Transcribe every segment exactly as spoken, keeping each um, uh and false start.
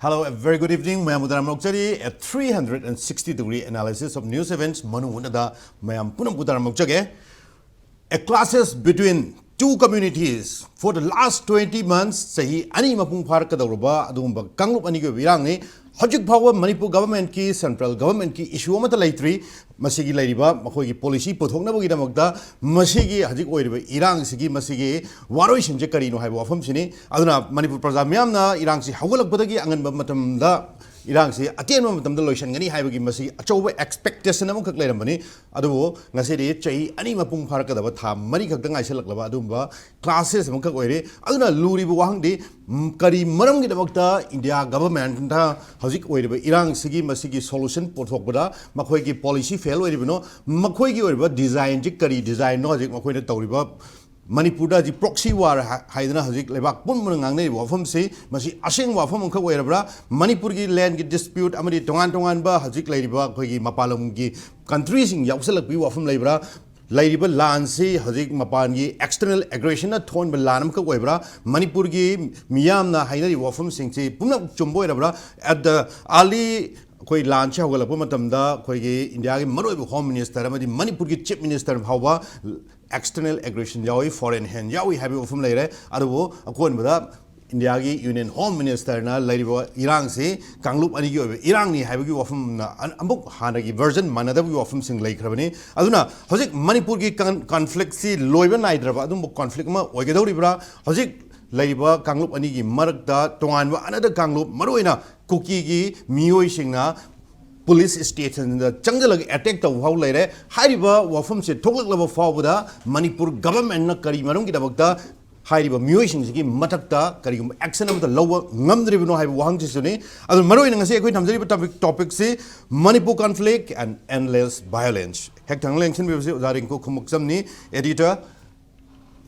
Hello, a very good evening. ꯃꯌꯥꯝꯕꯨ ꯇꯔꯥꯝꯅ ꯑꯣꯛꯆꯔꯤ꯫ A three hundred and sixty degree analysis of news events ꯃꯅꯨꯡ ꯍꯨꯠꯅꯗ ꯃꯌꯥꯝ ꯄꯨꯝꯅꯃꯛꯄꯨ ꯇꯔꯥꯝꯅ ꯑꯣꯛꯆꯒꯦ꯫ A clashes between two communities for the last twenty months, ꯆꯍꯤ ꯑꯅꯤ ꯃꯄꯨꯡ ꯐꯥꯔꯛꯀꯗꯧꯔꯕ ꯑꯗꯨꯒꯨꯝꯕ ꯀꯥꯡꯂꯨꯞ ꯑꯅꯤꯒꯤ ꯑꯣꯏꯕ ꯏꯔꯥꯡꯅꯤ꯫ ꯍꯧꯖꯤꯛ ꯐꯥꯎꯕ ꯃꯅꯤꯄꯨꯔ ꯒꯚꯔꯟꯃꯦꯟꯠꯀꯤ, ꯁꯦꯟꯇ꯭ꯔꯦꯜ ꯒꯚꯔꯟꯃꯦꯟꯠꯀꯤ ꯏꯁꯨ ꯑꯃꯠꯇ ꯂꯩꯇ꯭ꯔꯤ꯫ ꯃꯁꯤꯒꯤ ꯂꯩꯔꯤꯕ ꯃꯈꯣꯏꯒꯤ ꯄꯣꯂꯤꯁꯤ ꯄꯨꯊꯣꯛꯅꯕꯒꯤꯗꯃꯛꯇ ꯃꯁꯤꯒꯤ ꯍꯧꯖꯤꯛ ꯑꯣꯏꯔꯤꯕ ꯏꯔꯥꯡꯁꯤꯒꯤ ꯃꯁꯤꯒꯤ ꯋꯥꯔꯣꯏꯁꯤꯟꯁꯦ ꯀꯔꯤꯅꯣ ꯍꯥꯏꯕ ꯋꯥꯐꯝꯁꯤꯅꯤ꯫ ꯑꯗꯨꯅ ꯃꯅꯤꯄꯨꯔ ꯄ꯭ꯔꯖꯥ ꯃꯤꯌꯥꯝꯅ ꯏꯔꯥꯡꯁꯤ ꯍꯧꯒꯠꯂꯛꯄꯗꯒꯤ ꯑꯉꯟꯕ ꯃꯇꯝꯗ ꯏꯔꯥꯡꯁꯤ ꯑꯇꯦꯟꯕ ꯃꯇꯝꯗ ꯂꯣꯏꯁꯤꯟꯒꯅꯤ ꯍꯥꯏꯕꯒꯤ ꯃꯁꯤ ꯑꯆꯧꯕ ꯑꯦꯛꯁꯄꯦꯛꯇꯦꯁꯟ ꯑꯃꯈꯛ ꯂꯩꯔꯝꯕꯅꯤ꯫ ꯑꯗꯨꯕꯨ ꯉꯁꯤꯗꯤ ꯆꯍꯤ ꯑꯅꯤ ꯃꯄꯨꯡ ꯐꯥꯔꯛꯀꯗꯕ ꯊꯥ ꯃꯔꯤ ꯈꯛꯇ ꯉꯥꯏꯁꯤꯜꯂꯛꯂꯕ ꯑꯗꯨꯒꯨꯝꯕ ꯀ꯭ꯂꯥꯁꯦꯁ ꯑꯃꯈꯛ ꯑꯣꯏꯔꯦ꯫ ꯑꯗꯨꯅ ꯂꯨꯔꯤꯕ ꯋꯥꯍꯪꯗꯤ, ꯝ, ꯀꯔꯤ ꯃꯔꯝꯒꯤꯗꯃꯛꯇ ꯏꯟꯗꯤꯌꯥ ꯒꯚꯔꯟꯃꯦꯟꯠꯅ ꯍꯧꯖꯤꯛ ꯑꯣꯏꯔꯤꯕ ꯏꯔꯥꯡꯁꯤꯒꯤ ꯃꯁꯤꯒꯤ ꯁꯣꯂꯨꯁꯟ ꯄꯨꯊꯣꯛꯄꯗ ꯃꯈꯣꯏꯒꯤ ꯄꯣꯂꯤꯁꯤ ꯐꯦꯜ ꯑꯣꯏꯔꯤꯕꯅꯣ? ꯃꯈꯣꯏꯒꯤ ꯑꯣꯏꯔꯤꯕ ꯗꯤꯖꯥꯏꯟꯁꯤ ꯀꯔꯤ ꯗꯤꯖꯥꯏꯟꯅꯣ ꯍꯧꯖꯤꯛ ꯃꯈꯣꯏꯅ ꯇꯧꯔꯤꯕ? ꯃꯅꯤꯄꯨꯔꯗ ꯍꯧꯖꯤꯛ ꯄ꯭ꯔꯣꯛꯁꯤ ꯋꯥꯔ ꯍꯥꯏ-, ꯍꯥꯏꯗꯅ ꯍꯧꯖꯤꯛ ꯂꯩꯕꯥꯛ ꯄꯨꯝꯕꯅ ꯉꯥꯡꯅꯔꯤꯕ ꯋꯥꯐꯝꯁꯤ, ꯃꯁꯤ ꯑꯁꯦꯡꯕ ꯋꯥꯐꯝ ꯑꯃꯈꯛ ꯑꯣꯏꯔꯕ꯭ꯔꯥ? ꯃꯅꯤꯄꯨꯔꯒꯤ ꯂꯦꯟꯒꯤ ꯗꯤꯁꯄ꯭ꯌꯨꯠ ꯑꯃꯗꯤ ꯇꯣꯉꯥꯟ ꯇꯣꯉꯥꯟꯕ ꯍꯧꯖꯤꯛ ꯂꯩꯔꯤꯕ ꯑꯩꯈꯣꯏꯒꯤ ꯃꯄꯥꯟ ꯂꯝꯒꯤ ꯀꯟꯇ꯭ꯔꯤꯁꯤꯡ ꯌꯥꯎꯁꯜꯂꯛꯄꯒꯤ ꯋꯥꯐꯝ ꯂꯩꯕ꯭ꯔꯥ? ꯂꯩꯔꯤꯕ ꯂꯥꯟꯁꯤ ꯍꯧꯖꯤꯛ ꯃꯄꯥꯟꯒꯤ ꯑꯦꯛꯁꯇꯔꯅꯦꯜ ꯑꯦꯒ꯭ꯔꯦꯁꯟꯅ ꯊꯣꯛꯍꯟꯕ ꯂꯥꯟ ꯑꯃꯈꯛ ꯑꯣꯏꯕ꯭ꯔꯥ? ꯃꯅꯤꯄꯨꯔꯒꯤ ꯃꯤꯌꯥꯝꯅ ꯍꯥꯏꯅꯔꯤꯕ ꯋꯥꯐꯝꯁꯤꯡꯁꯤ ꯄꯨꯝꯅꯃꯛ ꯆꯨꯝꯕ ꯑꯣꯏꯔꯕ꯭ꯔꯥ? At the early ꯑꯩꯈꯣꯏ ꯂꯥꯟꯁꯤ ꯍꯧꯒꯠꯂꯛꯄ ꯃꯇꯝꯗ ꯑꯩꯈꯣꯏꯒꯤ ꯏꯟꯗꯤꯌꯥꯒꯤ ꯃꯔꯨꯑꯣꯏꯕ ꯍꯣꯝ ꯃꯤꯅꯤꯁꯇꯔ ꯑꯃꯗꯤ ꯃꯅꯤꯄꯨꯔꯒꯤ ꯆꯤꯐ ꯃꯤꯅꯤꯁꯇꯔ ꯐꯥꯎꯕ ꯑꯦꯛꯁꯇꯔꯅꯦꯜ ꯑꯦꯒ꯭ꯔꯦꯁꯟ ꯌꯥꯎꯏ, ꯐꯣꯔꯦꯟ ꯍꯦꯟ ꯌꯥꯎꯏ ꯍꯥꯏꯕꯒꯤ ꯋꯥꯐꯝ ꯂꯩꯔꯦ꯫ ꯑꯗꯨꯕꯨ ꯑꯀꯣꯟꯕꯗ ꯏꯟꯗꯤꯌꯥꯒꯤ ꯌꯨꯅꯤꯌꯟ ꯍꯣꯝ ꯃꯤꯅꯤꯁꯇꯔꯅ ꯂꯩꯔꯤꯕ ꯏꯔꯥꯡꯁꯤ ꯀꯥꯡꯂꯨꯞ ꯑꯅꯤꯒꯤ ꯑꯣꯏꯕ ꯏꯔꯥꯡꯅꯤ ꯍꯥꯏꯕꯒꯤ ꯋꯥꯐꯝꯅ ꯑ-, ꯑꯃꯨꯛ ꯍꯥꯟꯅꯒꯤ ꯚꯔꯖꯟ ꯃꯥꯟꯅꯗꯕꯒꯤ ꯋꯥꯐꯝꯁꯤꯡ ꯂꯩꯈ꯭ꯔꯕꯅꯤ꯫ ꯑꯗꯨꯅ ꯍꯧꯖꯤꯛ ꯃꯅꯤꯄꯨꯔꯒꯤ ꯀꯟ-, ꯀꯟꯐ꯭ꯂꯤꯛꯁꯤ ꯂꯣꯏꯕ ꯅꯥꯏꯗ꯭ꯔꯕ ꯑꯗꯨꯝꯕ ꯀꯟꯐ꯭ꯂꯤꯛ ꯑꯃ ꯑꯣꯏꯒꯗꯧꯔꯤꯕ꯭ꯔꯥ? ꯍꯧꯖꯤꯛ ꯂꯩꯔꯤꯕ ꯀꯥꯡꯂꯨꯞ ꯑꯅꯤꯒꯤ ꯃꯔꯛꯇ ꯇꯣꯉꯥꯟꯕ another ꯀꯥꯡꯂꯨꯞ, ꯃꯔꯨꯑꯣꯏꯅ ꯀꯨꯀꯤꯒꯤ ꯃꯤꯑꯣꯏꯁꯤꯡꯅ ꯄꯨꯂꯤꯁ ꯁ꯭ꯇꯦꯁꯟꯗ ꯆꯪꯁꯤꯜꯂꯒ ꯑꯦꯇꯦꯛ ꯇꯧꯕ ꯐꯥꯎ ꯂꯩꯔꯦ꯫ ꯍꯥꯏꯔꯤꯕ ꯋꯥꯐꯝꯁꯦ ꯊꯣꯛꯂꯛꯂꯕ ꯐꯥꯎꯕꯗ ꯃꯅꯤꯄꯨꯔ ꯒꯚꯔꯟꯃꯦꯟꯠꯅ ꯀꯔꯤ ꯃꯔꯝꯒꯤꯗꯃꯛꯇ ꯍꯥꯏꯔꯤꯕ ꯃꯤꯑꯣꯏꯁꯤꯡꯁꯤꯒꯤ ꯃꯊꯛꯇ ꯀꯔꯤꯒꯨꯝꯕ ꯑꯦꯛꯁꯟ ꯑꯃꯠꯇ ꯂꯧꯕ ꯉꯝꯗ꯭ꯔꯤꯕꯅꯣ ꯍꯥꯏꯕ ꯋꯥꯍꯪꯁꯤꯁꯨꯅꯤ꯫ ꯑꯗꯨ ꯃꯔꯨꯑꯣꯏꯅ ꯉꯁꯤ ꯑꯩꯈꯣꯏ ꯊꯝꯖꯔꯤꯕ ꯇꯣꯄꯤꯛ, ꯇꯣꯄꯤꯛꯁꯤ Manipur conflict and endless violence. ꯍꯦꯛ ꯊꯪꯅ ꯂꯦꯡꯁꯤꯟꯕꯤꯕꯁꯤ ꯑꯣꯖꯥ ꯔꯤꯡꯀꯨ ꯈꯨꯃꯨꯛꯆꯝꯅꯤ, ꯑꯦꯗꯤꯇꯔ,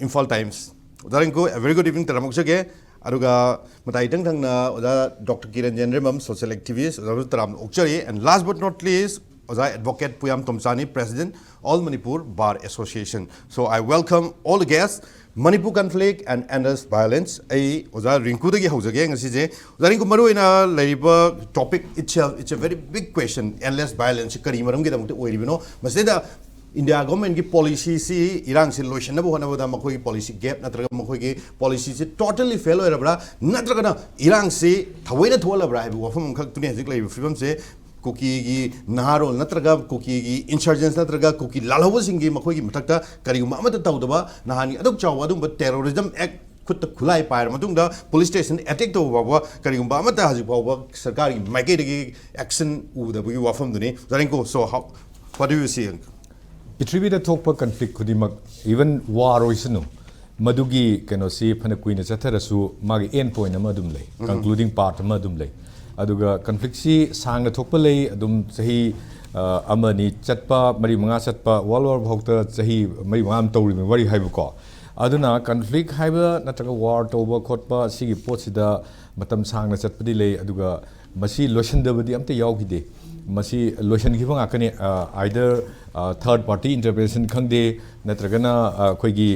ꯏꯝꯐꯥꯜ ꯇꯥꯏꯝꯁ꯫ ꯑꯣꯖꯥ Rinku, a very good evening ꯇꯔꯥꯝꯅ ꯑꯣꯛꯆꯒꯦ꯫ ꯑꯗꯨꯒ ꯃꯇꯥꯏ ꯏꯊꯪ ꯊꯪꯅ ꯑꯣꯖꯥ ꯗꯣꯛꯇꯔ ꯀꯤꯔꯟ ꯌꯦꯟꯗ꯭ꯔꯦꯝꯕꯝ, ꯁꯣꯁꯤꯌꯦꯜ ꯑꯦꯛꯇꯤꯚꯤꯁ, ꯑꯣꯖꯥꯕꯨꯁꯨ ꯇꯔꯥꯝꯅ ꯑꯣꯛꯆꯔꯤ꯫ And last but not least, ꯑꯣꯖꯥ advocate ꯄꯨꯌꯥꯝ ꯇꯣꯝꯆꯥꯅꯤ, President, All Manipur Bar Association. So I welcome all the guests. Manipur conflict and endless violence. ꯑꯩ ꯑꯣꯖꯥ ꯔꯤꯡꯀꯨꯗꯒꯤ ꯍꯧꯖꯒꯦ ꯉꯁꯤꯁꯦ꯫ ꯑꯣꯖꯥ ꯔꯤꯡꯀꯨ, ꯃꯔꯨꯑꯣꯏꯅ ꯂꯩꯔꯤꯕ topic itself, it's a very big question, endless violence ꯀꯔꯤ ꯃꯔꯝꯒꯤꯗꯃꯛꯇ ꯑꯣꯏꯔꯤꯕꯅꯣ? ꯃꯁꯤꯗ ꯏꯟꯗꯤꯌꯥ ꯒꯣꯔꯃꯦꯟꯒꯤ ꯄꯣꯂꯤꯁꯤꯁꯤ, ꯏꯔꯥꯡꯁꯤ ꯂꯣꯏꯁꯤꯟꯅꯕ ꯍꯣꯠꯅꯕꯗ ꯃꯈꯣꯏꯒꯤ ꯄꯣꯂꯤꯁꯤ ꯒꯦꯞ ꯅꯠꯇ꯭ꯔꯒ ꯃꯈꯣꯏꯒꯤ ꯄꯣꯂꯤꯁꯤꯁꯤ totally fail ꯑꯣꯏꯔꯕ꯭ꯔꯥ, ꯅꯠꯇ꯭ꯔꯒꯅ ꯏꯔꯥꯡꯁꯤ ꯊꯑꯣꯏꯅ ꯊꯣꯛꯍꯜꯂꯕ꯭ꯔꯥ ꯍꯥꯏꯕ ꯋꯥꯐꯝ ꯑꯃꯈꯛꯇꯨꯅꯤ ꯍꯧꯖꯤꯛ ꯂꯩꯔꯤꯕ ꯐꯤꯕꯝꯁꯦ꯫ ꯀꯨꯀꯤꯒꯤ ꯅꯍꯥꯔꯣꯜ ꯅꯠꯇ꯭ꯔꯒ ꯀꯨꯀꯤꯒꯤ insurgents ꯅꯠꯇ꯭ꯔꯒ ꯀꯨꯀꯤ ꯂꯥꯜꯍꯧꯕꯁꯤꯡꯒꯤ ꯃꯈꯣꯏꯒꯤ ꯃꯊꯛꯇ ꯀꯔꯤꯒꯨꯝꯕ ꯑꯃꯠꯇ ꯇꯧꯗꯕ, ꯅꯍꯥꯟꯒꯤ ꯑꯗꯨꯛ ꯆꯥꯎꯕ ꯑꯗꯨꯒꯨꯝꯕ terrorism act ꯈꯨꯠꯇ ꯈꯨꯠꯂꯥꯏ ꯄꯥꯏꯔ ꯃꯇꯨꯡꯗ ꯄꯨꯂꯤꯁ ꯁ꯭ꯇꯦꯁꯟ ꯑꯦꯇꯦꯛ ꯇꯧꯕ ꯐꯥꯎꯕ ꯀꯔꯤꯒꯨꯝꯕ ꯑꯃꯠꯇ ꯍꯧꯖꯤꯛ ꯐꯥꯎꯕ ꯁꯔꯀꯥꯔꯒꯤ ꯃꯥꯏꯀꯩꯗꯒꯤ action ꯎꯗꯕꯒꯤ ꯋꯥꯐꯝꯗꯨꯅꯤ꯫ ꯖꯥꯔꯤꯡꯀꯣ, so how, what do you see? ꯄ꯭ꯔꯤꯊꯤꯕꯤꯗ ꯊꯣꯛꯄ conflict ꯈꯨꯗꯤꯡꯃꯛ, even war ꯑꯣꯏꯁꯅꯨ, ꯃꯗꯨꯒꯤ ꯀꯩꯅꯣꯁꯤ ꯐꯅ ꯀꯨꯏꯅ ꯆꯠꯊꯔꯁꯨ ꯃꯥꯒꯤ end point ꯑꯃ ꯑꯗꯨꯝ ꯂꯩ, concluding part ꯑꯃ ꯑꯗꯨꯝ ꯂꯩ꯫ ꯑꯗꯨꯒ conflictꯁꯤ ꯁꯥꯡꯅ ꯊꯣꯛꯄ ꯂꯩ, ꯑꯗꯨꯝ ꯆꯍꯤ ꯑ, ꯑꯃ ꯑꯅꯤ ꯆꯠꯄ, ꯃꯔꯤ ꯃꯉꯥ ꯆꯠꯄ, World War ꯐꯥꯎꯗ ꯆꯍꯤ ꯃꯔꯤ ꯃꯉꯥ ꯑꯃ ꯇꯧꯔꯤꯕ ꯋꯥꯔꯤ ꯍꯥꯏꯕꯀꯣ꯫ ꯑꯗꯨꯅ conflict ꯍꯥꯏꯕ ꯅꯠꯇ꯭ꯔꯒ war ꯇꯧꯕ ꯈꯣꯠꯄ ꯁꯤꯒꯤ ꯄꯣꯠꯁꯤꯗ ꯃꯇꯝ ꯁꯥꯡꯅ ꯆꯠꯄꯗꯤ ꯂꯩ, ꯑꯗꯨꯒ ꯃꯁꯤ ꯂꯣꯏꯁꯤꯟꯗꯕꯗꯤ ꯑꯝꯇ ꯌꯥꯎꯈꯤꯗꯦ꯫ ꯃꯁꯤ ꯂꯣꯏꯁꯤꯟꯈꯤꯕ ꯉꯥꯛꯇꯅꯤ꯫ ꯑ, either, ꯑ, third party intervention ꯈꯪꯗꯦ, ꯅꯠꯇ꯭ꯔꯒꯅ, ꯑ, ꯑꯩꯈꯣꯏꯒꯤ,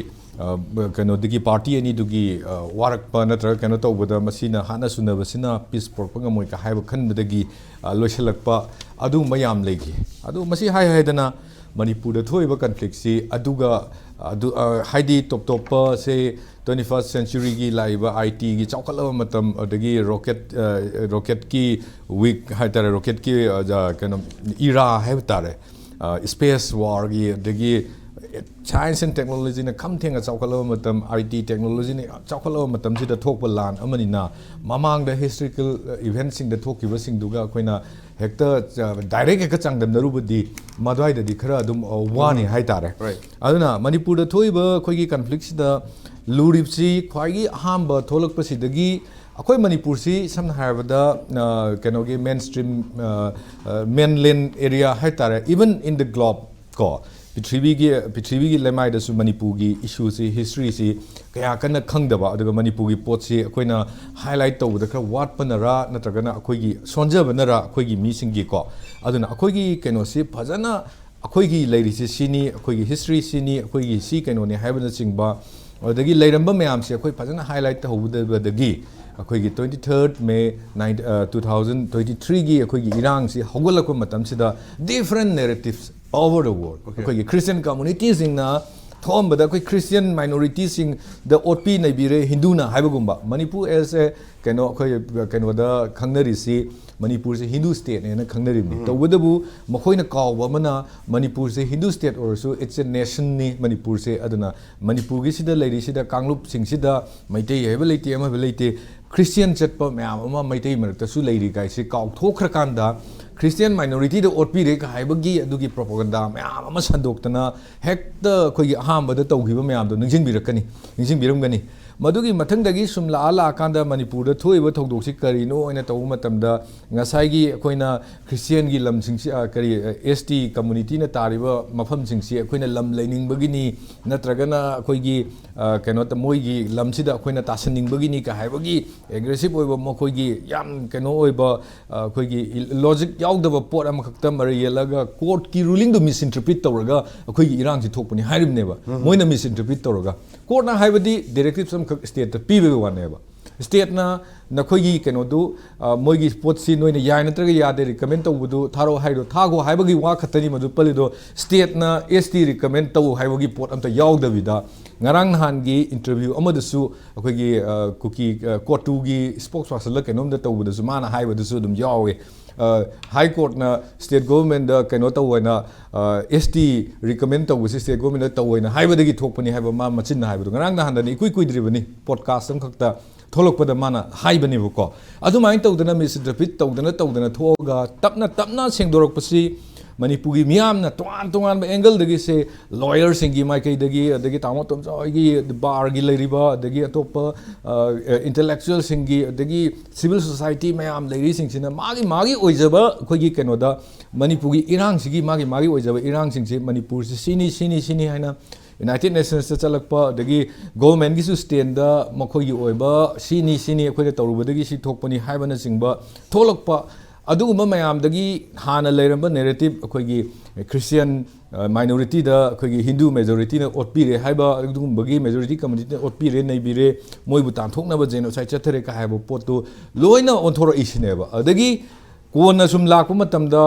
ꯑ, ꯀꯩꯅꯣꯗꯒꯤ, party ꯑꯅꯤꯗꯨꯒꯤ, ꯑ, ꯋꯥꯔꯛꯄ ꯅꯠꯇ꯭ꯔꯒ ꯀꯩꯅꯣ ꯇꯧꯕꯗ ꯃꯁꯤꯅ ꯍꯥꯠꯅ ꯁꯨꯅꯕꯁꯤꯅ peace ꯄꯨꯔꯛꯄ ꯉꯝꯃꯣꯏ ꯀ ꯍꯥꯏꯕ ꯈꯟꯕꯗꯒꯤ, ꯑ, ꯂꯣꯏꯁꯤꯜꯂꯛꯄ, ꯑꯗꯨꯒꯨꯝꯕ ꯌꯥꯝ ꯂꯩꯈꯤ꯫ ꯑꯗꯨ ꯃꯁꯤ ꯍꯥꯏ ꯍꯥꯏꯗꯅ ꯃꯅꯤꯄꯨꯔꯗ ꯊꯣꯛꯏꯕ conflictꯁꯤ ꯑꯗꯨꯒ, ꯑꯗꯨ, ꯑ, ꯍꯥꯏꯗꯤ ꯇꯣꯞ ꯇꯣꯞꯄ, say, twenty first centuryꯒꯤ ꯂꯥꯛꯏꯕ ITꯒꯤ ꯆꯥꯎꯈꯠꯂꯕ ꯃꯇꯝ, ꯑꯗꯒꯤ rocket, ꯑ, rocketꯀꯤ week ꯍꯥꯏꯇꯥꯔꯦ, rocketꯀꯤ, ꯑ, ꯖ-, ꯀꯩꯅꯣ, era ꯍꯥꯏꯕ ꯇꯥꯔꯦ, ꯑ, space warꯒꯤ, ꯑꯗꯒꯤ science and technologyꯅ ꯈꯝ ꯊꯦꯡꯅ ꯆꯥꯎꯈꯠꯂꯕ ꯃꯇꯝ, IT technologyꯅ ꯌꯥꯝ ꯆꯥꯎꯈꯠꯂꯕ ꯃꯇꯝꯁꯤꯗ ꯊꯣꯛꯄ ꯂꯥꯟ ꯑꯃꯅꯤꯅ, ꯃꯃꯥꯡꯗ historical eventꯁꯤꯡꯗ ꯊꯣꯛꯈꯤꯕꯁꯤꯡꯗꯨꯒ ꯑꯩꯈꯣꯏꯅ ꯍꯦꯛꯇ, ꯑ, direct ꯍꯦꯛꯇ ꯆꯥꯡꯗꯝꯅꯔꯨꯕꯗꯤ ꯃꯗꯨꯋꯥꯏꯗꯗꯤ ꯈꯔ ꯑꯗꯨꯝ, ꯑ, ꯋꯥꯅꯤ ꯍꯥꯏꯇꯥꯔꯦ꯫ Right. ꯑꯗꯨꯅ ꯃꯅꯤꯄꯨꯔꯗ ꯊꯣꯛꯏꯕ ꯑꯩꯈꯣꯏꯒꯤ conflictꯁꯤꯗ ꯂꯨꯔꯤꯕꯁꯤ ꯈ꯭ꯋꯥꯏꯒꯤ ꯑꯍꯥꯟꯕ ꯊꯣꯛꯂꯛꯄꯁꯤꯗꯒꯤ ꯑꯩꯈꯣꯏ ꯃꯅꯤꯄꯨꯔꯁꯤ ꯁꯝꯅ ꯍꯥꯏꯔꯕꯗ, ꯑ, ꯀꯩꯅꯣꯒꯤ mainstream, ꯑ, ꯑ, mainland area ꯍꯥꯏꯇꯥꯔꯦ, even in the globe ꯀꯣ, ꯄ꯭ꯔꯤꯊꯤꯕꯤꯒꯤ ꯄ꯭ꯔꯤꯊꯤꯕꯤꯒꯤ ꯂꯩꯃꯥꯏꯗꯁꯨ ꯃꯅꯤꯄꯨꯔꯒꯤ ꯏꯁꯨꯁꯤ, ꯍꯤꯁꯇ꯭ꯔꯤꯁꯤ ꯀꯌꯥ ꯀꯟꯅ ꯈꯪꯗꯕ, ꯑꯗꯨꯒ ꯃꯅꯤꯄꯨꯔꯒꯤ ꯄꯣꯠꯁꯤ ꯑꯩꯈꯣꯏꯅ ꯍꯥꯏꯂꯥꯏꯠ ꯇꯧꯕꯗ ꯈꯔ ꯋꯥꯠꯄꯅꯔꯥ, ꯅꯠꯇ꯭ꯔꯒꯅ ꯑꯩꯈꯣꯏꯒꯤ ꯁꯣꯟꯖꯕꯅꯔꯥ ꯑꯩꯈꯣꯏꯒꯤ ꯃꯤꯁꯤꯡꯒꯤꯀꯣ? ꯑꯗꯨꯅ ꯑꯩꯈꯣꯏꯒꯤ ꯀꯩꯅꯣꯁꯤ ꯐꯖꯅ, ꯑꯩꯈꯣꯏꯒꯤ ꯂꯩꯔꯤꯁꯤ ꯁꯤꯅꯤ, ꯑꯩꯈꯣꯏꯒꯤ ꯍꯤꯁꯇ꯭ꯔꯤ ꯁꯤꯅꯤ, ꯑꯩꯈꯣꯏꯒꯤ ꯁꯤ ꯀꯩꯅꯣꯅꯤ ꯍꯥꯏꯕꯅꯆꯤꯡꯕ, ꯑꯗꯨꯗꯒꯤ ꯂꯩꯔꯝꯕ ꯃꯌꯥꯝꯁꯦ ꯑꯩꯈꯣꯏ ꯐꯖꯅ ꯍꯥꯏꯂꯥꯏꯠ ꯇꯧꯍꯧꯗꯕꯗꯒꯤ ꯑꯩꯈꯣꯏꯒꯤ twenty third May nine, uh, two thousand twenty threeꯒꯤ ꯑꯩꯈꯣꯏꯒꯤ ꯏꯔꯥꯡꯁꯤ ꯍꯧꯒꯠꯂꯛꯄ ꯃꯇꯝꯁꯤꯗ different narratives over the world, Okay. ꯑꯩꯈꯣꯏꯒꯤ ꯈ꯭ꯔꯤꯁꯇꯤꯌꯟ ꯀꯝꯃꯨꯅꯤꯇꯤꯁꯤꯡꯅ ꯊꯣꯛꯑꯝꯕꯗ ꯑꯩꯈꯣꯏ ꯈ꯭ꯔꯤꯁꯇꯤꯌꯟ ꯃꯥꯏꯅꯣꯔꯤꯇꯤꯁꯤꯡꯗ ꯑꯣꯠꯄꯤ ꯅꯩꯕꯤꯔꯦ ꯍꯤꯟꯗꯨꯅ ꯍꯥꯏꯕꯒꯨꯝꯕ꯫ ꯃꯅꯤꯄꯨꯔ as a ꯀꯩꯅꯣ, ꯑꯩꯈꯣꯏ ꯀꯩꯅꯣꯗ ꯈꯪꯅꯔꯤꯁꯤ, ꯃꯅꯤꯄꯨꯔꯁꯦ ꯍꯤꯟꯗꯨ ꯁ꯭ꯇꯦꯠꯅꯦꯅ ꯈꯪꯅꯔꯤꯕꯅꯤ꯫ ꯇꯧꯕꯇꯕꯨ ꯃꯈꯣꯏꯅ ꯀꯥꯎꯕ ꯑꯃꯅ, ꯃꯅꯤꯄꯨꯔꯁꯦ ꯍꯤꯟꯗꯨ ꯁ꯭ꯇꯦꯠ ꯑꯣꯏꯔꯁꯨ it's a nationꯅꯤ ꯃꯅꯤꯄꯨꯔꯁꯦ꯫ ꯑꯗꯨꯅ ꯃꯅꯤꯄꯨꯔꯒꯤꯁꯤꯗ ꯂꯩꯔꯤꯁꯤꯗ ꯀꯥꯡꯂꯨꯞꯁꯤꯡꯁꯤꯗ ꯃꯩꯇꯩ ꯍꯥꯏꯕ ꯂꯩꯇꯦ, ꯑꯃ ꯍꯥꯏꯕ ꯂꯩꯇꯦ, ꯈ꯭ꯔꯤꯁꯇꯤꯌꯟ ꯆꯠꯄ ꯃꯌꯥꯝ ꯑꯃ ꯃꯩꯇꯩ ꯃꯔꯛꯇꯁꯨ ꯂꯩꯔꯤ ꯀꯥꯏꯁꯦ ꯀꯥꯎꯊꯣꯛꯈ꯭ꯔꯀꯥꯟꯗ, ꯈ꯭ꯔꯤꯁꯇꯤꯌꯟ ꯃꯥꯏꯅꯣꯔꯤꯇꯤꯗ ꯑꯣꯠꯄꯤꯔꯦ ꯀ ꯍꯥꯏꯕꯒꯤ ꯑꯗꯨꯒꯤ ꯄ꯭ꯔꯣꯄꯒꯟꯗꯥ ꯃꯌꯥꯝ ꯑꯃ ꯁꯟꯗꯣꯛꯇꯅ ꯍꯦꯛꯇ ꯑꯩꯈꯣꯏꯒꯤ ꯑꯍꯥꯟꯕꯗ ꯇꯧꯈꯤꯕ ꯃꯌꯥꯝꯗꯣ ꯅꯤꯡꯁꯤꯡꯕꯤꯔꯛꯀꯅꯤ, ꯅꯤꯡꯁꯤꯡꯕꯤꯔꯝꯒꯅꯤ꯫ ꯃꯗꯨꯒꯤ ꯃꯊꯪꯗꯒꯤ ꯁꯨꯝ ꯂꯥꯛꯑ ꯂꯥꯛꯑꯀꯥꯟꯗ ꯃꯅꯤꯄꯨꯔꯗ ꯊꯣꯛꯏꯕ ꯊꯧꯗꯣꯛꯁꯤ ꯀꯔꯤꯅꯣ ꯍꯥꯏꯅ ꯇꯧꯕ ꯃꯇꯝꯗ, ꯉꯁꯥꯏꯒꯤ ꯑꯩꯈꯣꯏꯅ ꯈ꯭ꯔꯤꯁꯇꯤꯌꯟꯒꯤ ꯂꯝꯁꯤꯡꯁꯤ, ꯑ, ꯀꯔꯤ, ꯑꯦꯁ ꯇꯤ ꯀꯝꯃꯨꯅꯤꯇꯤꯅ ꯇꯥꯔꯤꯕ ꯃꯐꯝꯁꯤꯡꯁꯤ ꯑꯩꯈꯣꯏꯅ ꯂꯝ ꯂꯩꯅꯤꯡꯕꯒꯤꯅꯤ, ꯅꯠꯇ꯭ꯔꯒꯅ ꯑꯩꯈꯣꯏꯒꯤ, ꯑ, ꯀꯩꯅꯣ ꯇ-, ꯃꯣꯏꯒꯤ ꯂꯝꯁꯤꯗ ꯑꯩꯈꯣꯏꯅ ꯇꯥꯁꯟꯅꯤꯡꯕꯒꯤꯅꯤ ꯀ ꯍꯥꯏꯕꯒꯤ ꯑꯦꯒ꯭ꯔꯦꯁꯤꯞ ꯑꯣꯏꯕ, ꯃꯈꯣꯏꯒꯤ ꯌꯥꯝ ꯀꯩꯅꯣ ꯑꯣꯏꯕ, ꯑ, ꯑꯩꯈꯣꯏꯒꯤ ꯏ-, ꯂꯣꯖꯤꯛ ꯌꯥꯎꯗꯕ ꯄꯣꯠ ꯑꯃꯈꯛꯇ ꯃꯔꯩ ꯌꯦꯠꯂꯒ ꯀꯣꯔꯠꯀꯤ ꯔꯨꯂꯤꯡꯗꯨ ꯃꯤꯁꯏꯟꯇꯔꯄ꯭ꯔꯤꯠ ꯇꯧꯔꯒ ꯑꯩꯈꯣꯏꯒꯤ ꯏꯔꯥꯡꯁꯤ ꯊꯣꯛꯄꯅꯤ ꯍꯥꯏꯔꯤꯕꯅꯦꯕ꯫ ꯃꯣꯏꯅ ꯃꯤꯁꯏꯟꯇꯔꯄ꯭ꯔꯤꯠ ꯇꯧꯔꯒ꯫ ꯀꯣꯔꯠꯅ ꯍꯥꯏꯕꯗꯤ ꯗꯤꯔꯦꯛꯇꯤꯞꯁ ꯑꯃꯈꯛ ꯁ꯭ꯇꯦꯠꯇ ꯄꯤꯕꯒꯤ ꯋꯥꯅꯦꯕ꯫ ꯁ꯭ꯇꯦꯠꯅ ꯅꯈꯣꯏꯒꯤ ꯀꯩꯅꯣꯗꯨ, ꯑ, ꯃꯣꯏꯒꯤ ꯄꯣꯠꯁꯤ ꯅꯣꯏꯅ ꯌꯥꯏ ꯅꯠꯇ꯭ꯔꯒ ꯌꯥꯗꯦ ꯔꯤꯀꯃꯦꯟ ꯇꯧꯕꯗꯨ ꯊꯥꯔꯛꯑꯣ ꯍꯥꯏꯗꯣ ꯊꯥꯈꯣ ꯍꯥꯏꯕꯒꯤ ꯋꯥ ꯈꯛꯇꯅꯤ ꯃꯗꯨ ꯄꯜꯂꯤꯗꯣ꯫ ꯁ꯭ꯇꯦꯠꯅ ꯑꯦꯁ ꯇꯤ ꯔꯤꯀꯃꯦꯟ ꯇꯧ ꯍꯥꯏꯕꯒꯤ ꯄꯣꯠ ꯑꯝꯇ ꯌꯥꯎꯗꯕꯤꯗ, ꯉꯔꯥꯡ ꯅꯍꯥꯟꯒꯤ ꯏꯟꯇꯔꯚ꯭ꯌꯨ ꯑꯃꯗꯁꯨ ꯑꯩꯈꯣꯏꯒꯤ, ꯑ, ꯀꯨꯀꯤ, ꯑ, ꯀꯣꯇꯨꯒꯤ ꯁ꯭ꯄꯣꯛꯁ ꯄꯥꯔꯁꯟꯂ ꯀꯩꯅꯣꯝꯗ ꯇꯧꯕꯗꯁꯨ ꯃꯥꯅ ꯍꯥꯏꯕꯗꯁꯨ ꯑꯗꯨꯝ ꯌꯥꯎꯋꯦ꯫ ꯑ, ꯍꯥꯏ ꯀꯣꯔꯠꯅ ꯁ꯭ꯇꯦꯠ ꯒꯣꯚꯔꯟꯃꯦꯟꯗ ꯀꯩꯅꯣ ꯇꯧ ꯍꯥꯏꯅ, ꯑ, ꯑꯦꯁ ꯇꯤ ꯔꯤꯀꯃꯦꯟ ꯇꯧꯕꯁꯤ ꯁ꯭ꯇꯦꯠ ꯒꯣꯚꯔꯟꯃꯦꯟꯗ ꯇꯧ ꯍꯥꯏꯅ ꯍꯥꯏꯕꯗꯒꯤ ꯊꯣꯛꯄꯅꯤ ꯍꯥꯏꯕ ꯃꯥ ꯃꯆꯤꯟꯅ ꯍꯥꯏꯕꯗꯣ ꯉꯔꯥꯡ ꯅꯍꯥꯟꯗꯅꯤ, ꯏꯀꯨꯏ ꯀꯨꯏꯗ꯭ꯔꯤꯕꯅꯤ, ꯄꯣꯗꯀꯥꯁ ꯑꯃꯈꯛꯇ ꯊꯣꯛꯂꯛꯄꯗ ꯃꯥꯅ ꯍꯥꯏꯕꯅꯦꯕꯀꯣ꯫ ꯑꯗꯨꯃꯥꯏꯅ ꯇꯧꯗꯅ ꯃꯤꯁꯏꯟꯇꯔꯄ꯭ꯔꯤꯠ ꯇꯧꯗꯅ ꯇꯧꯗꯅ ꯊꯣꯛꯑꯒ ꯇꯞꯅ ꯇꯞꯅ ꯁꯦꯡꯗꯣꯔꯛꯄꯁꯤ ꯃꯅꯤꯄꯨꯔꯒꯤ ꯃꯤꯌꯥꯝꯅ ꯇꯣꯉꯥꯟ ꯇꯣꯉꯥꯟꯕ ꯑꯦꯡꯒꯜꯗꯒꯤ, ꯁꯦ, ꯂꯣꯌꯔꯁꯤꯡꯒꯤ ꯃꯥꯏꯀꯩꯗꯒꯤ, ꯑꯗꯒꯤ ꯇꯥꯃꯣ ꯇꯣꯝꯆꯥ ꯍꯣꯏꯒꯤ ꯕꯥꯔꯒꯤ ꯂꯩꯔꯤꯕ, ꯑꯗꯒꯤ ꯑꯇꯣꯞꯄ ꯏꯟꯇꯦꯂꯦꯛꯆꯨꯋꯦꯜꯁꯤꯡꯒꯤ, ꯑꯗꯒꯤ ꯁꯤꯚꯤꯜ ꯁꯣꯁꯥꯏꯇꯤ ꯃꯌꯥꯝ ꯂꯩꯔꯤꯁꯤꯡꯁꯤꯅ ꯃꯥꯒꯤ ꯃꯥꯒꯤ ꯑꯣꯏꯖꯕ ꯑꯩꯈꯣꯏꯒꯤ ꯀꯩꯅꯣꯗ, ꯃꯅꯤꯄꯨꯔꯒꯤ ꯏꯔꯥꯡꯁꯤꯒꯤ ꯃꯥꯒꯤ ꯃꯥꯒꯤ ꯑꯣꯏꯖꯕ ꯏꯔꯥꯡꯁꯤꯡꯁꯦ ꯃꯅꯤꯄꯨꯔꯁꯤ ꯁꯤꯅꯤ, ꯁꯤꯅꯤ, ꯁꯤꯅꯤ ꯍꯥꯏꯅ ꯌꯨꯅꯥꯏꯇꯦꯗ ꯅꯦꯁꯟꯁꯇ ꯆꯠꯂꯛꯄ, ꯑꯗꯒꯤ ꯒꯣꯚꯔꯟꯃꯦꯟꯠꯀꯤꯁꯨ ꯁ꯭ꯇꯦꯟꯗ ꯃꯈꯣꯏꯒꯤ ꯑꯣꯏꯕ ꯁꯤꯅꯤ, ꯁꯤꯅꯤ, ꯑꯩꯈꯣꯏꯅ ꯇꯧꯔꯨꯕꯗꯒꯤ ꯁꯤ ꯊꯣꯛꯄꯅꯤ ꯍꯥꯏꯕꯅꯆꯤꯡꯕ ꯊꯣꯛꯂꯛꯄ, ꯑꯗꯨꯒꯨꯝꯕ ꯃꯌꯥꯝꯗꯒꯤ ꯍꯥꯟꯅ ꯂꯩꯔꯝꯕ ꯅꯦꯔꯦꯇꯤꯚ, ꯑꯩꯈꯣꯏꯒꯤ ꯈ꯭ꯔꯤꯁꯇꯤꯌꯟ ꯃꯥꯏꯅꯣꯔꯤꯇꯤꯗ ꯑꯩꯈꯣꯏꯒꯤ ꯍꯤꯟꯗꯨ ꯃꯦꯖꯣꯔꯤꯇꯤꯅ ꯑꯣꯠꯄꯤꯔꯦ ꯍꯥꯏꯕ, ꯑꯗꯨꯒꯨꯝꯕꯒꯤ ꯃꯦꯖꯣꯔꯤꯇꯤ ꯀꯝꯃ꯭ꯌꯨꯅꯤꯇꯤꯅ ꯑꯣꯠꯄꯤꯔꯦ, ꯅꯩꯕꯤꯔꯦ, ꯃꯣꯏꯕꯨ ꯇꯥꯟꯊꯣꯛꯅꯕ ꯖꯦꯅꯣꯁꯥꯏꯗ ꯆꯠꯊꯔꯦ ꯀ ꯍꯥꯏꯕ ꯄꯣꯠꯇꯨ ꯂꯣꯏꯅ ꯑꯣꯟꯊꯣꯔꯛꯏꯁꯤꯅꯦꯕ꯫ ꯑꯗꯒꯤ ꯀꯣꯟꯅ ꯁꯨꯝ ꯂꯥꯛꯄ ꯃꯇꯝꯗ,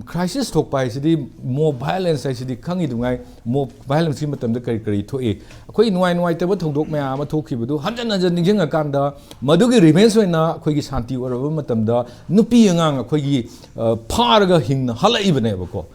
ꯀ꯭ꯔꯥꯏꯁꯤꯁ ꯊꯣꯛꯄ ꯍꯥꯏꯁꯤꯗꯤ, ꯃꯣꯕ ꯚꯥꯏꯑꯣꯂꯦꯟꯁ ꯍꯥꯏꯁꯤꯗꯤ ꯈꯪꯉꯤꯗꯨꯉꯥꯏ, ꯃꯣꯕ ꯚꯥꯏꯑꯣꯂꯦꯟꯁꯀꯤ ꯃꯇꯝꯗ ꯀꯔꯤ ꯀꯔꯤ ꯊꯣꯛꯏ? ꯑꯩꯈꯣꯏ ꯅꯨꯡꯉꯥꯏ ꯅꯨꯡꯉꯥꯏꯇꯕ ꯊꯧꯗꯣꯛ ꯃꯌꯥꯝ ꯑꯃ ꯊꯣꯛꯈꯤꯕꯗꯨ ꯍꯟꯖꯟ ꯍꯟꯖꯟ ꯅꯤꯡꯁꯤꯡꯉꯀꯥꯟꯗ, ꯃꯗꯨꯒꯤ ꯔꯤꯚꯦꯟꯖ ꯑꯣꯏꯅ ꯑꯩꯈꯣꯏꯒꯤ ꯁꯥꯟꯇꯤ ꯑꯣꯏꯔꯕ ꯃꯇꯝꯗ ꯅꯨꯄꯤ ꯑꯉꯥꯡ ꯑꯩꯈꯣꯏꯒꯤ, ꯑ, ꯐꯥꯔꯒ ꯍꯤꯡꯅ ꯍꯜꯂꯛꯏꯕꯅꯦꯕꯀꯣ,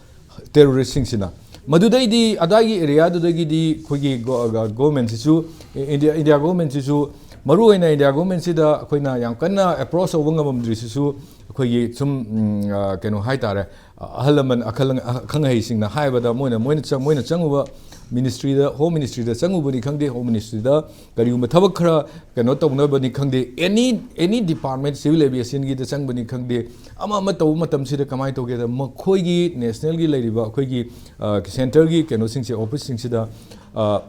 ꯇꯦꯔꯣꯔꯤꯁꯁꯤꯡꯁꯤꯅ꯫ ꯃꯗꯨꯗꯩꯗꯤ, ꯑꯗꯥꯏꯒꯤ ꯑꯦꯔꯤꯌꯥꯗꯨꯗꯒꯤꯗꯤ ꯑꯩꯈꯣꯏꯒꯤ ꯒꯣ-, ꯒ-, ꯒꯣꯚꯔꯟꯃꯦꯟꯠꯁꯤꯁꯨ, ꯏ-, ꯏꯟꯗꯤꯌꯥ, ꯏꯟꯗꯤꯌꯥ ꯒꯣꯚꯔꯟꯃꯦꯟꯠꯁꯤꯁꯨ, ꯃꯔꯨꯑꯣꯏꯅ ꯏꯟꯗꯤꯌꯥ ꯒꯣꯚꯔꯟꯃꯦꯟꯠꯁꯤꯗ ꯑꯩꯈꯣꯏꯅ ꯌꯥꯝ ꯀꯟꯅ ꯑꯦꯄ꯭ꯔꯣꯆ ꯇꯧꯕ ꯉꯝꯃꯝꯗ꯭ꯔꯤꯁꯤꯁꯨ, ꯑꯩꯈꯣꯏꯒꯤ ꯁꯨꯝ, ꯎꯝ, ꯑ, ꯀꯩꯅꯣ ꯍꯥꯏꯇꯥꯔꯦ, ꯑ, ꯑꯍꯜ ꯂꯃꯟ, ꯑꯈꯜ-, ꯑꯈꯪ ꯑꯍꯩꯁꯤꯡꯅ ꯍꯥꯏꯕꯗ, ꯃꯣꯏꯅ, ꯃꯣꯏꯅ ꯆꯪ-, ꯃꯣꯏꯅ ꯆꯪꯉꯨꯕ ꯃꯤꯅꯤꯁꯇ꯭ꯔꯤꯗ, ꯍꯣꯝ ꯃꯤꯅꯤꯁꯇ꯭ꯔꯤꯗ ꯆꯪꯉꯨꯕꯅꯤ ꯈꯪꯗꯦ, ꯍꯣꯝ ꯃꯤꯅꯤꯁꯇ꯭ꯔꯤꯗ ꯀꯔꯤꯒꯨꯝꯕ ꯊꯕꯛ ꯈꯔ ꯀꯩꯅꯣ ꯇꯧꯅꯕꯅꯤ ꯈꯪꯗꯦ, ꯑꯦꯅꯤ, ꯑꯦꯅꯤ ꯗꯤꯄꯥꯔꯠꯃꯦꯟꯠ, ꯁꯤꯚꯤꯜ ꯑꯦꯚꯤꯌꯦꯁꯟꯒꯤꯗ ꯆꯪꯕꯅꯤ ꯈꯪꯗꯦ, ꯑꯃ ꯑꯃ ꯇꯧꯕ ꯃꯇꯝꯁꯤꯗ ꯀꯃꯥꯏꯅ ꯇꯧꯒꯦꯗ, ꯃꯈꯣꯏꯒꯤ ꯅꯦꯁꯅꯦꯜꯒꯤ ꯂꯩꯔꯤꯕ ꯑꯩꯈꯣꯏꯒꯤ, ꯑ, ꯁꯦꯟꯇꯔꯒꯤ ꯀꯩꯅꯣꯁꯤꯡꯁꯦ, ꯑꯣꯐꯤꯁꯁꯤꯡꯁꯤꯗ, ꯑ,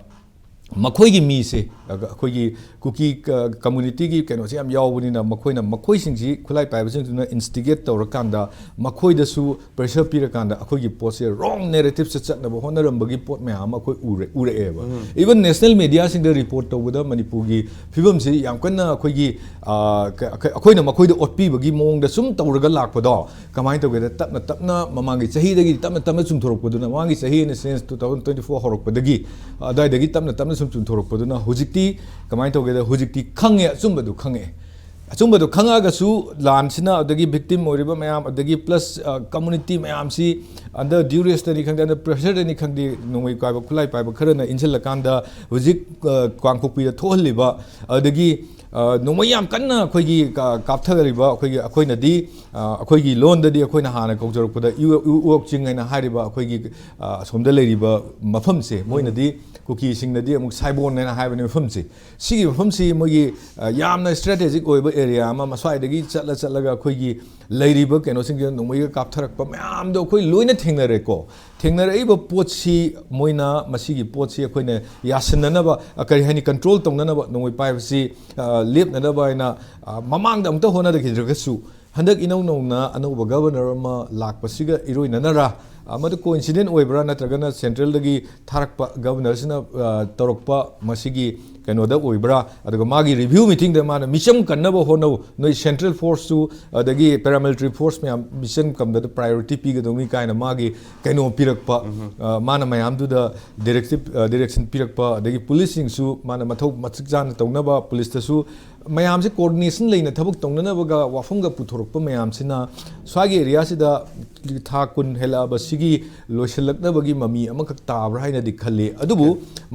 ꯃꯈꯣꯏꯒꯤ ꯃꯤꯁꯦ, ꯑ, ꯑꯩꯈꯣꯏꯒꯤ ꯀꯨꯀꯤ ꯀ-, ꯀꯝꯃ꯭ꯌꯨꯅꯤꯇꯤꯒꯤ ꯀꯩꯅꯣꯁꯦ ꯌꯥꯝ ꯌꯥꯎꯕꯅꯤꯅ, ꯃꯈꯣꯏꯅ ꯃꯈꯣꯏꯁꯤꯡꯁꯤ, ꯈꯨꯠꯂꯥꯏ ꯄꯥꯏꯕꯁꯤꯡꯗꯨꯅ ꯏꯟꯁꯇꯤꯒꯦꯠ ꯇꯧꯔꯀꯥꯟꯗ, ꯃꯈꯣꯏꯗꯁꯨ ꯄ꯭ꯔꯦꯁꯔ ꯄꯤꯔꯀꯥꯟꯗ ꯑꯩꯈꯣꯏꯒꯤ ꯄꯣꯠꯁꯦ ꯔꯣꯡ ꯅꯦꯔꯦꯇꯤꯞꯁꯇ ꯆꯠꯅꯕ ꯍꯣꯠꯅꯔꯝꯕꯒꯤ ꯄꯣꯠ ꯃꯌꯥꯝ ꯑꯃ ꯑꯩꯈꯣꯏ ꯎꯔꯦ, ꯎꯔꯛꯑꯦꯕ꯫ ꯏꯚꯟ ꯅꯦꯁꯅꯦꯜ ꯃꯦꯗꯤꯌꯥꯁꯤꯡꯗ ꯔꯤꯄꯣꯔꯠ ꯇꯧꯕꯗ ꯃꯅꯤꯄꯨꯔꯒꯤ ꯐꯤꯕꯝꯁꯤ ꯌꯥꯝ ꯀꯟꯅ ꯑꯩꯈꯣꯏꯒꯤ, ꯑ, ꯀ-, ꯑꯩꯈꯣꯏ-, ꯑꯩꯈꯣꯏꯅ ꯃꯈꯣꯏꯗ ꯑꯣꯠꯄꯤꯕꯒꯤ ꯃꯑꯣꯡꯗ ꯁꯨꯝ ꯇꯧꯔꯒ ꯂꯥꯛꯄꯗꯣ, ꯀꯃꯥꯏꯅ ꯇꯧꯒꯦꯗ, ꯇꯞꯅ ꯇꯞꯅ ꯃꯃꯥꯡꯒꯤ ꯆꯍꯤꯗꯒꯤ ꯇꯞꯅ ꯇꯞꯅ ꯆꯨꯝꯊꯣꯔꯛꯄꯗꯨꯅ, ꯃꯃꯥꯡꯒꯤ ꯆꯍꯤ ꯑꯩꯅ sense two thousand twenty four ꯍꯧꯔꯛꯄꯗꯒꯤ, ꯑꯗꯨꯋꯥꯏꯗꯒꯤ ꯇꯞꯅ ꯇꯞꯅ ꯁꯨꯝ ꯆꯨꯝꯊꯣꯔꯛꯄꯗꯨꯅ, ꯍꯧꯖꯤꯛꯇꯤ ꯀꯃꯥꯏꯅ ꯇꯧꯒꯦꯗ, ꯍꯧꯖꯤꯛꯇꯤ ꯈꯪꯉꯦ, ꯑꯆꯨꯝꯕꯗꯨ ꯈꯪꯉꯛꯑꯦ꯫ ꯑꯆꯨꯝꯕꯗꯣ ꯈꯪꯉꯛꯑꯒꯁꯨ ꯂꯥꯟꯁꯤꯅ ꯑꯗꯒꯤ victim ꯑꯣꯏꯔꯤꯕ ꯃꯌꯥꯝ, ꯑꯗꯒꯤ plus community ꯃꯌꯥꯝꯁꯤ under duressꯇꯅꯤ ꯈꯪꯗꯦ, under pressureꯗꯅꯤ ꯈꯪꯗꯦ, ꯅꯣꯡꯃꯩ ꯄꯥꯏꯕ, ꯈꯨꯠꯂꯥꯏ ꯄꯥꯏꯕ ꯈꯔꯅ ꯏꯟꯁꯤꯜꯂꯀꯥꯟꯗ ꯍꯧꯖꯤꯛ, ꯑ, ꯀꯥꯡꯄꯣꯛꯄꯤꯗ ꯊꯣꯛꯍꯜꯂꯤꯕ, ꯑꯗꯒꯤ, ꯑ, ꯅꯣꯡꯃꯩ ꯌꯥꯝ ꯀꯟꯅ ꯑꯩꯈꯣꯏꯒꯤ ꯀꯥ-, ꯀꯥꯞꯊꯔꯤꯕ, ꯑꯩꯈꯣꯏꯒꯤ, ꯑꯩꯈꯣꯏꯅꯗꯤ, ꯑ, ꯑꯩꯈꯣꯏꯒꯤ ꯂꯣꯟꯗꯗꯤ ꯑꯩꯈꯣꯏꯅ ꯍꯥꯟꯅ ꯀꯧꯖꯔꯛꯄꯗ ꯏꯎ-, ꯏꯎ-, ꯏꯋꯣꯛ ꯆꯤꯡ ꯍꯥꯏꯅ ꯍꯥꯏꯔꯤꯕ ꯑꯩꯈꯣꯏꯒꯤ, ꯑ, ꯑꯁꯣꯝꯗ ꯂꯩꯔꯤꯕ ꯃꯐꯝꯁꯦ, ꯃꯣꯏꯅꯗꯤ ꯀꯨꯀꯤꯁꯤꯡꯅꯗꯤ ꯑꯃꯨꯛ ꯁꯥꯏꯕꯣꯟ ꯍꯥꯏꯅ ꯍꯥꯏꯕꯅꯤ ꯃꯐꯝꯁꯦ꯫ ꯁꯤꯒꯤ ꯃꯐꯝꯁꯤ ꯃꯣꯏꯒꯤ, ꯑ, ꯌꯥꯝꯅ strategic ꯑꯣꯏꯕ area ꯑꯃ, ꯃꯁ꯭ꯋꯥꯏꯗꯒꯤ ꯆꯠꯂ ꯆꯠꯂꯒ ꯑꯩꯈꯣꯏꯒꯤ ꯂꯩꯔꯤꯕ ꯀꯩꯅꯣꯁꯤꯡꯁꯤꯗ ꯅꯣꯡꯃꯩꯒ ꯀꯥꯞꯊꯔꯛꯄ ꯃꯌꯥꯝꯗꯣ ꯑꯩꯈꯣꯏ ꯂꯣꯏꯅ ꯊꯦꯡꯅꯔꯦꯀꯣ꯫ ꯊꯦꯡꯅꯔꯛꯏꯕ ꯄꯣꯠꯁꯤ, ꯃꯣꯏꯅ ꯃꯁꯤꯒꯤ ꯄꯣꯠꯁꯤ ꯑꯩꯈꯣꯏꯅ ꯌꯥꯁꯤꯟꯅꯅꯕ, ꯑ, ꯀꯔꯤ ꯍꯥꯏꯅꯤ, control ꯇꯧꯅꯅꯕ, ꯅꯣꯡꯃꯩ ꯄꯥꯏꯕꯁꯤ, ꯑ, ꯂꯦꯞꯅꯅꯕ ꯍꯥꯏꯅ, ꯑ, ꯃꯃꯥꯡꯗ ꯑꯃꯨꯛꯇ ꯍꯣꯠꯅꯈꯤꯗ꯭ꯔꯒꯁꯨ, ꯍꯟꯗꯛ ꯏꯅꯧ ꯅꯧꯅ ꯑꯅꯧꯕ governor ꯑꯃ ꯂꯥꯛꯄꯁꯤꯒ ꯏꯔꯣꯏꯅꯅꯔ, ꯑ, ꯃꯗꯨ coincident ꯑꯣꯏꯕ꯭ꯔꯥ, ꯅꯠꯇ꯭ꯔꯒꯅ centralꯗꯒꯤ ꯊꯥꯔꯛꯄ governorꯁꯤꯅ, ꯑ, ꯇꯧꯔꯛꯄ ꯃꯁꯤꯒꯤ ꯀꯩꯅꯣꯗ ꯑꯣꯏꯕ꯭ꯔꯥ, ꯑꯗꯨꯒ ꯃꯥꯒꯤ review meetingꯗ ꯃꯥꯅ ꯃꯤꯆꯝ ꯀꯟꯅꯕ ꯍꯣꯠꯅꯧ, ꯅꯣꯏ central forceꯁꯨ ꯑꯗꯒꯤ paramilitary force ꯃꯌꯥꯝ ꯃꯤꯆꯝ ꯀꯟꯕꯗ priority ꯄꯤꯒꯗꯧꯅꯤ ꯀꯥꯏꯅ ꯃꯥꯒꯤ ꯀꯩꯅꯣ ꯄꯤꯔꯛꯄ, ꯑ, ꯃꯥꯅ ꯃꯌꯥꯝꯗꯨꯗ directive, ꯑ, direction ꯄꯤꯔꯛꯄ, ꯑꯗꯒꯤ policeꯁꯤꯡꯁꯨ ꯃꯥꯅ ꯃꯊꯧ ꯃꯇꯤꯛ ꯆꯥꯅ ꯇꯧꯅꯕ, policeꯇꯁꯨ ꯃꯌꯥꯝꯁꯦ coordination ꯂꯩꯅ ꯊꯕꯛ ꯇꯧꯅꯅꯕꯒ ꯋꯥꯐꯝꯒ ꯄꯨꯊꯣꯔꯛꯄ ꯃꯌꯥꯝꯁꯤꯅ ꯁ꯭ꯋꯥꯏꯒꯤ areaꯁꯤꯗ ꯊꯥ ꯀꯨꯟ ꯍꯦꯜꯂꯛꯑꯕ ꯁꯤꯒꯤ ꯂꯣꯏꯁꯤꯜꯂꯛꯅꯕꯒꯤ ꯃꯃꯤ ꯑꯃꯈꯛ ꯇꯥꯕ꯭ꯔꯥ ꯍꯥꯏꯅꯗꯤ ꯈꯜꯂꯤ꯫ ꯑꯗꯨꯕꯨ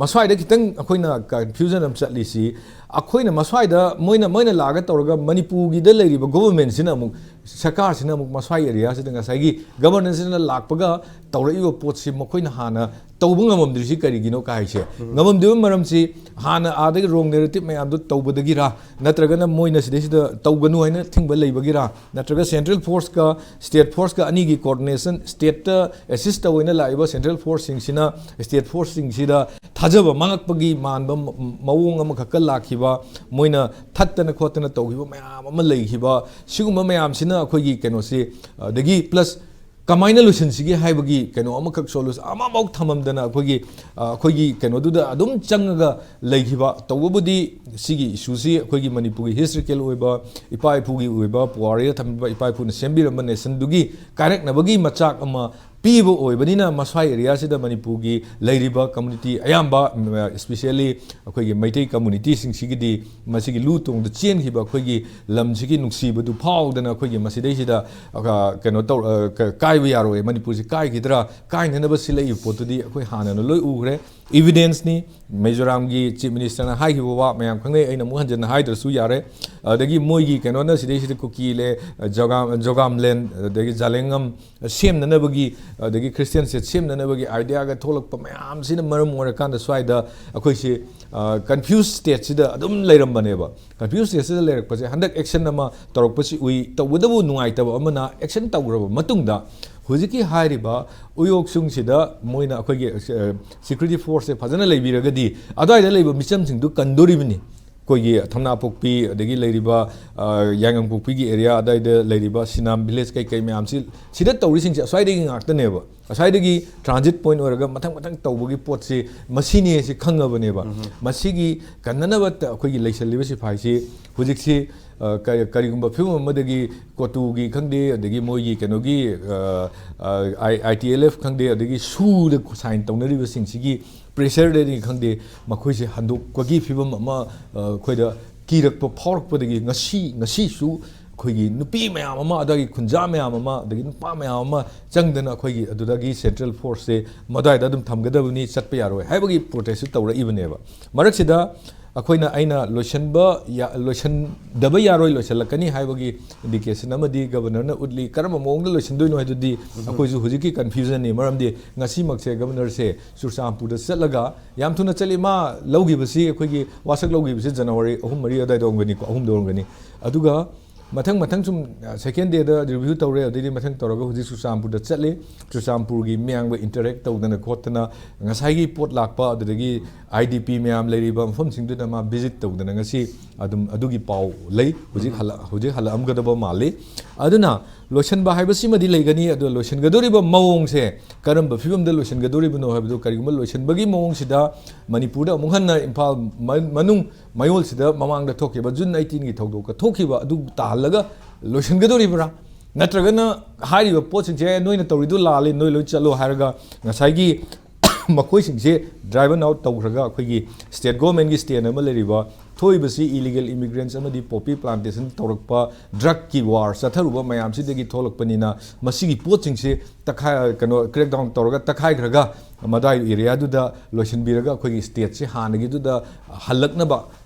ꯃꯁ꯭ꯋꯥꯏꯗ ꯈꯤꯇꯪ ꯑꯩꯈꯣꯏꯅ confusion ꯑꯃ ꯆꯠꯂꯤꯁꯤ, ꯑꯩꯈꯣꯏꯅ ꯃꯁ꯭ꯋꯥꯏꯗ ꯃꯣꯏꯅ, ꯃꯣꯏꯅ ꯂꯥꯛꯑꯒ ꯇꯧꯔꯒ ꯃꯅꯤꯄꯨꯔꯒꯤꯗ ꯂꯩꯔꯤꯕ governmentꯁꯤꯅ ꯑꯃꯨꯛ, ꯁꯔꯀꯥꯔꯁꯤꯅ ꯑꯃꯨꯛ ꯃꯁ꯭ꯋꯥꯏ areaꯁꯤꯗ ꯉꯁꯥꯏꯒꯤ governorꯁꯤꯅ ꯂꯥꯛꯄꯒ ꯇꯧꯔꯛꯏꯕ ꯄꯣꯠꯁꯤ ꯃꯈꯣꯏꯅ ꯍꯥꯟꯅ ꯇꯧꯕ ꯉꯝꯃꯝꯗ꯭ꯔꯤꯁꯤ ꯀꯔꯤꯒꯤꯅꯣ ꯀꯥꯏꯁꯦ꯫ ꯉꯝꯃꯝꯗ꯭ꯔꯤꯕ ꯃꯔꯝꯁꯤ ꯍꯥꯟꯅ ꯑꯥꯗꯒꯤ wrong narrative ꯃꯌꯥꯝꯗꯣ ꯇꯧꯕꯗꯒꯤꯔꯥ, ꯅꯠꯇ꯭ꯔꯒꯅ ꯃꯣꯏꯅ ꯁꯤꯗꯩꯁꯤꯗ ꯇꯧꯒꯅꯨ ꯍꯥꯏꯅ ꯊꯤꯡꯕ ꯂꯩꯕꯒꯤꯔꯥ, ꯅꯠꯇ꯭ꯔꯒ central forceꯀ state forceꯀ ꯑꯅꯤꯒꯤ coordination, stateꯇ assist ꯇꯧꯅ ꯂꯥꯛꯏꯕ central forceꯁꯤꯡꯁꯤꯅ state forceꯁꯤꯡꯁꯤꯗ ꯊꯥꯖꯕ ꯃꯥꯡꯉꯛꯄꯒꯤ ꯃꯥꯟꯕ ꯃ-, ꯃꯑꯣꯡ ꯑꯃꯈꯛꯀ ꯂꯥꯛꯈꯤꯕ, ꯃꯣꯏꯅ ꯊꯠꯇꯅ ꯈꯣꯠꯇꯅ ꯇꯧꯈꯤꯕ ꯃꯌꯥꯝ ꯑꯃ ꯂꯩꯈꯤꯕ, ꯁꯤꯒꯨꯝꯕ ꯃꯌꯥꯝꯁꯤꯅ ꯑꯩꯈꯣꯏꯒꯤ ꯀꯩꯅꯣꯁꯤ, ꯑꯗꯒꯤ plus ꯀꯃꯥꯏꯅ ꯂꯣꯏꯁꯤꯟꯁꯤꯒꯦ ꯍꯥꯏꯕꯒꯤ ꯀꯩꯅꯣ ꯑꯃꯈꯛ solution ꯑꯃꯐꯥꯎ ꯊꯝꯃꯝꯗꯅ ꯑꯩꯈꯣꯏꯒꯤ, ꯑ, ꯑꯩꯈꯣꯏꯒꯤ ꯀꯩꯅꯣꯗꯨꯗ ꯑꯗꯨꯝ ꯆꯪꯉꯒ ꯂꯩꯈꯤꯕ꯫ ꯇꯧꯕꯕꯨꯗꯤ ꯁꯤꯒꯤ issueꯁꯤ ꯑꯩꯈꯣꯏꯒꯤ ꯃꯅꯤꯄꯨꯔꯒꯤ historical ꯑꯣꯏꯕ, ꯏꯄꯥ ꯏꯄꯨꯒꯤ ꯑꯣꯏꯕ ꯄꯨꯋꯥꯔꯤꯗ ꯊꯝꯕꯤꯕ, ꯏꯄꯥ ꯏꯄꯨꯅ ꯁꯦꯝꯕꯤꯔꯝꯕ nationꯗꯨꯒꯤ ꯀꯥꯏꯔꯛꯅꯕꯒꯤ ꯃꯆꯥꯛ ꯑꯃ ꯄꯤꯕ ꯑꯣꯏꯕꯅꯤꯅ, ꯃꯁ꯭ꯋꯥꯏ ꯑꯦꯔꯤꯌꯥꯁꯤꯗ ꯃꯅꯤꯄꯨꯔꯒꯤ ꯂꯩꯔꯤꯕ ꯀꯝꯃꯨꯅꯤꯇꯤ ꯑꯌꯥꯝꯕ, especially ꯑꯩꯈꯣꯏꯒꯤ ꯃꯩꯇꯩ ꯀꯝꯃꯨꯅꯤꯇꯤꯁꯤꯡꯁꯤꯒꯤꯗꯤ, ꯃꯁꯤꯒꯤ ꯂꯨ ꯇꯣꯡꯗ ꯆꯦꯟꯈꯤꯕ ꯑꯩꯈꯣꯏꯒꯤ ꯂꯝꯁꯤꯒꯤ ꯅꯨꯡꯁꯤꯕꯗꯨ ꯐꯥꯎꯗꯅ, ꯑꯩꯈꯣꯏꯒꯤ ꯃꯁꯤꯗꯩꯁꯤꯗ, ꯑ, ꯀꯩꯅꯣ ꯇꯧ-, ꯑ, ꯀ-, ꯀꯥꯏꯕ ꯌꯥꯔꯣꯏ, ꯃꯅꯤꯄꯨꯔꯁꯤ ꯀꯥꯏꯈꯤꯗ꯭ꯔꯥ, ꯀꯥꯏꯅꯅꯕ ꯁꯤꯜꯂꯛꯏꯕ ꯄꯣꯠꯇꯨꯗꯤ ꯑꯩꯈꯣꯏ ꯍꯥꯟꯅꯅ ꯂꯣꯏ ꯎꯈ꯭ꯔꯦ, evidence ꯅꯤ꯫ ꯃꯤꯖꯣꯔꯥꯝꯒꯤ Chief Minister ꯅ ꯍꯥꯏꯈꯤꯕ ꯋꯥ ꯃꯌꯥꯝ ꯈꯪꯅꯩ, ꯑꯩꯅ ꯑꯃꯨꯛ ꯍꯟꯖꯟꯅ ꯍꯥꯏꯗ꯭ꯔꯁꯨ ꯌꯥꯔꯦ꯫ ꯑꯗꯒꯤ ꯃꯣꯏꯒꯤ ꯀꯩꯅꯣꯅ ꯁꯤꯗꯩꯁꯤꯗ ꯀꯨꯀꯤ ꯂꯦ-, ꯖꯣꯒꯥꯝ-, ꯖꯣꯒꯥꯝ ꯂꯦꯟ, ꯑꯗꯒꯤ ꯖꯥꯂꯦꯡꯉꯝ ꯁꯦꯝꯅꯅꯕꯒꯤ, ꯑꯗꯒꯤ Christian state ꯁꯦꯝꯅꯅꯕꯒꯤ idea ꯒ ꯊꯣꯛꯂꯛꯄ ꯃꯌꯥꯝꯁꯤꯅ ꯃꯔꯝ ꯑꯣꯏꯔꯀꯥꯟꯗ ꯁ꯭ꯋꯥꯏꯗ ꯑꯩꯈꯣꯏꯁꯤ, ꯑ, confuse state ꯁꯤꯗ ꯑꯗꯨꯝ ꯂꯩꯔꯝꯕꯅꯦꯕ꯫ Confuse state ꯁꯤꯗ ꯂꯩꯔꯛꯄꯁꯦ ꯍꯟꯗꯛ action ꯑꯃ ꯇꯧꯔꯛꯄꯁꯤ ꯎꯏ꯫ ꯇꯧꯕꯇꯕꯨ ꯅꯨꯡꯉꯥꯏꯇꯕ ꯑꯃꯅ, action ꯇꯧꯈ꯭ꯔꯕ ꯃꯇꯨꯡꯗ ꯍꯧꯖꯤꯛꯀꯤ ꯍꯥꯏꯔꯤꯕ ꯎꯌꯣꯛꯁꯨꯡꯁꯤꯗ ꯃꯣꯏꯅ ꯑꯩꯈꯣꯏꯒꯤ, ꯑ, security force ꯁꯦ ꯐꯖꯅ ꯂꯩꯕꯤꯔꯒꯗꯤ ꯑꯗ꯭ꯋꯥꯏꯗ ꯂꯩꯕ ꯃꯤꯆꯝꯁꯤꯡꯗꯨ ꯀꯟꯗꯣꯔꯤꯕꯅꯤ꯫ ꯑꯩꯈꯣꯏꯒꯤ ꯊꯝꯅꯥꯄꯣꯛꯄꯤ, ꯑꯗꯒꯤ ꯂꯩꯔꯤꯕ, ꯑ, ꯌꯥꯏꯉꯪꯄꯣꯛꯄꯤꯒꯤ area ꯑꯗ꯭ꯋꯥꯏꯗ ꯂꯩꯔꯤꯕ ꯁꯤꯅꯥꯝ village ꯀꯩ ꯀꯩ ꯃꯌꯥꯝꯁꯤ, ꯁꯤꯗ ꯇꯧꯔꯤꯁꯤꯡꯁꯦ ꯑꯁ꯭ꯋꯥꯏꯗꯒꯤ ꯉꯥꯛꯇꯅꯦꯕ꯫ ꯑꯁ꯭ꯋꯥꯏꯗꯒꯤ transit point ꯑꯣꯏꯔꯒ ꯃꯊꯪ ꯃꯊꯪ ꯇꯧꯕꯒꯤ ꯄꯣꯠꯁꯤ ꯃꯁꯤꯅꯦ ꯁꯤ ꯈꯪꯉꯕꯅꯦꯕ꯫ ꯃꯁꯤꯒꯤ ꯀꯟꯅꯅꯕ ꯇ-, ꯑꯩꯈꯣꯏꯒꯤ ꯂꯩꯁꯜꯂꯤꯕ ꯁꯤꯐꯥꯏꯁꯤ ꯍꯧꯖꯤꯛꯁꯤ, ꯑ, ꯀ-, ꯀꯔꯤꯒꯨꯝꯕ ꯐꯤꯕꯝ ꯑꯃꯗꯒꯤ ꯀꯣꯇꯨꯒꯤ ꯈꯪꯗꯦ, ꯑꯗꯒꯤ ꯃꯣꯏꯒꯤ ꯀꯩꯅꯣꯒꯤ, ꯑ, ꯑ, I-, I T L F ꯈꯪꯗꯦ, ꯑꯗꯒꯤ ꯁꯨꯗ sign ꯇꯧꯅꯔꯤꯕꯁꯤꯡꯁꯤꯒꯤ pressure ꯗꯅꯤ ꯈꯪꯗꯦ, ꯃꯈꯣꯏꯁꯦ ꯍꯟꯗꯣꯛꯄꯒꯤ ꯐꯤꯕꯝ ꯑꯃ, ꯑ, ꯑꯩꯈꯣꯏꯗ ꯀꯤꯔꯛꯄ ꯐꯥꯎꯔꯛꯄꯗꯒꯤ ꯉꯁꯤ, ꯉꯁꯤꯁꯨ ꯑꯩꯈꯣꯏꯒꯤ ꯅꯨꯄꯤ ꯃꯌꯥꯝ ꯑꯃ, ꯑꯗꯒꯤ ꯈꯨꯟꯖꯥ ꯃꯌꯥꯝ ꯑꯃ, ꯑꯗꯒꯤ ꯅꯨꯄꯥ ꯃꯌꯥꯝ ꯑꯃ ꯆꯪꯗꯅ ꯑꯩꯈꯣꯏꯒꯤ ꯑꯗꯨꯗꯒꯤ central force ꯁꯦ ꯃꯗ꯭ꯋꯥꯏꯗ ꯑꯗꯨꯝ ꯊꯝꯒꯗꯕꯅꯤ, ꯆꯠꯄ ꯌꯥꯔꯣꯏ ꯍꯥꯏꯕꯒꯤ protest ꯁꯨ ꯇꯧꯔꯛꯏꯕꯅꯦꯕ꯫ ꯃꯔꯛꯁꯤꯗ ꯑꯩꯈꯣꯏꯅ, ꯑꯩꯅ ꯂꯣꯏꯁꯤꯟꯕ ꯌꯥ-, ꯂꯣꯏꯁꯤꯟꯗꯕ ꯌꯥꯔꯣꯏ, ꯂꯣꯏꯁꯤꯜꯂꯛꯀꯅꯤ ꯍꯥꯏꯕꯒꯤ indication ꯑꯃꯗꯤ Governor ꯅ ꯎꯠꯂꯤ꯫ ꯀꯔꯝꯕ ꯃꯑꯣꯡꯗ ꯂꯣꯏꯁꯤꯟꯗꯣꯏꯅꯣ ꯍꯥꯏꯗꯨꯗꯤ ꯑꯩꯈꯣꯏꯁꯨ ꯍꯧꯖꯤꯛꯀꯤ confusion ꯅꯤ꯫ ꯃꯔꯝꯗꯤ ꯉꯁꯤꯃꯛꯁꯦ Governor ꯁꯦ ꯆꯨꯔꯆꯥꯟꯄꯨꯔꯗ ꯆꯠꯂꯒ, ꯌꯥꯝ ꯊꯨꯅ ꯆꯠꯂꯤ, ꯃꯥ ꯂꯧꯈꯤꯕꯁꯤ, ꯑꯩꯈꯣꯏꯒꯤ ꯋꯥꯁꯛ ꯂꯧꯈꯤꯕꯁꯤ January ꯑꯍꯨꯝ ꯃꯔꯤ ꯑꯗꯨꯋꯥꯏꯗ ꯑꯣꯏꯔꯝꯒꯅꯤꯀꯣ, ꯑꯍꯨꯝꯗ ꯑꯣꯏꯔꯝꯒꯅꯤ꯫ ꯑꯗꯨꯒ ꯃꯊꯪ ꯃꯊꯪ ꯁꯨꯝ, ꯑ, second day ꯗ review ꯇꯧꯔꯦ, ꯑꯗꯩꯗꯤ ꯃꯊꯪ ꯇꯧꯔꯒ ꯍꯧꯖꯤꯛ ꯆꯨꯔꯆꯥꯟꯄꯨꯔꯗ ꯆꯠꯂꯤ꯫ ꯆꯨꯔꯆꯥꯟꯄꯨꯔꯒꯤ ꯃꯤꯌꯥꯝꯒ interact ꯇꯧꯗꯅ ꯈꯣꯠꯇꯅ, ꯉꯁꯥꯏꯒꯤ ꯄꯣꯠ ꯂꯥꯛꯄ, ꯑꯗꯨꯗꯒꯤ I D P ꯃꯌꯥꯝ ꯂꯩꯔꯤꯕ ꯃꯐꯝꯁꯤꯡꯗꯨꯗ ꯃꯥ visit ꯇꯧꯗꯅ ꯉꯁꯤ ꯑꯗꯨꯝ ꯑꯗꯨꯒꯤ ꯄꯥꯎ ꯂꯩ꯫ ꯍꯧꯖꯤꯛ ꯍꯜꯂꯛ-, ꯍꯧꯖꯤꯛ ꯍꯜꯂꯛꯑꯝꯒꯗꯕ ꯃꯥꯜꯂꯤ꯫ ꯑꯗꯨꯅ ꯂꯣꯏꯁꯤꯟꯕ ꯍꯥꯏꯕꯁꯤꯃꯗꯤ ꯂꯩꯒꯅꯤ, ꯑꯗꯨꯒ ꯂꯣꯏꯁꯤꯟꯒꯗꯧꯔꯤꯕ ꯃꯑꯣꯡꯁꯦ ꯀꯔꯝꯕ ꯐꯤꯕꯝꯗ ꯂꯣꯏꯁꯤꯟꯒꯗꯧꯔꯤꯕꯅꯣ ꯍꯥꯏꯕꯗꯨ, ꯀꯔꯤꯒꯨꯝꯕ ꯂꯣꯏꯁꯤꯟꯕꯒꯤ ꯃꯑꯣꯡꯁꯤꯗ ꯃꯅꯤꯄꯨꯔꯗ ꯑꯃꯨꯛ ꯍꯟꯅ ꯏꯝꯐꯥꯜ ꯃ-, ꯃꯅꯨꯡ ꯃꯌꯣꯜꯁꯤꯗ ꯃꯃꯥꯡꯗ ꯊꯣꯛꯈꯤꯕ June eighteen ꯒꯤ ꯊꯧꯗꯣꯛꯇ ꯊꯣꯛꯈꯤꯕ ꯑꯗꯨ ꯇꯥꯍꯜꯂꯒ ꯂꯣꯏꯁꯤꯟꯒꯗꯧꯔꯤꯕ꯭ꯔꯥ? ꯅꯠꯇ꯭ꯔꯒꯅ ꯍꯥꯏꯔꯤꯕ ꯄꯣꯠꯁꯤꯡꯁꯦ "ꯅꯣꯏꯅ ꯇꯧꯔꯤꯗꯨ ꯂꯥꯜꯂꯤ, ꯅꯣꯏ ꯂꯣꯏ ꯆꯠꯂꯣ" ꯍꯥꯏꯔꯒ ꯉꯁꯥꯏꯒꯤ ꯃꯈꯣꯏꯁꯤꯡꯁꯦ driven out ꯇꯧꯈ꯭ꯔꯒ ꯑꯩꯈꯣꯏꯒꯤ state government ꯀꯤ stand ꯑꯃ ꯂꯩꯔꯤꯕ ꯊꯣꯛꯏꯕꯁꯤ illegal immigrants ꯑꯃꯗꯤ poppy plantation ꯇꯧꯔꯛꯄ drug ꯀꯤ war ꯆꯠꯊꯔꯨꯕ ꯃꯌꯥꯝꯁꯤꯗꯒꯤ ꯊꯣꯛꯂꯛꯄꯅꯤꯅ ꯃꯁꯤꯒꯤ ꯄꯣꯠꯁꯤꯡꯁꯦ ꯇꯛꯈꯥꯏ ꯀꯩꯅꯣ crackdown ꯇꯧꯔꯒ ꯇꯛꯈꯥꯏꯈ꯭ꯔꯒ ꯃꯗꯥꯏ area ꯗꯨꯗ ꯂꯣꯏꯁꯤꯟꯕꯤꯔꯒ ꯑꯩꯈꯣꯏꯒꯤ state ꯁꯦ ꯍꯥꯟꯅꯒꯤꯗꯨꯗ ꯍꯜꯂꯛꯅꯕ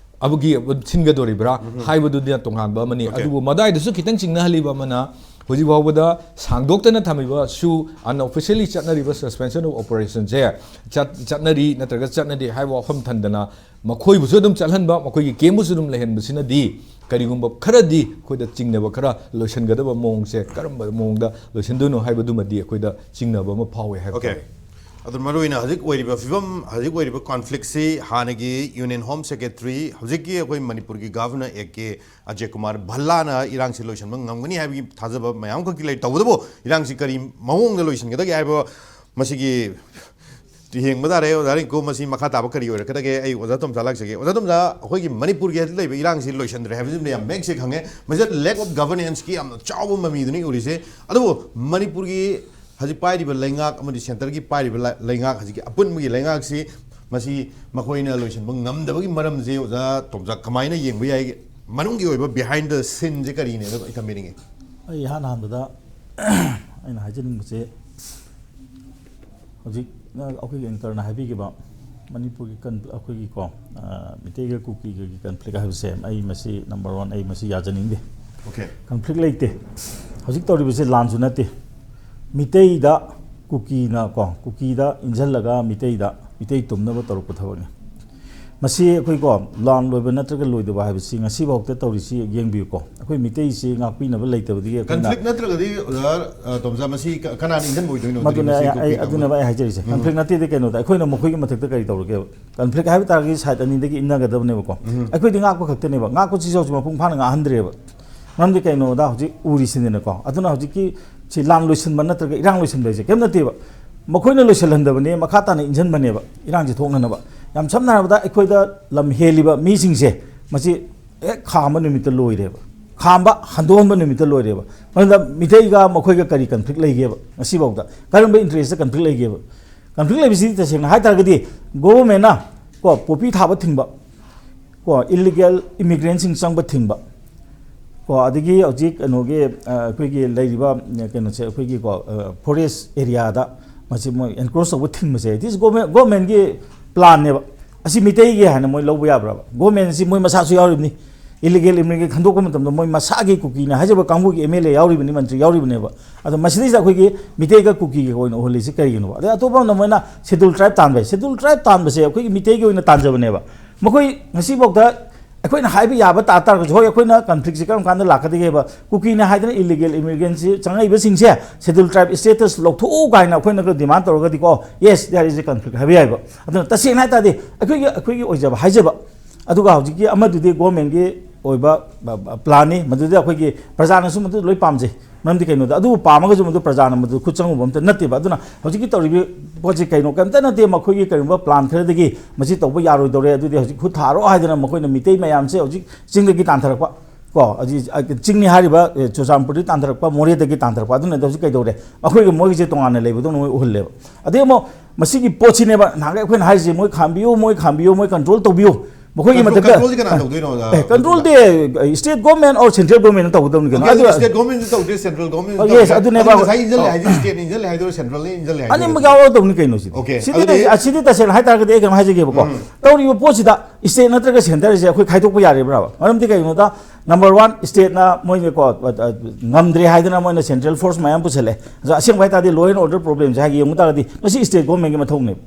ꯑꯃꯒꯤ ꯁꯤꯟꯒꯗꯣꯔꯤꯕ꯭ꯔꯥ ꯍꯥꯏꯕꯗꯨꯗꯤ ꯇꯣꯉꯥꯟꯕ ꯑꯃꯅꯤ꯫ Okay. ꯑꯗꯨꯕꯨ ꯃꯗꯥꯏꯗꯁꯨ ꯈꯤꯇꯪ ꯆꯤꯡꯅꯍꯜꯂꯤꯕ ꯑꯃꯅ ꯍꯧꯖꯤꯛ ꯐꯥꯎꯕꯗ ꯁꯥꯡꯗꯣꯛꯇꯅ ꯊꯝꯃꯤꯕ ꯁꯨ unofficially ꯆꯠꯅꯔꯤꯕ suspension of operation ꯁꯦ ꯆꯠ-, ꯆꯠꯅꯔꯤ ꯅꯠꯇ꯭ꯔꯒ ꯆꯠꯅꯗꯦ ꯍꯥꯏꯕ ꯋꯥꯐꯝ ꯊꯝꯗꯅ ꯃꯈꯣꯏꯕꯨꯁꯨ ꯑꯗꯨꯝ ꯆꯠꯍꯟꯕ, ꯃꯈꯣꯏꯒꯤ camp ꯕꯨꯁꯨ ꯑꯗꯨꯝ ꯂꯩꯍꯟꯕꯁꯤꯅꯗꯤ ꯀꯔꯤꯒꯨꯝꯕ ꯈꯔꯗꯤ ꯑꯩꯈꯣꯏꯗ ꯆꯤꯡꯅꯕ ꯈꯔ ꯂꯣꯏꯁꯤꯟꯒꯗꯕ ꯃꯑꯣꯡꯁꯦ ꯀꯔꯝꯕ ꯃꯑꯣꯡꯗ ꯂꯣꯏꯁꯤꯟꯗꯣꯏꯅꯣ ꯍꯥꯏꯕꯗꯨꯃꯗꯤ ꯑꯩꯈꯣꯏꯗ ꯆꯤꯡꯅꯕ ꯑꯃ ꯐꯥꯎꯋꯦ ꯍꯥꯏꯕ Okay. ꯇꯥꯔꯦ꯫ ꯑꯗꯨ ꯃꯔꯨꯑꯣꯏꯅ ꯍꯧꯖꯤꯛ ꯑꯣꯏꯔꯤꯕ ꯐꯤꯕꯝ, ꯍꯧꯖꯤꯛ ꯑꯣꯏꯔꯤꯕ conflict ꯁꯤ ꯍꯥꯟꯅꯒꯤ Union Home Secretary, ꯍꯧꯖꯤꯛꯀꯤ ꯑꯩꯈꯣꯏ ꯃꯅꯤꯄꯨꯔꯒꯤ Governor A K Ajay Kumar ꯚꯜꯂꯥꯅ ꯏꯔꯥꯡꯁꯤ ꯂꯣꯏꯁꯤꯟꯕ ꯉꯝꯒꯅꯤ ꯍꯥꯏꯕꯒꯤ ꯊꯥꯖꯕ ꯃꯌꯥꯝ ꯈꯛꯇꯤ ꯂꯩ꯫ ꯇꯧꯕꯇꯕꯨ ꯏꯔꯥꯡꯁꯤ ꯀꯔꯤ ꯃꯑꯣꯡꯗ ꯂꯣꯏꯁꯤꯟꯒꯗꯒꯦ ꯍꯥꯏꯕ ꯃꯁꯤꯒꯤ ꯌꯦꯡꯕ ꯇꯥꯔꯦ꯫ ꯑꯣꯖꯥ ꯔꯤꯡꯀꯨ, ꯃꯁꯤ ꯃꯈꯥ ꯇꯥꯕ ꯀꯔꯤ ꯑꯣꯏꯔꯛꯀꯗꯒꯦ? ꯑꯩ ꯑꯣꯖꯥ ꯇꯣꯝꯆꯥ ꯂꯥꯛꯆꯒꯦ꯫ ꯑꯣꯖꯥ ꯇꯣꯝꯆꯥ, ꯑꯩꯈꯣꯏꯒꯤ ꯃꯅꯤꯄꯨꯔꯒꯤ ꯍꯧꯖꯤꯛ ꯂꯩꯕ ꯏꯔꯥꯡꯁꯤ ꯂꯣꯏꯁꯤꯟꯗ꯭ꯔꯦ ꯍꯥꯏꯕꯁꯤꯃꯗꯤ ꯌꯥꯝ ꯃꯌꯦꯛ ꯁꯦꯡꯅ ꯈꯪꯉꯦ꯫ ꯃꯁꯤꯗ lack of governance ꯀꯤ ꯌꯥꯝꯅ ꯆꯥꯎꯕ ꯃꯃꯤꯗꯨꯅꯤ ꯎꯔꯤꯁꯦ꯫ ꯑꯗꯨꯕꯨ ꯃꯅꯤꯄꯨꯔꯒꯤ ꯍꯧꯖꯤꯛ ꯄꯥꯏꯔꯤꯕ ꯂꯩꯉꯥꯛ ꯑꯃꯗꯤ centre ꯒꯤ ꯄꯥꯏꯔꯤꯕ ꯂ-, ꯂꯩꯉꯥꯛ, ꯍꯧꯖꯤꯛꯀꯤ ꯑꯄꯨꯟꯕꯒꯤ ꯂꯩꯉꯥꯛꯁꯤ ꯃꯁꯤ ꯃꯈꯣꯏꯅ ꯂꯣꯏꯁꯤꯟꯕ ꯉꯝꯗꯕꯒꯤ ꯃꯔꯝꯁꯦ ꯑꯣꯖꯥ ꯇꯣꯝꯆꯥ ꯀꯃꯥꯏꯅ ꯌꯦꯡꯕ ꯌꯥꯏ? ꯃꯅꯨꯡꯒꯤ ꯑꯣꯏꯕ behind the scene ꯁꯦ ꯀꯔꯤꯅꯦ? ꯑꯗꯨ ꯑꯩ ꯊꯝꯕꯤꯅꯤꯡꯉꯤ꯫ ꯑꯩ ꯏꯍꯥꯟ ꯍꯥꯟꯕꯗ ꯑꯩꯅ ꯍꯥꯏꯖꯅꯤꯡꯕꯁꯦ, ꯍꯧꯖꯤꯛ ꯑꯩꯈꯣꯏꯒꯤ anchor ꯅ ꯍꯥꯏꯕꯤꯈꯤꯕ ꯃꯅꯤꯄꯨꯔꯒꯤ ꯀꯟ-, ꯑꯩꯈꯣꯏꯒꯤꯀꯣ, ꯑ, ꯃꯤꯇꯩꯒ ꯀꯨꯀꯤꯒꯒꯤ conflict ꯍꯥꯏꯕꯁꯦ ꯑꯩ ꯃꯁꯤ number one, ꯑꯩ ꯃꯁꯤ ꯌꯥꯖꯅꯤꯡꯗꯦ꯫ Okay. Conflict ꯂꯩꯇꯦ꯫ ꯍꯧꯖꯤꯛ ꯇꯧꯔꯤꯕꯁꯦ ꯂꯥꯟꯁꯨ ꯅꯠꯇꯦ꯫ ꯃꯤꯇꯩꯗ ꯀꯨꯀꯤꯅ ꯀꯣ, ꯀꯨꯀꯤꯗ ꯏꯟꯁꯤꯜꯂꯒ ꯃꯤꯇꯩꯗ, ꯃꯤꯇꯩ ꯇꯨꯝꯅꯕ ꯇꯧꯔꯛꯄ ꯊꯕꯛꯅꯤ꯫ ꯃꯁꯤ ꯑꯩꯈꯣꯏꯀꯣ, ꯂꯥꯟ ꯂꯣꯏꯕ ꯅꯠꯇ꯭ꯔꯒ ꯂꯣꯏꯗꯕ ꯍꯥꯏꯕꯁꯤ ꯉꯁꯤꯐꯥꯎꯗ ꯇꯧꯔꯤꯁꯤ ꯌꯦꯡꯕꯤꯌꯨꯀꯣ꯫ ꯑꯩꯈꯣꯏ ꯃꯤꯇꯩꯁꯤ ꯉꯥꯛꯄꯤꯅꯕ ꯂꯩꯇꯕꯗꯒꯤ ꯑꯩꯈꯣꯏꯅ Conflict ꯅꯠꯇ꯭ꯔꯒꯗꯤ ꯑꯣꯖꯥ, ꯑ, ꯇꯣꯝꯆꯥ, ꯃꯁꯤ ꯀ-, ꯀꯅꯥꯅ ꯏꯟꯖꯟꯕ ꯑꯣꯏꯗꯣꯏꯅꯣ? ꯃꯗꯨꯅ ꯃꯁꯤ ꯑꯩ, ꯑꯩ, conflict ꯑꯗꯨꯅꯦꯕ ꯑꯩ ꯍꯥꯏꯖꯔꯤꯁꯦ꯫ ꯎꯝ꯫ Conflict ꯅꯠꯇꯦꯗꯤ ꯀꯩꯅꯣꯗ, ꯑꯩꯈꯣꯏꯅ ꯃꯈꯣꯏꯒꯤ ꯃꯊꯛꯇ ꯀꯔꯤ ꯇꯧꯔꯒꯦꯕ? Conflict ꯍꯥꯏꯕ ꯇꯥꯔꯒꯗꯤ side ꯑꯅꯤꯗꯒꯤ ꯏꯟꯅꯒꯗꯕꯅꯦꯕꯀꯣ꯫ ꯎꯝ꯫ ꯑꯩꯈꯣꯏꯗꯤ ꯉꯥꯛꯄ ꯈꯛꯇꯅꯦꯕ꯫ ꯉꯥꯛꯄꯁꯤꯁꯨ ꯍꯧꯖꯤꯛ ꯃꯄꯨꯡ ꯐꯥꯅ ꯉꯥꯛꯍꯟꯗ꯭ꯔꯦꯕ꯫ ꯃꯔꯝꯗꯤ ꯀꯩꯅꯣꯗ ꯍꯧꯖꯤꯛ ꯎꯔꯤꯁꯤꯅꯦꯀꯣ꯫ ꯑꯗꯨꯅ ꯍꯧꯖꯤꯛꯀꯤ ꯁꯤ ꯂꯥꯟ ꯂꯣꯏꯁꯤꯟꯕ ꯅꯠꯇ꯭ꯔꯒ ꯏꯔꯥꯡ ꯂꯣꯏꯁꯤꯟꯕ ꯍꯥꯏꯁꯦ ꯀꯩꯝ ꯅꯠꯇꯦꯕ꯫ ꯃꯈꯣꯏꯅ ꯂꯣꯏꯁꯤꯜꯍꯟꯗꯕꯅꯦ, ꯃꯈꯥ ꯇꯥꯅ ꯏꯟꯖꯟꯕꯅꯦꯕ ꯏꯔꯥꯡꯁꯦ ꯊꯣꯛꯅꯅꯕ꯫ ꯌꯥꯝ ꯁꯝꯅ ꯍꯥꯏꯔꯕꯗ ꯑꯩꯈꯣꯏꯗ ꯂꯝ ꯍꯦꯜꯂꯤꯕ ꯃꯤꯁꯤꯡꯁꯦ ꯃꯁꯤ ꯍꯦꯛ ꯈꯥꯝꯕ ꯅꯨꯃꯤꯠꯇ ꯂꯣꯏꯔꯦꯕ꯫ ꯈꯥꯝꯕ ꯍꯟꯗꯣꯛꯍꯟꯕ ꯅꯨꯃꯤꯠꯇ ꯂꯣꯏꯔꯦꯕ꯫ ꯃꯔꯝꯗꯤ ꯃꯤꯇꯩꯒ ꯃꯈꯣꯏꯒ ꯀꯔꯤ ꯀꯟꯐ꯭ꯂꯤꯛ ꯂꯩꯒꯦꯕ? ꯉꯁꯤꯐꯥꯎꯗ ꯀꯔꯝꯕ ꯏꯟꯇꯔꯦꯁꯇ ꯀꯟꯐ꯭ꯂꯤꯛ ꯂꯩꯒꯦꯕ? ꯀꯟꯐ꯭ꯂꯤꯛ ꯂꯩꯕꯁꯤꯗꯤ ꯇꯁꯦꯡꯅ ꯍꯥꯏ ꯇꯥꯔꯒꯗꯤ ꯒꯣꯕꯔꯃꯦꯟꯅ ꯀꯣ ꯄꯣꯄꯤ ꯊꯥꯕ ꯊꯤꯡꯕ, ꯀꯣ ꯏꯂꯤꯒꯦꯜ ꯏꯃꯤꯒ꯭ꯔꯦꯟꯁꯤꯡ ꯆꯪꯕ ꯊꯤꯡꯕ, ꯀꯣ ꯑꯗꯒꯤ ꯍꯧꯖꯤꯛ ꯀꯩꯅꯣꯒꯤ ꯑ, ꯑꯩꯈꯣꯏꯒꯤ ꯂꯩꯔꯤꯕ ꯀꯩꯅꯣꯁꯦ ꯑꯩꯈꯣꯏꯒꯤ ꯀꯣ ꯐꯣꯔꯦꯁ ꯑꯦꯔꯤꯌꯥꯗ ꯃꯁꯤ ꯃꯣꯏ ꯑꯦꯟꯀ꯭ꯔꯣꯁ ꯇꯧꯕ ꯊꯤꯡꯕꯁꯦ, ꯏꯠ ꯏꯁ ꯒꯣꯕꯔꯃꯦꯟꯒꯤ ꯄ꯭ꯂꯥꯟꯅꯦꯕ꯫ ꯑꯁꯤ ꯃꯤꯇꯩꯒꯤ ꯍꯥꯏꯅ ꯃꯣꯏ ꯂꯧꯕ ꯌꯥꯕ꯭ꯔꯕ? ꯒꯣꯕꯔꯃꯦꯟꯁꯤ ꯃꯣꯏ ꯃꯁꯥꯁꯨ ꯌꯥꯎꯔꯤꯕꯅꯤ, ꯏꯂꯤꯒꯦꯜ ꯏꯃꯤꯒ꯭ꯔꯦꯟ ꯈꯟꯗꯣꯛꯄ ꯃꯇꯝꯗ ꯃꯣꯏ ꯃꯁꯥꯒꯤ ꯀꯨꯀꯤꯅ ꯍꯥꯏꯖꯕ ꯀꯥꯡꯕꯨꯒꯤ ꯑꯦꯝ ꯑꯦꯜ ꯑꯦ ꯌꯥꯎꯔꯤꯕꯅꯤ, ꯃꯟꯇ꯭ꯔꯤ ꯌꯥꯎꯔꯤꯕꯅꯦꯕ꯫ ꯑꯗꯣ ꯃꯁꯤꯗꯩꯁꯤꯗ ꯑꯩꯈꯣꯏꯒꯤ ꯃꯤꯇꯩꯒ ꯀꯨꯀꯤꯒ ꯑꯣꯏꯅ ꯎꯍꯜꯂꯤꯁꯤ ꯀꯔꯤꯒꯤꯅꯣꯕ? ꯑꯗꯩ ꯑꯇꯣꯞꯄ ꯑꯃꯅ ꯃꯣꯏꯅ ꯁꯦꯗꯨꯜ ꯇ꯭ꯔꯥꯏꯕ ꯇꯥꯟꯕ ꯍꯥꯏ, ꯁꯦꯗꯨꯜ ꯇ꯭ꯔꯥꯏꯕ ꯇꯥꯟꯕꯁꯦ ꯑꯩꯈꯣꯏꯒꯤ ꯃꯤꯇꯩꯒꯤ ꯑꯣꯏꯅ ꯇꯥꯟꯖꯕꯅꯦꯕ꯫ ꯃꯈꯣꯏ ꯉꯁꯤꯐꯥꯎꯗ ꯑꯩꯈꯣꯏꯅ ꯍꯥꯏꯕ ꯌꯥꯕ ꯇꯥ ꯇꯥꯔꯒꯁꯨ, ꯍꯣꯏ, ꯑꯩꯈꯣꯏꯅ ꯀꯟꯐ꯭ꯂꯤꯛꯁꯤ ꯀꯔꯝ ꯀꯥꯟꯗ ꯂꯥꯛꯀꯗꯒꯦꯕ? ꯀꯨꯀꯤꯅ ꯍꯥꯏꯗꯅ ꯏꯂꯤꯒꯦꯜ ꯏꯃꯤꯒ꯭ꯔꯦꯟꯁꯤ ꯆꯪꯉꯛꯏꯕꯁꯤꯡꯁꯦ ꯁꯦꯗꯨꯜ ꯇ꯭ꯔꯥꯏꯕ ꯏꯁꯇꯦꯇꯁ ꯂꯧꯊꯣꯛꯎ ꯀꯥꯏꯅ ꯑꯩꯈꯣꯏꯅ ꯗꯤꯃꯥꯟ ꯇꯧꯔꯒꯗꯤꯀꯣ, yes, there is a conflict ꯍꯥꯏꯕ ꯌꯥꯏꯕ꯫ ꯑꯗꯨꯅ ꯇꯁꯦꯡꯅ ꯍꯥꯏ ꯇꯥꯔꯗꯤ ꯑꯩꯈꯣꯏꯒꯤ, ꯑꯩꯈꯣꯏꯒꯤ ꯑꯣꯏꯖꯕ ꯍꯥꯏꯖꯕ, ꯑꯗꯨꯒ ꯍꯧꯖꯤꯛꯀꯤ ꯑꯃꯗꯨꯗꯤ ꯒꯣꯔꯃꯦꯟꯒꯤ ꯑꯣꯏꯕ ꯄ꯭ꯂꯥꯟꯅꯤ, ꯃꯗꯨꯗ ꯑꯩꯈꯣꯏꯒꯤ ꯄ꯭ꯔꯖꯥꯅꯁꯨ ꯃꯗꯨ ꯂꯣꯏ ꯄꯥꯝꯖꯩ꯫ ꯃꯔꯝꯗꯤ ꯀꯩꯅꯣꯗ, ꯑꯗꯨꯕꯨ ꯄꯥꯝꯃꯒꯁꯨ ꯃꯗꯨ ꯄ꯭ꯔꯖꯥꯅ ꯃꯗꯨ ꯈꯨꯠ ꯆꯪꯉꯨꯕ ꯑꯝꯇ ꯅꯠꯇꯦꯕ꯫ ꯑꯗꯨꯅ ꯍꯧꯖꯤꯛꯀꯤ ꯇꯧꯔꯤꯕ ꯄꯣꯠꯁꯤ ꯀꯩꯅꯣ? ꯀꯔꯤꯝꯇ ꯅꯠꯇꯦ, ꯃꯈꯣꯏꯒꯤ ꯀꯔꯤꯒꯨꯝꯕ ꯄ꯭ꯂꯥꯟ ꯈꯔꯗꯒꯤ ꯃꯁꯤ ꯇꯧꯕ ꯌꯥꯔꯣꯏꯗꯧꯔꯦ, ꯑꯗꯨꯗꯤ ꯍꯧꯖꯤꯛ ꯈꯨꯠ ꯊꯥꯔꯣ ꯍꯥꯏꯗꯅ ꯃꯈꯣꯏꯅ ꯃꯤꯇꯩ ꯃꯌꯥꯝꯁꯦ ꯍꯧꯖꯤꯛ ꯆꯤꯡꯗꯒꯤ ꯇꯥꯟꯊꯔꯛꯄ, ꯀꯣ, ꯍꯧꯖꯤꯛ, ꯑ, ꯆꯤꯡꯅꯤ ꯍꯥꯏꯔꯤꯕ, ꯑꯦ, ꯆꯨꯔꯆꯥꯟꯄꯨꯔꯗꯒꯤ ꯇꯥꯟꯊꯔꯛꯄ, ꯃꯣꯔꯦꯗꯒꯤ ꯇꯥꯟꯊꯔꯛꯄ, ꯑꯗꯨꯅ ꯍꯧꯖꯤꯛ ꯀꯩꯗꯧꯔꯦ? ꯑꯩꯈꯣꯏꯒ ꯃꯣꯏꯒꯤꯁꯦ ꯇꯣꯉꯥꯟꯅ ꯂꯩꯕꯗꯧꯅ ꯃꯣꯏ ꯎꯍꯜꯂꯦꯕ꯫ ꯑꯗꯩ ꯑꯃꯨꯛ ꯃꯁꯤꯒꯤ ꯄꯣꯠꯁꯤꯅꯦꯕ ꯅꯍꯥꯟꯒꯩ ꯑꯩꯈꯣꯏꯅ ꯍꯥꯏꯔꯤꯁꯦ, "ꯃꯣꯏ ꯈꯥꯝꯕꯤꯌꯨ, ꯃꯣꯏ ꯈꯥꯝꯕꯤꯌꯨ, ꯃꯣꯏ ꯀꯟꯇ꯭ꯔꯣꯜ ꯇꯧꯕꯤꯌꯨ", ꯃꯈꯣꯏꯒꯤ ꯀꯟꯇ꯭ꯔꯣꯜ, ꯃꯊꯛꯇ ꯀꯟꯇ꯭ꯔꯣꯜꯗꯤ ꯀꯅꯥ ꯇꯧꯗꯣꯏꯅꯣ, ꯑꯣꯖꯥ? ꯑꯦ, ꯀꯟꯇ꯭ꯔꯣꯜꯗꯤ, ꯑꯦ, state government or central government ꯇꯧꯒꯗꯕꯅꯤ ꯀꯩꯅꯣ꯫ ꯑꯗꯨ ꯑꯗꯨ state government ꯁꯨ ꯇꯧꯗꯦ, central government ꯁꯨ ꯑꯣ, yes, ꯇꯧꯗꯦ꯫ ꯑꯗꯨꯅꯦꯕ꯫ ꯑꯗꯨ ꯉꯁꯥꯏ ꯏꯟꯖꯜꯂꯦ ꯑꯣ꯫ ꯍꯥꯏꯗꯤ state ꯅ ꯏꯟꯖꯜꯂꯦ ꯍꯥꯏꯗꯣꯏꯔꯣ, central ꯅ ꯏꯟꯖꯜꯂꯦ ꯍꯥꯏꯗꯣꯏꯔꯣ? ꯑꯅꯤꯃꯛ ꯌꯥꯎꯔꯗꯧꯅꯤ ꯀꯩꯅꯣ ꯁꯤꯗꯤ꯫ Okay, ꯁꯤꯗꯤ ꯑꯗꯨꯗꯤ ꯇꯁꯦ-, ꯑ, ꯁꯤꯗꯤ ꯇꯁꯦꯡꯅ ꯍꯥꯏꯇꯥꯔꯒꯗꯤ ꯑꯩ ꯀꯩꯅꯣ ꯍꯥꯏꯖꯒꯦꯕꯀꯣ꯫ ꯎꯝ꯫ ꯇꯧꯔꯤꯕ ꯄꯣꯠꯁꯤꯗ state ꯅꯠꯇ꯭ꯔꯒ centre ꯁꯦ ꯑꯩꯈꯣꯏ ꯈꯥꯏꯗꯣꯛꯄ ꯌꯥꯔꯤꯕ꯭ꯔꯕ? ꯃꯔꯝꯗꯤ ꯀꯩꯒꯤꯅꯣꯗ, number one, state ꯅ ꯃꯣꯏꯅꯀꯣ, ꯑ, ꯑ, ꯉꯝꯗ꯭ꯔꯦ ꯍꯥꯏꯗꯅ ꯃꯣꯏꯅ central force ꯃꯌꯥꯝ ꯄꯨꯁꯜꯂꯦ꯫ ꯑꯗꯣ ꯑꯁꯦꯡꯕ ꯍꯥꯏꯇꯥꯔꯗꯤ law and order problem ꯁꯦ ꯍꯥꯏꯒꯦ ꯌꯦꯡꯕ ꯇꯥꯔꯒꯗꯤ ꯃꯁꯤ state government ꯒꯤ ꯃꯊꯧꯅꯦꯕ꯫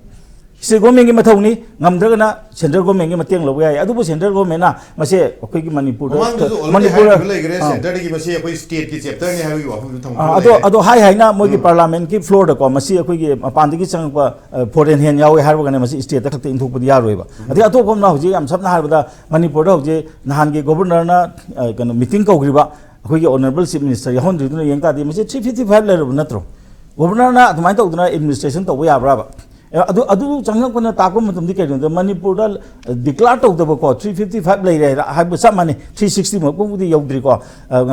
State government ꯒꯤ ꯃꯊꯧꯅꯤ, ꯉꯝꯗ꯭ꯔꯒꯅ central government ꯒꯤ ꯃꯇꯦꯡ ꯂꯧꯕ ꯌꯥꯏ꯫ ꯑꯗꯨꯕꯨ central government ꯅ ꯃꯁꯦ ꯑꯩꯈꯣꯏꯒꯤ ꯃꯅꯤꯄꯨꯔꯗ, ꯃꯃꯥꯡꯗꯁꯨ already ꯃꯅꯤꯄꯨꯔ ꯍꯥꯏꯈꯤꯕ ꯂꯩꯈ꯭ꯔꯦ, ꯑꯥ꯫ Centre ꯗꯒꯤ ꯃꯁꯤ ꯑꯩꯈꯣꯏ state ꯀꯤ chapter ꯅꯤ ꯍꯥꯏꯕꯒꯤ ꯋꯥꯐꯝꯁꯨ ꯊꯝꯈꯤꯕ ꯑꯥ, ꯑꯗꯣ, ꯂꯩꯈ꯭ꯔꯦ꯫ ꯑꯗꯣ ꯍꯥꯏ ꯍꯥꯏꯅ ꯃꯣꯏꯒꯤ ꯎꯝ꯫ Parliament ꯀꯤ floor ꯗꯀꯣ, ꯃꯁꯤ ꯑꯩꯈꯣꯏꯒꯤ ꯃꯄꯥꯟꯗꯒꯤ ꯆꯪꯉꯛꯄ, ꯑ, foreign hand ꯌꯥꯎꯋꯦ ꯍꯥꯏꯔꯒꯅ ꯃꯁꯤ state ꯈꯛꯇ ꯏꯟꯊꯣꯛꯄꯗꯤ ꯌꯥꯔꯣꯏꯕ꯫ ꯎꯝ꯫ ꯑꯗꯩ ꯑꯇꯣꯞꯄ ꯑꯃꯅ ꯍꯧꯖꯤꯛ ꯌꯥꯝ ꯁꯝꯅ ꯍꯥꯏꯔꯕꯗ ꯃꯅꯤꯄꯨꯔꯗ ꯍꯧꯖꯤꯛ ꯅꯍꯥꯟꯒꯤ governor ꯅ, ꯑ, ꯀꯩꯅꯣ meeting ꯀꯧꯈ꯭ꯔꯤꯕ ꯑꯩꯈꯣꯏꯒꯤ honourable chief minister ꯌꯥꯎꯍꯟꯗ꯭ꯔꯤꯗꯨꯅ ꯌꯦꯡ ꯇꯥꯔꯗꯤ ꯃꯁꯤ three fifty five ꯂꯩꯔꯕ ꯅꯠꯇ꯭ꯔꯣ? Governor ꯅ ꯑꯗꯨꯃꯥꯏꯅ ꯇꯧꯗꯅ administration ꯇꯧꯕ ꯌꯥꯕ꯭ꯔꯥꯕ? ꯑꯦ, ꯑꯗꯨ ꯑꯗꯨ ꯆꯪꯉꯛꯄꯅ ꯇꯥꯛꯄ ꯃꯇꯝꯗꯤ ꯀꯩꯅꯣꯗ, ꯃꯅꯤꯄꯨꯔꯗ ꯗꯤꯀ꯭ꯂꯥꯔ ꯇꯧꯗꯕꯀꯣ, ꯊ꯭ꯔꯤ ꯐꯤꯐꯇꯤ ꯐꯥꯏꯚ ꯂꯩꯔꯦ ꯍꯥꯏꯕ ꯆꯞ ꯃꯥꯟꯅꯩ꯫ ꯊ꯭ꯔꯤ ꯁꯤꯛꯁꯇꯤ ꯃꯛꯄꯨꯗꯤ ꯌꯧꯗ꯭ꯔꯤꯀꯣ,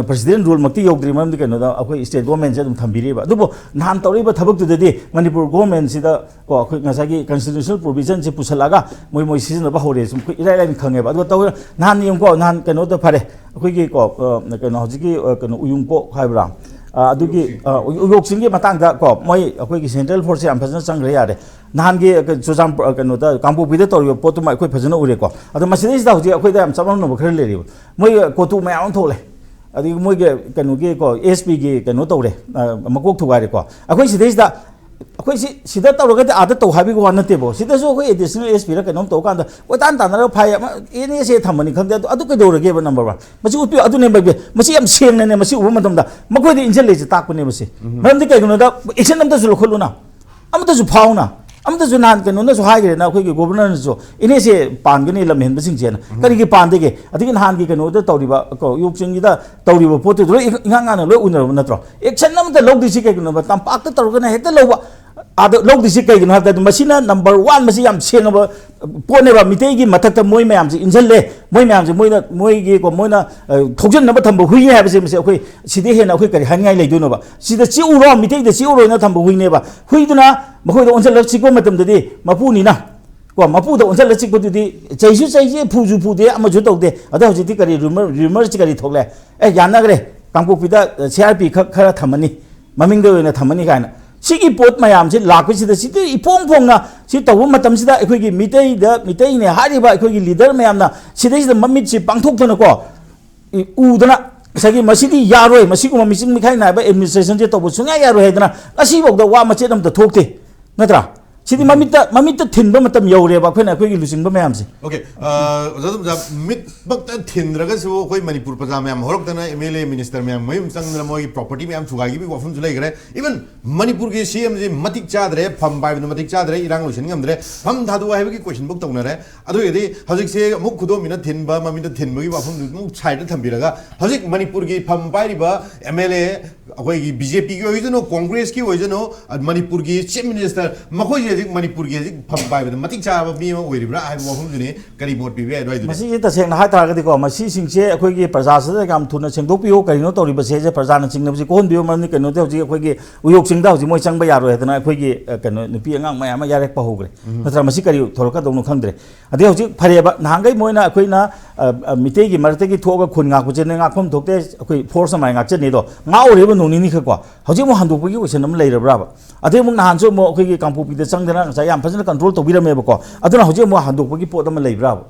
ꯄ꯭ꯔꯁꯤꯗꯦꯟ ꯔꯨꯜꯃꯛꯇꯤ ꯌꯧꯗ꯭ꯔꯤ꯫ ꯃꯔꯝꯗꯤ ꯀꯩꯅꯣꯗ, ꯑꯩꯈꯣꯏ ꯁ꯭ꯇꯦꯠ ꯒꯣꯔꯃꯦꯟꯁꯦ ꯑꯗꯨꯝ ꯊꯝꯕꯤꯔꯤꯕ꯫ ꯑꯗꯨꯕꯨ ꯅꯍꯥꯟ ꯇꯧꯔꯛꯏꯕ ꯊꯕꯛꯇꯨꯗꯗꯤ ꯃꯅꯤꯄꯨꯔ ꯒꯣꯔꯃꯦꯟꯁꯤꯗ ꯀꯣ, ꯑꯩꯈꯣꯏ ꯉꯁꯥꯏꯒꯤ ꯀꯟꯁꯇꯤꯇ꯭ꯌꯨꯁꯅꯦꯜ ꯄ꯭ꯔꯣꯕꯤꯖꯟꯁꯦ ꯄꯨꯁꯜꯂꯛꯑꯒ ꯃꯣꯏ ꯃꯣꯏ ꯁꯤꯖꯤꯟꯅꯕ ꯍꯧꯔꯦ, ꯁꯨꯝ ꯑꯩꯈꯣꯏ ꯏꯔꯥꯏ ꯂꯥꯏꯅ ꯈꯪꯉꯦꯕ꯫ ꯑꯗꯨꯒ ꯇꯧꯔ ꯅꯍꯥꯟ ꯌꯦꯡꯉꯨꯀꯣ, ꯅꯍꯥꯟ ꯀꯩꯅꯣꯗ ꯐꯔꯦ, ꯑꯩꯈꯣꯏꯒꯤ ꯀꯣ, ꯑ, ꯀꯩꯅꯣ, ꯍꯧꯖꯤꯛꯀꯤ, ꯑ, ꯀꯩꯅꯣ, ꯎꯌꯨꯡꯀꯣꯛ ꯍꯥꯏꯕ꯭ꯔꯥ? ꯑ, ꯑꯗꯨꯒꯤ, ꯑ, ꯎ-, ꯎꯌꯣꯛ ꯆꯤꯡꯒꯤ ꯃꯇꯥꯡꯗ ꯀꯣ, ꯃꯣꯏ ꯑꯩꯈꯣꯏꯒꯤ ꯁꯦꯟꯇ꯭ꯔꯦꯜ ꯐꯣꯔꯁꯁꯦ ꯌꯥꯝ ꯐꯖꯅ ꯆꯪꯈ꯭ꯔꯦ, ꯌꯥꯔꯦ꯫ ꯅꯍꯥꯟꯒꯤ, ꯑ, ꯆꯨꯔꯆꯥꯟꯄꯨꯔ, ꯑ, ꯀꯩꯅꯣꯗ, ꯀꯥꯡꯄꯣꯛꯄꯤꯗ ꯇꯧꯔꯤꯕ ꯄꯣꯠꯇꯨꯃ ꯑꯩꯈꯣꯏ ꯐꯖꯅ ꯎꯔꯦꯀꯣ꯫ ꯑꯗꯣ ꯃꯁꯤꯗꯩꯁꯤꯗ ꯍꯧꯖꯤꯛ ꯑꯩꯈꯣꯏꯗ ꯌꯥꯝ ꯆꯃꯝꯅꯕ ꯈꯔ ꯂꯩꯔꯤꯕ, ꯃꯣꯏ ꯀꯣꯇꯨ ꯃꯌꯥꯝ ꯑꯃ ꯊꯣꯛꯂꯦ꯫ ꯑꯗꯒꯤ ꯃꯣꯏꯒꯤ ꯀꯩꯅꯣꯒꯤ ꯀꯣ, ꯑꯦꯁ ꯄꯤꯒꯤ ꯀꯩꯅꯣ ꯇꯧꯔꯦ, ꯑ, ꯃꯀꯣꯛ ꯊꯨꯒꯥꯏꯔꯦꯀꯣ꯫ ꯑꯩꯈꯣꯏ ꯁꯤꯗꯩꯁꯤꯗ, ꯑꯩꯈꯣꯏ ꯁꯤ, ꯁꯤꯗ ꯇꯧꯔꯒꯗꯤ ꯑꯥꯗ ꯇꯧ ꯍꯥꯏꯕꯒꯤ ꯋꯥ ꯅꯠꯇꯦꯕꯣ꯫ ꯁꯤꯗꯁꯨ ꯑꯩꯈꯣꯏ ꯑꯦꯗꯤꯁꯅꯦꯜ ꯑꯦꯁ ꯄꯤꯔ ꯀꯩꯅꯣꯝ ꯇꯧ ꯀꯥꯟꯗ ꯀꯣꯏꯇꯥꯟ ꯇꯥꯟꯅꯔꯒ ꯐꯥꯏ, ꯑꯃ ꯑꯦꯟ ꯑꯦꯁ ꯑꯦ ꯊꯝꯕꯅꯤ ꯈꯪꯗꯦ, ꯑꯗꯨ, ꯑꯗꯨ ꯀꯩꯗꯧꯔꯒꯦꯕ? ꯅꯝꯕꯔ ꯋꯥꯟ, ꯃꯁꯤ ꯎꯠꯄꯤꯌꯨ꯫ ꯑꯗꯨꯅꯦ ꯃꯁꯤ ꯌꯥꯝ ꯁꯦꯡꯅꯅꯦ, ꯃꯁꯤ ꯎꯕ ꯃꯇꯝꯗ ꯃꯈꯣꯏꯗ ꯏꯟꯁꯤꯜꯂꯛꯏꯁꯦ ꯇꯥꯛꯄꯅꯦ ꯃꯁꯤ꯫ ꯃꯔꯝꯗꯤ ꯀꯩꯒꯤꯅꯣꯗ, ꯑꯦꯛꯁꯟ ꯑꯝꯇꯁꯨ ꯂꯧꯈꯠꯂꯨꯅ, ꯑꯃꯠꯇꯁꯨ ꯐꯥꯎꯅ, ꯑꯃꯠꯇꯁꯨ꯫ ꯅꯍꯥꯟ ꯀꯩꯅꯣꯅꯁꯨ ꯍꯥꯏꯈ꯭ꯔꯦꯅ, ꯑꯩꯈꯣꯏꯒꯤ ꯒꯣꯕꯔꯅꯔꯅꯁꯨ, "ꯑꯦꯟ ꯑꯦꯁ ꯑꯦ ꯄꯥꯟꯒꯅꯤ ꯂꯝꯍꯦꯟꯕꯁꯤꯡꯁꯦꯅ"꯫ ꯀꯔꯤꯒꯤ ꯄꯥꯟꯗꯒꯦ? ꯑꯗꯒꯤ ꯅꯍꯥꯟꯒꯤ ꯀꯩꯅꯣꯗ ꯇꯧꯔꯤꯕ, ꯀꯣ, ꯌꯣꯛꯆꯤꯡꯒꯤꯗ ꯇꯧꯔꯤꯕ ꯄꯣꯠꯇꯨꯗ ꯂꯣꯏ ꯏꯉꯥꯡ ꯉꯥꯡꯅ ꯂꯣꯏ ꯎꯅꯔꯕ ꯅꯠꯇ꯭ꯔꯣ? ꯑꯦꯛꯁꯟ ꯑꯃꯠꯇ ꯂꯧꯗ꯭ꯔꯤꯁꯤ ꯀꯩꯒꯤꯅꯣꯕ? ꯇꯝꯄꯥꯛꯇ ꯇꯧꯔꯒꯅ ꯍꯦꯛꯇ ꯂꯧꯕ, ꯑꯥꯗ ꯂꯧꯗ꯭ꯔꯤꯁꯤ ꯀꯩꯒꯤꯅꯣ ꯍꯥꯏꯕꯗ, ꯃꯁꯤꯅ ꯅꯝꯕꯔ ꯋꯥꯟ, ꯃꯁꯤ ꯌꯥꯝ ꯁꯦꯡꯉꯕ ꯄꯣꯠꯅꯦꯕ꯫ ꯃꯤꯇꯩꯒꯤ ꯃꯊꯛꯇ ꯃꯣꯏ ꯃꯌꯥꯝꯁꯦ ꯏꯟꯁꯤꯜꯂꯦ, ꯃꯣꯏ ꯃꯌꯥꯝꯁꯦ ꯃꯣꯏꯅ, ꯃꯣꯏꯒꯤ, ꯀꯣ, ꯃꯣꯏꯅ, ꯑ, ꯊꯧꯖꯤꯟꯅꯕ ꯊꯝꯕ ꯍꯨꯏꯅꯦ ꯍꯥꯏꯕꯁꯦ, ꯃꯁꯤ ꯑꯩꯈꯣꯏ ꯁꯤꯗꯩ ꯍꯦꯟꯅ ꯑꯩꯈꯣꯏ ꯀꯔꯤ ꯍꯥꯏꯅꯤꯡꯉꯥꯏ ꯂꯩꯗꯣꯏꯅꯣꯕ? ꯁꯤꯗ ꯆꯤꯛꯎꯔꯣ, ꯃꯤꯇꯩꯗ ꯆꯤꯛꯎꯔꯣꯅ ꯊꯝꯕ ꯍꯨꯏꯅꯦꯕ꯫ ꯍꯨꯏꯗꯨꯅ ꯃꯈꯣꯏꯗ ꯑꯣꯟꯁꯤꯜꯂꯒ ꯆꯤꯛꯄ ꯃꯇꯝꯗꯗꯤ ꯃꯄꯨꯅꯤꯅ, ꯀꯣ, ꯃꯄꯨꯗ ꯑꯣꯟꯁꯤꯜꯂꯒ ꯆꯤꯛꯄꯗꯨꯗꯤ ꯆꯩꯁꯨ ꯆꯩꯁꯦ, ꯐꯨꯁꯨ ꯐꯨꯗꯦ, ꯑꯃꯁꯨ ꯇꯧꯗꯦ꯫ ꯑꯗꯣ ꯍꯧꯖꯤꯛꯇꯤ ꯀꯔꯤ ꯔꯨꯃꯔ, ꯔꯨꯃꯔꯁꯤ ꯀꯔꯤ ꯊꯣꯛꯂꯦ? ꯑꯦ, ꯌꯥꯅꯈ꯭ꯔꯦ, ꯀꯥꯡꯄꯣꯛꯄꯤꯗ, ꯑ, ꯁꯤ ꯑꯥꯔ ꯄꯤ ꯈꯛ ꯈꯔ ꯊꯝꯃꯅꯤ, ꯃꯃꯤꯡꯗ ꯑꯣꯏꯅ ꯊꯝꯃꯅꯤ ꯀꯥꯏꯅ꯫ ꯁꯤꯒꯤ ꯄꯣꯠ ꯃꯌꯥꯝꯁꯤ ꯂꯥꯛꯄꯁꯤꯗ, ꯁꯤꯗꯤ ꯏꯐꯣꯡ ꯐꯣꯡꯅ ꯁꯤ ꯇꯧꯕ ꯃꯇꯝꯁꯤꯗ, ꯑꯩꯈꯣꯏꯒꯤ ꯃꯤꯇꯩꯗ, ꯃꯤꯇꯩꯅꯦ ꯍꯥꯏꯔꯤꯕ ꯑꯩꯈꯣꯏꯒꯤ ꯂꯤꯗꯔ ꯃꯌꯥꯝꯅ ꯁꯤꯗꯩꯁꯤꯗ ꯃꯃꯤꯠꯁꯤ ꯄꯥꯡꯊꯣꯛꯇꯅꯀꯣ, ꯏ-, ꯎꯗꯅ, ꯉꯁꯥꯏꯒꯤ "ꯃꯁꯤꯗꯤ ꯌꯥꯔꯣꯏ, ꯃꯁꯤꯒꯨꯝꯕ ꯃꯤꯆꯪ ꯃꯤꯈꯥꯏ ꯅꯥꯏꯕ ꯑꯦꯗꯃꯤꯅꯤꯁꯇ꯭ꯔꯦꯁꯟꯁꯦ ꯇꯧꯕ ꯁꯨꯡꯌꯥ ꯌꯥꯔꯣꯏ" ꯍꯥꯏꯗꯅ ꯉꯁꯤꯐꯥꯎꯗ ꯋꯥ ꯃꯆꯦꯠ ꯑꯃꯇ ꯊꯣꯛꯇꯦ, ꯅꯠꯇ꯭ꯔꯥ? ꯁꯤꯗꯤ ꯃꯃꯤꯠꯇ, ꯃꯃꯤꯠꯇ ꯊꯤꯟꯕ ꯃꯇꯝ ꯌꯧꯔꯦꯕ ꯑꯩꯈꯣꯏꯅ ꯑꯩꯈꯣꯏꯒꯤ ꯂꯨꯆꯤꯡꯕ ꯃꯌꯥꯝꯁꯦ꯫ ꯑꯣꯀꯦ, ꯑ, ꯑꯣꯖꯥ ꯇꯣꯝꯆꯥ, ꯃꯤꯠꯃꯛꯇ ꯊꯤꯟꯗ꯭ꯔꯒꯁꯨ ꯑꯩꯈꯣꯏ ꯃꯅꯤꯄꯨꯔ ꯄ꯭ꯔꯖꯥ ꯃꯌꯥꯝ ꯍꯧꯔꯛꯇꯅ ꯑꯦꯝ ꯑꯦꯜ ꯑꯦ, ꯃꯤꯅꯤꯁꯇꯔ ꯃꯌꯥꯝ ꯃꯌꯨꯝ ꯆꯪꯗꯅ ꯃꯣꯏꯒꯤ ꯄ꯭ꯔꯣꯄꯔꯇꯤ ꯃꯌꯥꯝ ꯊꯨꯒꯥꯏꯈꯤꯕꯒꯤ ꯋꯥꯐꯝꯁꯨ ꯂꯩꯈ꯭ꯔꯦ꯫ ꯏꯚꯟ ꯃꯅꯤꯄꯨꯔꯒꯤ ꯁꯤ ꯑꯦꯝꯁꯤ ꯃꯇꯤꯛ ꯆꯥꯗ꯭ꯔꯦ, ꯐꯝ ꯄꯥꯏꯕꯗ ꯃꯇꯤꯛ ꯆꯥꯗ꯭ꯔꯦ, ꯏꯔꯥꯡ ꯂꯣꯏꯁꯤꯟ ꯉꯝꯗ꯭ꯔꯦ, ꯐꯝ ꯊꯥꯗꯣꯛꯑꯣ ꯍꯥꯏꯕꯒꯤ ꯀꯣꯏꯁꯟꯐꯧ ꯇꯧꯅꯔꯦ꯫ ꯑꯗꯨ ꯑꯣꯏꯔꯗꯤ ꯍꯧꯖꯤꯛꯁꯦ ꯑꯃꯨꯛ ꯈꯨꯗꯣꯝꯕꯤꯅ ꯊꯤꯟꯕ, ꯃꯃꯤꯠꯇ ꯊꯤꯟꯕꯒꯤ ꯋꯥꯐꯝꯗꯨ ꯑꯃꯨꯛ ꯁꯥꯏꯗꯇ ꯊꯝꯕꯤꯔꯒ, ꯍꯧꯖꯤꯛ ꯃꯅꯤꯄꯨꯔꯒꯤ ꯐꯝ ꯄꯥꯏꯔꯤꯕ ꯑꯦꯝ ꯑꯦꯜ ꯑꯦ, ꯑꯩꯈꯣꯏꯒꯤ ꯕꯤ ꯖꯦ ꯄꯤꯒꯤ ꯑꯣꯏꯁꯅꯨ, ꯀꯣꯡꯒ꯭ꯔꯦꯁꯀꯤ ꯑꯣꯏꯁꯅꯨ, ꯑ, ꯃꯅꯤꯄꯨꯔꯒꯤ ꯆꯤꯐ ꯃꯤꯅꯤꯁꯇꯔ, ꯃꯈꯣꯏꯁꯦ ꯍꯧꯖꯤꯛ ꯃꯅꯤꯄꯨꯔꯒꯤ ꯍꯧꯖꯤꯛ ꯐꯝ ꯄꯥꯏꯕꯗ ꯃꯇꯤꯛ ꯆꯥꯕ ꯃꯤ ꯑꯃ ꯑꯣꯏꯔꯤꯕ꯭ꯔꯥ ꯍꯥꯏꯕ ꯋꯥꯐꯝꯗꯨꯅꯤ꯫ ꯀꯔꯤ ꯃꯣꯠ ꯄꯤꯕ ꯌꯥꯏ ꯑꯗꯨꯋꯥꯏꯗꯨꯗꯤ? ꯃꯁꯤꯁꯦ ꯇꯁꯦꯡꯅ ꯍꯥꯏꯇꯥꯔꯒꯗꯤꯀꯣ, ꯃꯁꯤꯁꯤꯡꯁꯦ ꯑꯩꯈꯣꯏꯒꯤ ꯄ꯭ꯔꯖꯥꯁꯤꯗ ꯌꯥꯝ ꯊꯨꯅ ꯁꯦꯡꯗꯣꯛꯄꯤꯌꯨ꯫ ꯀꯔꯤꯅꯣ ꯇꯧꯔꯤꯕꯁꯦ? ꯁꯦ ꯄ꯭ꯔꯖꯥꯅ ꯆꯤꯡꯅꯕꯁꯤ ꯀꯣꯛꯍꯟꯕꯤꯌꯨ꯫ ꯃꯔꯝꯗꯤ ꯀꯩꯅꯣꯗꯤ ꯍꯧꯖꯤꯛ ꯑꯩꯈꯣꯏꯒꯤ ꯎꯌꯣꯛ ꯆꯤꯡꯗ ꯍꯧꯖꯤꯛ ꯃꯣꯏ ꯆꯪꯕ ꯌꯥꯔꯣꯏ ꯍꯥꯏꯗꯅ ꯑꯩꯈꯣꯏꯒꯤ, ꯑ, ꯀꯩꯅꯣ, ꯅꯨꯄꯤ ꯑꯉꯥꯡ ꯃꯌꯥꯝ ꯑꯃ ꯌꯥꯔꯦꯛꯄ ꯍꯧꯈ꯭ꯔꯦ꯫ ꯅꯠꯇ꯭ꯔꯥ? ꯃꯁꯤ ꯀꯔꯤ ꯊꯣꯛꯂꯛꯀꯗꯧꯅꯣ ꯈꯪꯗ꯭ꯔꯦ꯫ ꯑꯗꯩ ꯍꯧꯖꯤꯛ ꯐꯔꯦꯕ, ꯅꯍꯥꯟꯈꯩ ꯃꯣꯏꯅ ꯑꯩꯈꯣꯏꯅ, ꯑ, ꯑ, ꯃꯤꯇꯩꯒꯤ ꯃꯔꯛꯇꯒꯤ ꯊꯣꯛꯑꯒ ꯈꯨꯟ ꯉꯥꯛꯄꯁꯦ ꯅꯣꯏ ꯉꯥꯛꯐꯝ ꯊꯣꯛꯇꯦ, ꯑꯩꯈꯣꯏ ꯐꯣꯔꯁ ꯑꯃꯥꯏꯅ ꯉꯥꯛꯆꯅꯤꯗꯣ, ꯉꯥꯛꯎꯔꯦꯕ ꯅꯣꯡ ꯅꯤꯅꯤ ꯈꯛꯀꯣ꯫ ꯍꯧꯖꯤꯛ ꯑꯃꯨꯛ ꯍꯟꯗꯣꯛꯄꯒꯤ ꯀꯣꯏꯁꯟ ꯑꯃ ꯂꯩꯔꯕ꯭ꯔꯥꯕ? ꯑꯗꯩ ꯑꯃꯨꯛ ꯅꯍꯥꯟꯁꯨ ꯑꯃꯨꯛ ꯑꯩꯈꯣꯏꯒꯤ ꯀꯥꯡꯄꯣꯛꯄꯤꯗ ꯆꯪꯗꯅ ꯉꯁꯥꯏ ꯌꯥꯝ ꯐꯖꯅ ꯀꯟꯇ꯭ꯔꯣꯜ ꯇꯧꯕꯤꯔꯝꯃꯦꯕꯀꯣ꯫ ꯑꯗꯨꯅ ꯍꯧꯖꯤꯛ ꯑꯃꯨꯛ ꯍꯟꯗꯣꯛꯄꯒꯤ ꯄꯣꯠ ꯑꯃ ꯂꯩꯕ꯭ꯔꯥꯕ?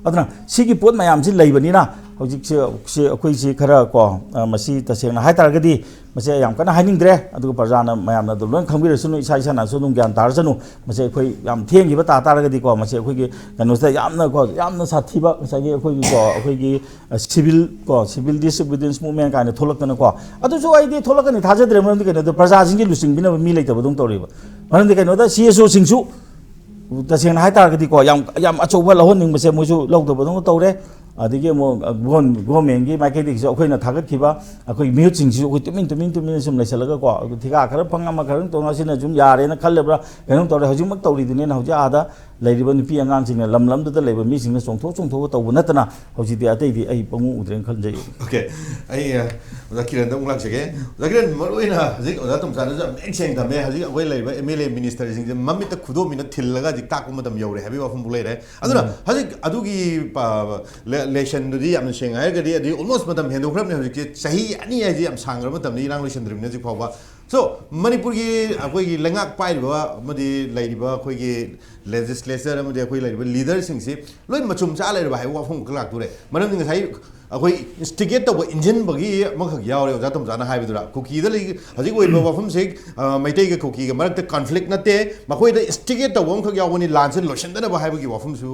ꯑꯗꯨꯅ ꯁꯤꯒꯤ ꯄꯣꯠ ꯃꯌꯥꯝꯁꯤ ꯂꯩꯕꯅꯤꯅ ꯍꯧꯖꯤꯛꯁꯦ, ꯁꯤ ꯑꯩꯈꯣꯏꯁꯤ ꯈꯔ ꯀꯣ, ꯑ, ꯃꯁꯤ ꯇꯁꯦꯡꯅ ꯍꯥꯏꯇꯥꯔꯒꯗꯤ ꯃꯁꯤ ꯌꯥꯝ ꯀꯟꯅ ꯍꯥꯏꯅꯤꯡꯗ꯭ꯔꯦ꯫ ꯑꯗꯨꯒ ꯄ꯭ꯔꯖꯥꯅ ꯃꯌꯥꯝꯅ ꯑꯗꯨꯝ ꯂꯣꯏ ꯈꯪꯕꯤꯔꯁꯅꯨ, ꯏꯁꯥ ꯏꯁꯥꯅꯁꯨ ꯑꯗꯨꯝ ꯒ꯭ꯌꯥꯟ ꯇꯥꯔꯁꯅꯨ꯫ ꯃꯁꯤ ꯑꯩꯈꯣꯏ ꯌꯥꯝ ꯊꯦꯡꯈꯤꯕ ꯇꯥ ꯇꯥꯔꯒꯗꯤꯀꯣ, ꯃꯁꯤ ꯑꯩꯈꯣꯏꯒꯤ ꯀꯩꯅꯣꯁꯤꯗ ꯌꯥꯝꯅ ꯀꯣ, ꯌꯥꯝꯅ ꯁꯥꯊꯤꯕ ꯉꯁꯥꯏꯒꯤ ꯑꯩꯈꯣꯏꯒꯤ ꯀꯣ, ꯑꯩꯈꯣꯏꯒꯤ, ꯑ, ꯁꯤꯚꯤꯜ ꯀꯣ, ꯁꯤꯚꯤꯜ ꯗꯤꯁꯑꯣꯕꯤꯗꯤꯌꯦꯟꯁ ꯃꯨꯚꯃꯦꯟ ꯀꯥꯏꯅ ꯊꯣꯛꯂꯛꯇꯅꯀꯣ, ꯑꯗꯨꯁꯨ ꯑꯩꯗꯤ ꯊꯣꯛꯂꯛꯀꯅꯤ ꯊꯥꯖꯗ꯭ꯔꯦ꯫ ꯃꯔꯝꯗꯤ ꯀꯩꯅꯣꯗ ꯄ꯭ꯔꯖꯥꯁꯤꯡꯒꯤ ꯂꯨꯆꯤꯡꯕꯤꯅꯕ ꯃꯤ ꯂꯩꯇꯕꯗꯧꯅ ꯇꯧꯔꯤꯕ꯫ ꯃꯔꯝꯗꯤ ꯀꯩꯅꯣꯗ ꯁꯤ ꯑꯦꯁ ꯑꯣꯁꯤꯡꯁꯨ ꯇꯁꯦꯡꯅ ꯍꯥꯏꯇꯥꯔꯒꯗꯤꯀꯣ, ꯌꯥꯝ, ꯌꯥꯝ ꯑꯆꯧꯕ ꯂꯧꯍꯟꯅꯤꯡꯕꯁꯦ ꯃꯣꯏꯁꯨ ꯂꯧꯗꯕꯗꯧꯅ ꯇꯧꯔꯦ꯫ ꯑꯗꯒꯤ ꯑꯃꯨꯛ, ꯑ, ꯒꯣꯟ-, ꯒꯣꯔꯃꯦꯟꯒꯤ ꯃꯥꯏꯀꯩꯗꯒꯤꯁꯨ ꯑꯩꯈꯣꯏꯅ ꯊꯥꯒꯠꯈꯤꯕ ꯑꯩꯈꯣꯏ ꯃꯤꯍꯨꯠꯁꯤꯡꯁꯤꯁꯨ ꯑꯩꯈꯣꯏ ꯇꯨꯃꯤꯟ, ꯇꯨꯃꯤꯟ, ꯇꯨꯃꯤꯟꯅ ꯁꯨꯝ ꯂꯩꯁꯜꯂꯒꯀꯣ, ꯑꯩꯈꯣꯏ ꯊꯤꯀꯥ ꯈꯔ ꯐꯪ ꯑꯃ ꯈꯔ ꯇꯧꯅ ꯁꯤꯅ ꯁꯨꯝ ꯌꯥꯔꯦꯅ ꯈꯜꯂꯕ꯭ꯔꯥ ꯀꯩꯅꯣꯝ ꯇꯧꯔꯦ꯫ ꯍꯧꯖꯤꯛꯃꯛ ꯇꯧꯔꯤꯗꯨꯅꯦꯅ ꯍꯧꯖꯤꯛ ꯑꯥꯗ ꯂꯩꯔꯤꯕ ꯅꯨꯄꯤ ꯑꯉꯥꯡꯁꯤꯡꯅ, ꯂꯝ ꯂꯝꯗꯨꯗ ꯂꯩꯕ ꯃꯤꯁꯤꯡꯅ ꯆꯣꯡꯊꯣꯛ ꯆꯣꯡꯊꯣꯛꯑ ꯇꯧꯕ ꯅꯠꯇꯅ ꯍꯧꯖꯤꯛꯇꯤ ꯑꯇꯩꯗꯤ ꯑꯩ ꯄꯪꯎ ꯎꯗ꯭ꯔꯦꯅ ꯈꯟꯖꯩ꯫ ꯑꯣꯀꯦ, ꯑꯩ, ꯑ, ꯑꯣꯖꯥ ꯀꯤꯔꯟꯗ ꯑꯃꯨꯛ ꯂꯥꯛꯆꯒꯦ꯫ ꯑꯣꯖꯥ ꯀꯤꯔꯟ, ꯃꯔꯨꯑꯣꯏꯅ ꯍꯧꯖꯤꯛ ꯑꯣꯖꯥ ꯇꯣꯝꯆꯥꯅꯁꯨ ꯌꯥꯝ ꯃꯌꯦꯛ ꯁꯦꯡꯅ ꯊꯝꯃꯦ, ꯍꯧꯖꯤꯛ ꯑꯩꯈꯣꯏ ꯂꯩꯔꯤꯕ ꯑꯦꯝ ꯑꯦꯜ ꯑꯦ ꯃꯤꯅꯤꯁꯇꯔꯁꯤꯡꯁꯦ ꯃꯃꯤꯠꯇ ꯈꯨꯗꯣꯝꯕꯤꯅ ꯊꯤꯜꯂꯒ ꯍꯧꯖꯤꯛ ꯇꯥꯛꯄ ꯃꯇꯝ ꯌꯧꯔꯦ ꯍꯥꯏꯕꯒꯤ ꯋꯥꯐꯝꯕꯨ ꯂꯩꯔꯦ꯫ ꯑꯗꯨꯅ ꯎꯝ꯫ ꯍꯧꯖꯤꯛ ꯑꯗꯨꯒꯤ ꯄ-, ꯂꯦ-, ꯂꯦꯁꯟꯗꯨꯗꯤ ꯌꯥꯝꯅ ꯁꯦꯡꯅ ꯍꯥꯏꯔꯒꯗꯤ ꯑꯗꯨꯗꯤ almost ꯃꯇꯝ ꯍꯦꯟꯗꯣꯛꯈ꯭ꯔꯕꯅꯤ꯫ ꯍꯧꯖꯤꯛꯁꯦ ꯆꯍꯤ ꯑꯅꯤ ꯍꯥꯏꯁꯦ ꯌꯥꯝ ꯁꯥꯡꯈ꯭ꯔꯕ ꯃꯇꯝꯅꯤ, ꯏꯔꯥꯡ ꯂꯣꯏꯁꯤꯟꯗ꯭ꯔꯤꯕꯅꯤ ꯍꯧꯖꯤꯛ ꯐꯥꯎꯕ꯫ So, ꯃꯅꯤꯄꯨꯔꯒꯤ ꯑꯩꯈꯣꯏꯒꯤ ꯂꯩꯉꯥꯛ ꯄꯥꯏꯔꯤꯕ ꯑꯃꯗꯤ ꯂꯩꯔꯤꯕ ꯑꯩꯈꯣꯏꯒꯤ ꯂꯦꯖꯤꯁꯂꯦꯆꯔ ꯑꯃꯗꯤ ꯑꯩꯈꯣꯏ ꯂꯩꯔꯤꯕ ꯂꯤꯗꯔꯁꯤꯡꯁꯤ ꯂꯣꯏ ꯃꯆꯨꯝ ꯆꯥ ꯂꯩꯔꯕ ꯍꯥꯏꯕ ꯋꯥꯐꯝ ꯈꯛ ꯂꯥꯛꯇꯣꯔꯦ꯫ ꯃꯔꯝꯗꯤ ꯉꯁꯥꯏ ꯑꯩꯈꯣꯏ ꯏꯟꯁꯇꯤꯒꯦꯠ ꯇꯧꯕ, ꯏꯟꯖꯤꯟꯕꯒꯤ ꯑꯃꯈꯛ ꯌꯥꯎꯔꯦ ꯑꯣꯖꯥ ꯇꯣꯝꯆꯥꯅ ꯍꯥꯏꯕꯗꯨꯗ꯫ ꯀꯨꯀꯤꯗ ꯂꯩ, ꯍꯧꯖꯤꯛ ꯑꯣꯏꯔꯤꯕ ꯋꯥꯐꯝꯁꯤ, ꯑ, ꯃꯩꯇꯩꯒ ꯀꯨꯀꯤꯒ ꯃꯔꯛꯇ ꯀꯟꯐ꯭ꯂꯤꯛ ꯅꯠꯇꯦ, ꯃꯈꯣꯏꯗ ꯏꯟꯁꯇꯤꯒꯦꯠ ꯇꯧꯕ ꯑꯃꯈꯛ ꯌꯥꯎꯕꯅꯤ, ꯂꯥꯟꯁꯦ ꯂꯣꯏꯁꯤꯟꯗꯅꯕ ꯍꯥꯏꯕꯒꯤ ꯋꯥꯐꯝꯁꯨ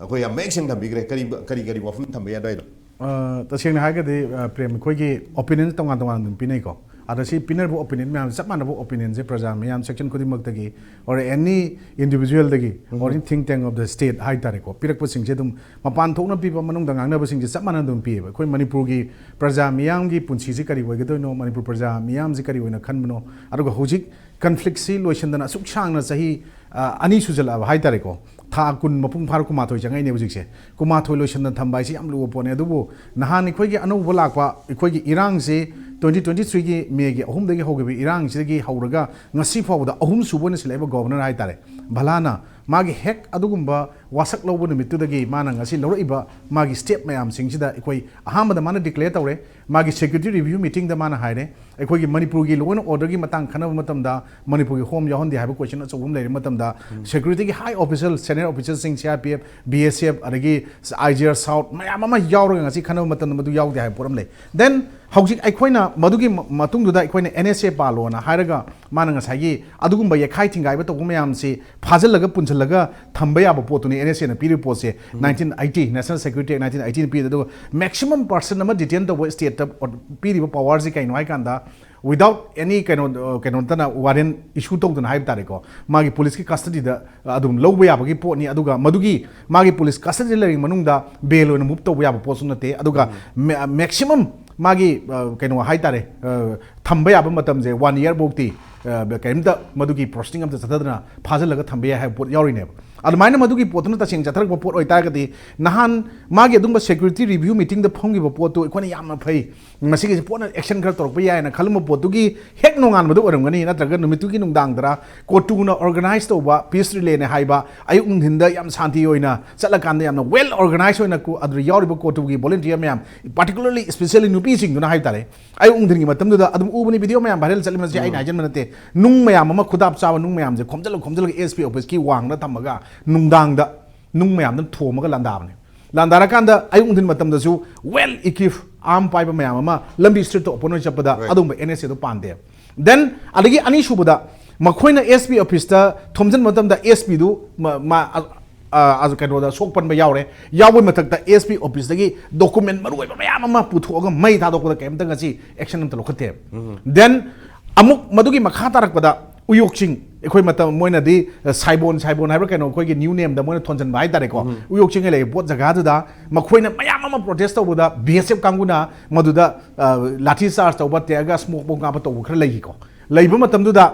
ꯑꯩꯈꯣꯏ ꯌꯥꯝ ꯃꯌꯦꯛ ꯁꯦꯡꯅ ꯊꯝꯕꯤꯈ꯭ꯔꯦ꯫ ꯀꯔꯤ, ꯀꯔꯤ, ꯀꯔꯤ ꯋꯥꯐꯝ ꯊꯝꯕ ꯌꯥꯏ ꯑꯗꯨꯋꯥꯏꯗꯣ? ꯑ, ꯇꯁꯦꯡꯅ ꯍꯥꯏꯔꯒꯗꯤ, ꯑ, ꯄ꯭ꯔꯦꯝ, ꯑꯩꯈꯣꯏꯒꯤ ꯑꯣꯄꯤꯅꯤꯌꯟ ꯇꯣꯉꯥꯟ ꯇꯣꯉꯥꯟꯅ ꯑꯗꯨꯝ ꯄꯤꯅꯩꯀꯣ꯫ ꯑꯗ ꯁꯤ ꯄꯤꯅꯔꯤꯕ ꯑꯣꯄꯤꯅꯤꯌꯟ ꯃꯌꯥꯝ ꯆꯞ ꯃꯥꯟꯅꯕ ꯑꯣꯄꯤꯅꯤꯌꯟꯁꯦ ꯄ꯭ꯔꯖꯥ ꯃꯤꯌꯥꯝ ꯁꯦꯛꯁꯟ ꯈꯨꯗꯤꯡꯃꯛꯇꯒꯤ, or any individual ꯗꯒꯤ, or in think tank of the state ꯍꯥꯏꯇꯥꯔꯦꯀꯣ, ꯄꯤꯔꯛꯄꯁꯤꯡꯁꯦ ꯑꯗꯨꯝ ꯃꯄꯥꯟ ꯊꯣꯛꯅ ꯄꯤꯕ, ꯃꯅꯨꯡꯗ ꯉꯥꯡꯅꯕꯁꯤꯡꯁꯦ ꯆꯞ ꯃꯥꯟꯅꯅ ꯑꯗꯨꯝ ꯄꯤꯌꯦꯕ꯫ ꯑꯩꯈꯣꯏ ꯃꯅꯤꯄꯨꯔꯒꯤ ꯄ꯭ꯔꯖꯥ ꯃꯤꯌꯥꯝꯒꯤ ꯄꯨꯟꯁꯤꯁꯤ ꯀꯔꯤ ꯑꯣꯏꯒꯗꯣꯏꯅꯣ, ꯃꯅꯤꯄꯨꯔ ꯄ꯭ꯔꯖꯥ ꯃꯤꯌꯥꯝꯁꯤ ꯀꯔꯤ ꯑꯣꯏꯅ ꯈꯟꯕꯅꯣ, ꯑꯗꯨꯒ ꯍꯧꯖꯤꯛ ꯀꯟꯐ꯭ꯂꯤꯛꯁꯤ ꯂꯣꯏꯁꯤꯟꯗꯅ ꯑꯁꯨꯛ ꯁꯥꯡꯅ ꯆꯍꯤ ꯑ, ꯑꯅꯤ ꯁꯨꯖꯜꯂꯛꯑꯕ ꯍꯥꯏꯇꯥꯔꯦꯀꯣ꯫ ꯊꯥ ꯀꯨꯟ ꯃꯄꯨꯡ ꯐꯥꯔ ꯀꯨꯟꯃꯥꯊꯣꯏ ꯆꯪꯉꯛꯏꯅꯦ ꯍꯧꯖꯤꯛꯁꯦ꯫ ꯀꯨꯟꯃꯥꯊꯣꯏ ꯂꯣꯏꯁꯤꯟꯅ ꯊꯝꯕ ꯍꯥꯏꯁꯤ ꯌꯥꯝ ꯂꯨꯕ ꯄꯣꯠꯅꯦ꯫ ꯑꯗꯨꯕꯨ ꯅꯍꯥꯟ ꯑꯩꯈꯣꯏꯒꯤ ꯑꯅꯧꯕ ꯂꯥꯛꯄ ꯑꯩꯈꯣꯏꯒꯤ ꯏꯔꯥꯡꯁꯤ twenty twenty three ꯒꯤ ꯃꯦꯒꯤ ꯑꯍꯨꯝꯗꯒꯤ ꯍꯧꯈꯤꯕ ꯏꯔꯥꯡꯁꯤꯗꯒꯤ ꯍꯧꯔꯒ ꯉꯁꯤ ꯐꯥꯎꯕꯗ ꯑꯍꯨꯝ ꯁꯨꯕ ꯑꯣꯏꯅ ꯁꯤꯜꯂꯛꯏꯕ ꯒꯣꯕꯔꯅꯔ ꯍꯥꯏꯇꯥꯔꯦ, ꯚꯂꯥꯅ ꯃꯥꯒꯤ ꯍꯦꯛ ꯑꯗꯨꯒꯨꯝꯕ ꯋꯥꯁꯛ ꯂꯧꯕ ꯅꯨꯃꯤꯠꯇꯨꯗꯒꯤ ꯃꯥꯅ ꯉꯁꯤ ꯂꯧꯔꯛꯏꯕ ꯃꯥꯒꯤ ꯁ꯭ꯇꯦꯞ ꯃꯌꯥꯝꯁꯤꯡꯁꯤꯗ ꯑꯩꯈꯣꯏ ꯑꯍꯥꯟꯕꯗ ꯃꯥꯅ ꯗꯤꯀ꯭ꯂꯦꯌꯔ ꯇꯧꯔꯦ꯫ ꯃꯥꯒꯤ ꯁꯦꯀ꯭ꯌꯨꯔꯤꯇꯤ ꯔꯤꯚ꯭ꯌꯨ ꯃꯤꯇꯤꯡꯗ ꯃꯥꯅ ꯍꯥꯏꯔꯦ, ꯑꯩꯈꯣꯏꯒꯤ ꯃꯅꯤꯄꯨꯔꯒꯤ ꯂꯣ ꯑꯦꯟ ꯑꯣꯔꯗꯔꯒꯤ ꯃꯇꯥꯡ ꯈꯟꯅꯕ ꯃꯇꯝꯗ ꯃꯅꯤꯄꯨꯔꯒꯤ ꯍꯣꯝ ꯌꯥꯎꯍꯟꯗꯦ ꯍꯥꯏꯕ ꯀꯣꯏꯁꯟ ꯑꯆꯧꯕ ꯑꯃ ꯂꯩꯔꯦ ꯃꯇꯝꯗ, ꯁꯦꯀ꯭ꯌꯨꯔꯤꯇꯤꯒꯤ ꯍꯥꯏ ꯑꯣꯐꯤꯁꯤꯌꯦꯜ, ꯁꯦꯅꯤꯌꯔ ꯑꯣꯐꯤꯁꯤꯌꯦꯜꯁꯤꯡ, C R P F, B S F, ꯑꯗꯒꯤ ꯑꯥꯏ ꯖꯤ ꯑꯥꯔ ꯁꯥꯎꯠ ꯃꯌꯥꯝ ꯑꯃ ꯌꯥꯎꯔꯒ ꯉꯁꯤ ꯈꯟꯅꯕ ꯃꯇꯝꯗ ꯃꯗꯨ ꯌꯥꯎꯗꯦ ꯍꯥꯏꯕ ꯄꯣꯠ ꯑꯃ ꯂꯩ꯫ ꯗꯦꯟ ꯍꯧꯖꯤꯛ ꯑꯩꯈꯣꯏꯅ ꯃꯗꯨꯒꯤ ꯃ-, ꯃꯇꯨꯡꯗꯨꯗ ꯑꯩꯈꯣꯏꯅ ꯑꯦꯟ ꯑꯦꯁ ꯑꯦ ꯄꯥꯜꯂꯣꯅ ꯍꯥꯏꯔꯒ ꯃꯥꯅ ꯉꯁꯥꯏꯒꯤ ꯑꯗꯨꯒꯨꯝꯕ ꯌꯦꯛꯈꯥꯏ ꯊꯤꯡꯒꯥꯏꯕ ꯇꯧꯕ ꯃꯌꯥꯝꯁꯤ ꯐꯥꯖꯤꯜꯂꯒ ꯄꯨꯟꯁꯤꯜꯂꯒ ꯊꯝꯕ ꯌꯥꯕ ꯄꯣꯠꯇꯨꯅꯤ ꯑꯦꯟ ꯑꯦꯁ ꯑꯦꯅ ꯄꯤꯔꯤꯕ ꯄꯣꯠꯁꯦ꯫ Nineteen eighty, National Security Act nineteen eighty ꯅ ꯄꯤꯔꯤꯗꯣ꯫ ꯑꯗꯨꯒ ꯃꯦꯛꯁꯤꯃꯝ ꯄꯔꯁꯟ ꯑꯃ ꯗꯤꯇꯦꯟ ꯇꯧꯕ ꯁ꯭ꯇꯦꯠꯇ ꯄꯤꯔꯤꯕ ꯄꯋꯥꯔꯁꯤ ꯀꯩꯅꯣ ꯍꯥꯏꯀꯥꯟꯗ, without any ꯀꯩꯅꯣ, ꯀꯩꯅꯣ ꯅꯠꯇꯅ ꯋꯥꯔꯦꯟ ꯏꯁꯨ ꯇꯧꯗꯅ ꯍꯥꯏꯕ ꯇꯥꯔꯦꯀꯣ, ꯃꯥꯒꯤ ꯄꯨꯂꯤꯁꯀꯤ ꯀꯁꯇꯗꯤꯗ ꯑꯗꯨꯝ ꯂꯧꯕ ꯌꯥꯕꯒꯤ ꯄꯣꯠꯅꯤ꯫ ꯑꯗꯨꯒ ꯃꯗꯨꯒꯤ ꯃꯥꯒꯤ ꯄꯨꯂꯤꯁ ꯀꯁꯇꯗꯤꯗ ꯂꯩꯔꯤꯉꯩ ꯃꯅꯨꯡꯗ ꯕꯦꯜ ꯑꯣꯏꯅ ꯃꯨꯚ ꯇꯧꯕ ꯌꯥꯕ ꯄꯣꯠꯁꯨ ꯅꯠꯇꯦ꯫ ꯑꯗꯨꯒ ꯃꯦ-, ꯃꯦꯛꯁꯤꯃꯝ ꯃꯥꯒꯤ, ꯑ, ꯀꯩꯅꯣ ꯍꯥꯏꯇꯥꯔꯦ, ꯑ, ꯊꯝꯕ ꯌꯥꯕ ꯃꯇꯝꯁꯦ ꯋꯥꯟ ꯏꯌꯔ ꯐꯥꯎꯇꯤ, ꯑ, ꯀꯔꯤꯝꯇ ꯃꯗꯨꯒꯤ ꯄ꯭ꯔꯣꯁꯤꯗꯤꯡ ꯑꯝꯇ ꯆꯠꯊꯗꯅ ꯐꯥꯖꯤꯜꯂꯒ ꯊꯝꯕ ꯌꯥꯏ ꯍꯥꯏꯕ ꯄꯣꯠ ꯌꯥꯎꯔꯤꯅꯦꯕ꯫ ꯑꯗꯨꯃꯥꯏꯅ ꯃꯗꯨꯒꯤ ꯄꯣꯠꯇꯨꯅ ꯇꯁꯦꯡꯅ ꯆꯠꯊꯔꯛꯄ ꯄꯣꯠ ꯑꯣꯏꯇꯥꯔꯒꯗꯤ, ꯅꯍꯥꯟ ꯃꯥꯒꯤ ꯑꯗꯨꯝꯕ ꯁꯦꯀ꯭ꯌꯨꯔꯤꯇꯤ ꯔꯤꯚ꯭ꯌꯨ ꯃꯤꯇꯤꯡꯗ ꯐꯝꯈꯤꯕ ꯄꯣꯠꯇꯨ ꯑꯩꯈꯣꯏꯅ ꯌꯥꯝꯅ ꯐꯩ, ꯃꯁꯤꯒꯤꯁꯤ ꯄꯣꯠꯅ ꯑꯦꯛꯁꯟ ꯈꯔ ꯇꯧꯔꯛꯄ ꯌꯥꯏꯅ ꯈꯜꯂꯝꯕ ꯄꯣꯠꯇꯨꯒꯤ ꯍꯦꯛ ꯅꯣꯡꯉꯥꯟꯕꯗ ꯑꯣꯏꯔꯝꯒꯅꯤ, ꯅꯠꯇ꯭ꯔꯒ ꯅꯨꯃꯤꯠꯇꯨꯒꯤ ꯅꯨꯡꯗꯥꯡꯗꯔ, ꯀꯣꯇꯨꯅ ꯑꯣꯔꯒꯅꯥꯏꯖ ꯇꯧꯕ ꯄꯤꯁ ꯔꯤꯂꯦꯅꯦ ꯍꯥꯏꯕ, ꯑꯌꯨꯛ ꯅꯨꯡꯊꯤꯟꯗ ꯌꯥꯝ ꯁꯥꯟꯇꯤ ꯑꯣꯏꯅ ꯆꯠꯂꯀꯥꯟꯗ ꯌꯥꯝꯅ ꯋꯦꯜ ꯑꯣꯔꯒꯅꯥꯏꯖ ꯑꯣꯏꯅ ꯀꯣ-, ꯑꯗꯨꯗ ꯌꯥꯎꯔꯤꯕ ꯀꯣꯇꯨꯒꯤ ꯚꯣꯂꯨꯟꯇꯤꯌꯔ ꯃꯌꯥꯝ, ꯄꯥꯔꯇꯤꯀꯨꯂꯔꯂꯤ, ꯏꯁꯄꯤꯁꯦꯜꯂꯤ ꯅꯨꯄꯤꯁꯤꯡꯗꯨꯅ ꯍꯥꯏꯕ ꯇꯥꯔꯦ, ꯑꯌꯨꯛ ꯅꯨꯡꯊꯤꯟꯒꯤ ꯃꯇꯝꯗꯨꯗ ꯑꯗꯨꯝ ꯎꯕꯅꯤ, ꯚꯤꯗꯤꯑꯣ ꯃꯌꯥꯝ ꯚꯥꯏꯔꯦꯜ ꯆꯠꯂꯤ, ꯃꯁꯤ ꯑꯩꯅ ꯍꯥꯏꯖꯟꯕ ꯅꯠꯇꯦ꯫ ꯅꯨꯡ ꯃꯌꯥꯝ ꯑꯃ, ꯈꯨꯗꯥꯞ ꯆꯥꯕ ꯅꯨꯡ ꯃꯌꯥꯝꯁꯦ ꯈꯣꯝꯖꯤꯜꯂ ꯈꯣꯝꯖꯤꯜꯂꯒ ꯑꯦꯁ ꯄꯤ ꯑꯣꯐꯤꯁꯀꯤ ꯋꯥꯡꯗ ꯊꯝꯃꯒ ꯅꯨꯡꯗꯥꯡꯗ ꯅꯨꯡ ꯃꯌꯥꯝꯗꯨꯅ ꯊꯣꯝꯃꯒ ꯂꯥꯟꯗꯥꯕꯅꯦ꯫ ꯂꯥꯟꯗꯥꯔꯀꯥꯟꯗ ꯑꯌꯨꯛ ꯅꯨꯡꯊꯤꯟ ꯃꯇꯝꯗꯁꯨ ꯋꯦꯜ ꯏꯀ꯭ꯋꯤꯞ, ꯑꯥꯔꯝ ꯄꯥꯏꯕ ꯃꯌꯥꯝ ꯑꯃ ꯂꯝꯕꯤ ꯁ꯭ꯇ꯭ꯔꯤꯠꯇ ꯑꯣꯄꯟ ꯑꯣꯏꯅ ꯆꯠꯄꯗ, ꯔꯥꯏꯠ, ꯑꯗꯨꯒꯨꯝꯕ ꯑꯦꯟ ꯑꯦꯁ ꯑꯦꯗꯣ ꯄꯥꯟꯗꯦ꯫ ꯗꯦꯟ ꯑꯗꯒꯤ ꯑꯅꯤꯁꯨꯕꯗ, ꯃꯈꯣꯏꯅ ꯑꯦꯁ ꯄꯤ ꯑꯣꯐꯤꯁꯇ ꯊꯣꯝꯖꯤꯟꯕ ꯃꯇꯝꯗ ꯑꯦꯁ ꯄꯤꯗꯨ ꯃ-, ꯃꯥ-, ꯑ-, ꯑ, ꯑ, ꯀꯩꯅꯣꯗ ꯁꯣꯛ ꯄꯟꯕ ꯌꯥꯎꯔꯦ꯫ ꯌꯥꯎꯕꯒꯤ ꯃꯊꯛꯇ ꯑꯦꯁ ꯄꯤ ꯑꯣꯐꯤꯁꯇꯒꯤ ꯗꯣꯀꯨꯃꯦꯟ ꯃꯔꯨ ꯑꯣꯏꯕ ꯃꯌꯥꯝ ꯑꯃ ꯄꯨꯊꯣꯛꯑꯒ ꯃꯩ ꯊꯥꯗꯣꯛꯄꯗ ꯀꯩꯝꯇ ꯉꯁꯤ ꯑꯦꯛꯁꯟ ꯑꯝꯇ ꯂꯧꯈꯠꯇꯦꯕ꯫ ꯗꯦꯟ ꯑꯃꯨꯛ ꯃꯗꯨꯒꯤ ꯃꯈꯥ ꯇꯥꯔꯛꯄꯗ ꯎꯌꯣꯛ ꯆꯤꯡ, ꯑꯩꯈꯣꯏ ꯃꯇꯝ, ꯃꯣꯏꯅꯗꯤ, ꯑ, ꯁꯥꯏꯕꯣꯟ, ꯁꯥꯏꯕꯣꯟ ꯍꯥꯏꯕ꯭ꯔꯥ ꯀꯩꯅꯣ, ꯑꯩꯈꯣꯏꯒꯤ ꯅ꯭ꯌꯨ ꯅꯦꯝꯗ ꯃꯣꯏꯅ ꯊꯣꯟꯖꯟꯕ ꯍꯥꯏꯇꯥꯔꯦꯀꯣ꯫ ꯎꯌꯣꯛ ꯆꯤꯡ ꯂꯩꯕ ꯄꯣꯠ ꯖꯒꯥꯗꯨꯗ ꯃꯈꯣꯏꯅ ꯃꯌꯥꯝ ꯑꯃ ꯄ꯭ꯔꯣꯇꯦꯁ ꯇꯧꯕꯗ ꯕꯤ ꯑꯦꯁ ꯑꯦꯐ ꯀꯥꯡꯕꯨꯅ ꯃꯗꯨꯗ, ꯑ, ꯂꯥꯊꯤ ꯆꯥꯔꯖ ꯇꯧꯕ, ꯇꯤꯌꯔ ꯒ꯭ꯌꯥꯁ, ꯁ꯭ꯃꯣꯛ ꯕꯣꯝ ꯀꯥꯞꯄ ꯇꯧꯕ ꯈꯔ ꯂꯩꯈꯤꯀꯣ꯫ ꯂꯩꯕ ꯃꯇꯝꯗꯨꯗ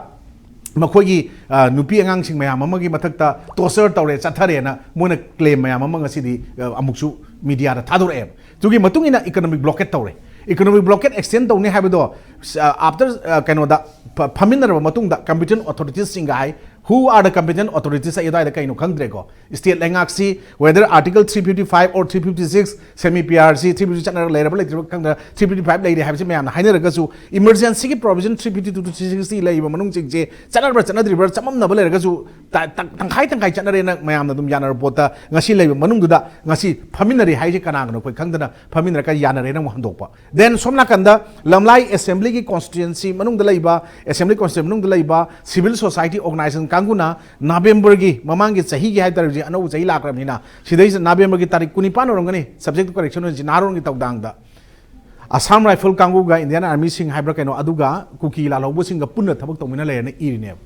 ꯃꯈꯣꯏꯒꯤ, ꯑ, ꯅꯨꯄꯤ ꯑꯉꯥꯡꯁꯤꯡ ꯃꯌꯥꯝ ꯑꯃꯒꯤ ꯃꯊꯛꯇ ꯇꯣꯔꯆꯔ ꯇꯧꯔꯦ, ꯆꯠꯊꯔꯦꯅ ꯃꯣꯏꯅ ꯀ꯭ꯂꯦꯝ ꯃꯌꯥꯝ ꯑꯃ ꯉꯁꯤꯗꯤ, ꯑ, ꯑꯃꯨꯛꯁꯨ ꯃꯤꯗꯤꯌꯥꯗ ꯊꯥꯗꯣꯔꯛꯑꯦꯕ꯫ ꯑꯗꯨꯒꯤ ꯃꯇꯨꯡ ꯏꯟꯅ ꯏꯀꯣꯅꯣꯃꯤꯛ ꯕ꯭ꯂꯣꯀꯦꯠ ꯇꯧꯔꯦ꯫ ꯏꯀꯣꯅꯣꯃꯤꯛ ꯕ꯭ꯂꯣꯀꯦꯠ ꯑꯦꯛꯁꯇꯦꯟ ꯇꯧꯅꯤ ꯍꯥꯏꯕꯗꯣ, ꯑ, ꯑꯥꯐꯇꯔ, ꯑ, ꯀꯩꯅꯣꯗ, ꯐ-, ꯐꯝꯃꯤꯟꯅꯔꯕ ꯃꯇꯨꯡꯗ ꯀꯝꯄꯤꯇꯦꯟ ꯑꯣꯊꯣꯔꯤꯇꯤꯁꯁꯤꯡꯒ ꯍꯥꯏ, who are the competent authorities ꯑꯩ ꯑꯗꯨꯋꯥꯏꯗ ꯀꯩꯅꯣ ꯈꯪꯗ꯭ꯔꯦꯀꯣ꯫ ꯁ꯭ꯇꯦꯠ ꯂꯩꯉꯥꯛꯁꯤ whether Article three fifty five or three fifty six, semi P R C, three fifty ꯆꯠꯅꯔ ꯂꯩꯔꯕ ꯂꯩꯇ꯭ꯔꯤꯕ ꯈꯪꯗ꯭ꯔꯦ, three fifty five ꯂꯩꯔꯦ ꯍꯥꯏꯕꯁꯤ ꯃꯌꯥꯝꯅ ꯍꯥꯏꯅꯔꯒꯁꯨ, ꯏꯃꯔꯖꯦꯟꯁꯤꯒꯤ ꯄ꯭ꯔꯣꯕꯤꯖꯟ three fifty two to three sixty ꯂꯩꯔꯤꯕ ꯃꯅꯨꯡꯁꯤꯡꯁꯦ ꯆꯠꯅꯕ꯭ꯔꯥ ꯆꯠꯅꯗ꯭ꯔꯤꯕ꯭ꯔꯥ ꯆꯃꯝꯅꯕ ꯂꯩꯔꯒꯁꯨ, ꯇ-, ꯇ-, ꯇꯪꯈꯥꯏ ꯇꯪꯈꯥꯏ ꯆꯠꯅꯔꯦꯅ ꯃꯌꯥꯝꯅ ꯑꯗꯨꯝ ꯌꯥꯅꯔꯕ ꯄꯣꯠꯇ ꯉꯁꯤ ꯂꯩꯕ ꯃꯅꯨꯡꯗꯨꯗ ꯉꯁꯤ ꯐꯝꯃꯤꯟꯅꯔꯤ ꯍꯥꯏꯁꯦ ꯀꯅꯥꯒꯅꯣ ꯑꯩꯈꯣꯏ ꯈꯪꯗꯅ ꯐꯝꯃꯤꯟꯅꯔꯒ ꯌꯥꯅꯔꯦꯅ ꯑꯃꯨꯛ ꯍꯟꯗꯣꯛꯄ꯫ ꯗꯦꯟ ꯁꯣꯝ ꯅꯥꯀꯟꯗ ꯂꯝꯂꯥꯏ ꯑꯦꯁꯦꯝꯕ꯭ꯂꯤꯒꯤ ꯀꯣꯟꯁꯇꯤꯇ꯭ꯋꯦꯟꯁꯤ ꯃꯅꯨꯡꯗ ꯂꯩꯕ, ꯑꯦꯁꯦꯝꯕ꯭ꯂꯤ ꯀꯣꯟꯁꯇꯤꯇ꯭ꯋꯦꯟꯁꯤ ꯃꯅꯨꯡꯗ ꯂꯩꯕ ꯁꯤꯚꯤꯜ ꯁꯣꯁꯥꯏꯇꯤ ꯑꯣꯔꯒꯅꯥꯏꯖꯦꯁꯟ ꯀꯥꯡꯕꯨꯅ ꯅꯕꯦꯝꯕꯔꯒꯤ, ꯃꯃꯥꯡꯒꯤ ꯆꯍꯤꯒꯤ ꯍꯥꯏꯇꯥꯔꯦ, ꯍꯧꯖꯤꯛ ꯑꯅꯧꯕ ꯆꯍꯤ ꯂꯥꯛꯈ꯭ꯔꯕꯅꯤꯅ, ꯁꯤꯗꯩꯁꯤꯗ ꯅꯕꯦꯝꯕꯔꯒꯤ ꯇꯥꯔꯤꯛ ꯀꯨꯟꯅꯤꯄꯥꯟ ꯑꯣꯏꯔꯝꯒꯅꯤ, subject to correction ꯑꯣꯏꯅ ꯖꯤꯅꯥꯔꯣꯟꯒꯤ ꯊꯧꯗꯥꯡꯗ ꯑꯁꯥꯝ ꯔꯥꯏꯐꯜ ꯀꯥꯡꯕꯨꯒ ꯏꯟꯗꯤꯌꯥꯟ ꯑꯥꯔꯃꯤꯁꯤꯡ ꯍꯥꯏꯕ꯭ꯔꯥ ꯀꯩꯅꯣ, ꯑꯗꯨꯒ ꯀꯨꯀꯤ ꯂꯥꯜꯍꯧꯕꯁꯤꯡꯒ ꯄꯨꯟꯅ ꯊꯕꯛ ꯇꯧꯃꯤꯟꯅ ꯂꯩꯔꯦꯅ ꯏꯔꯤꯅꯦꯕ꯫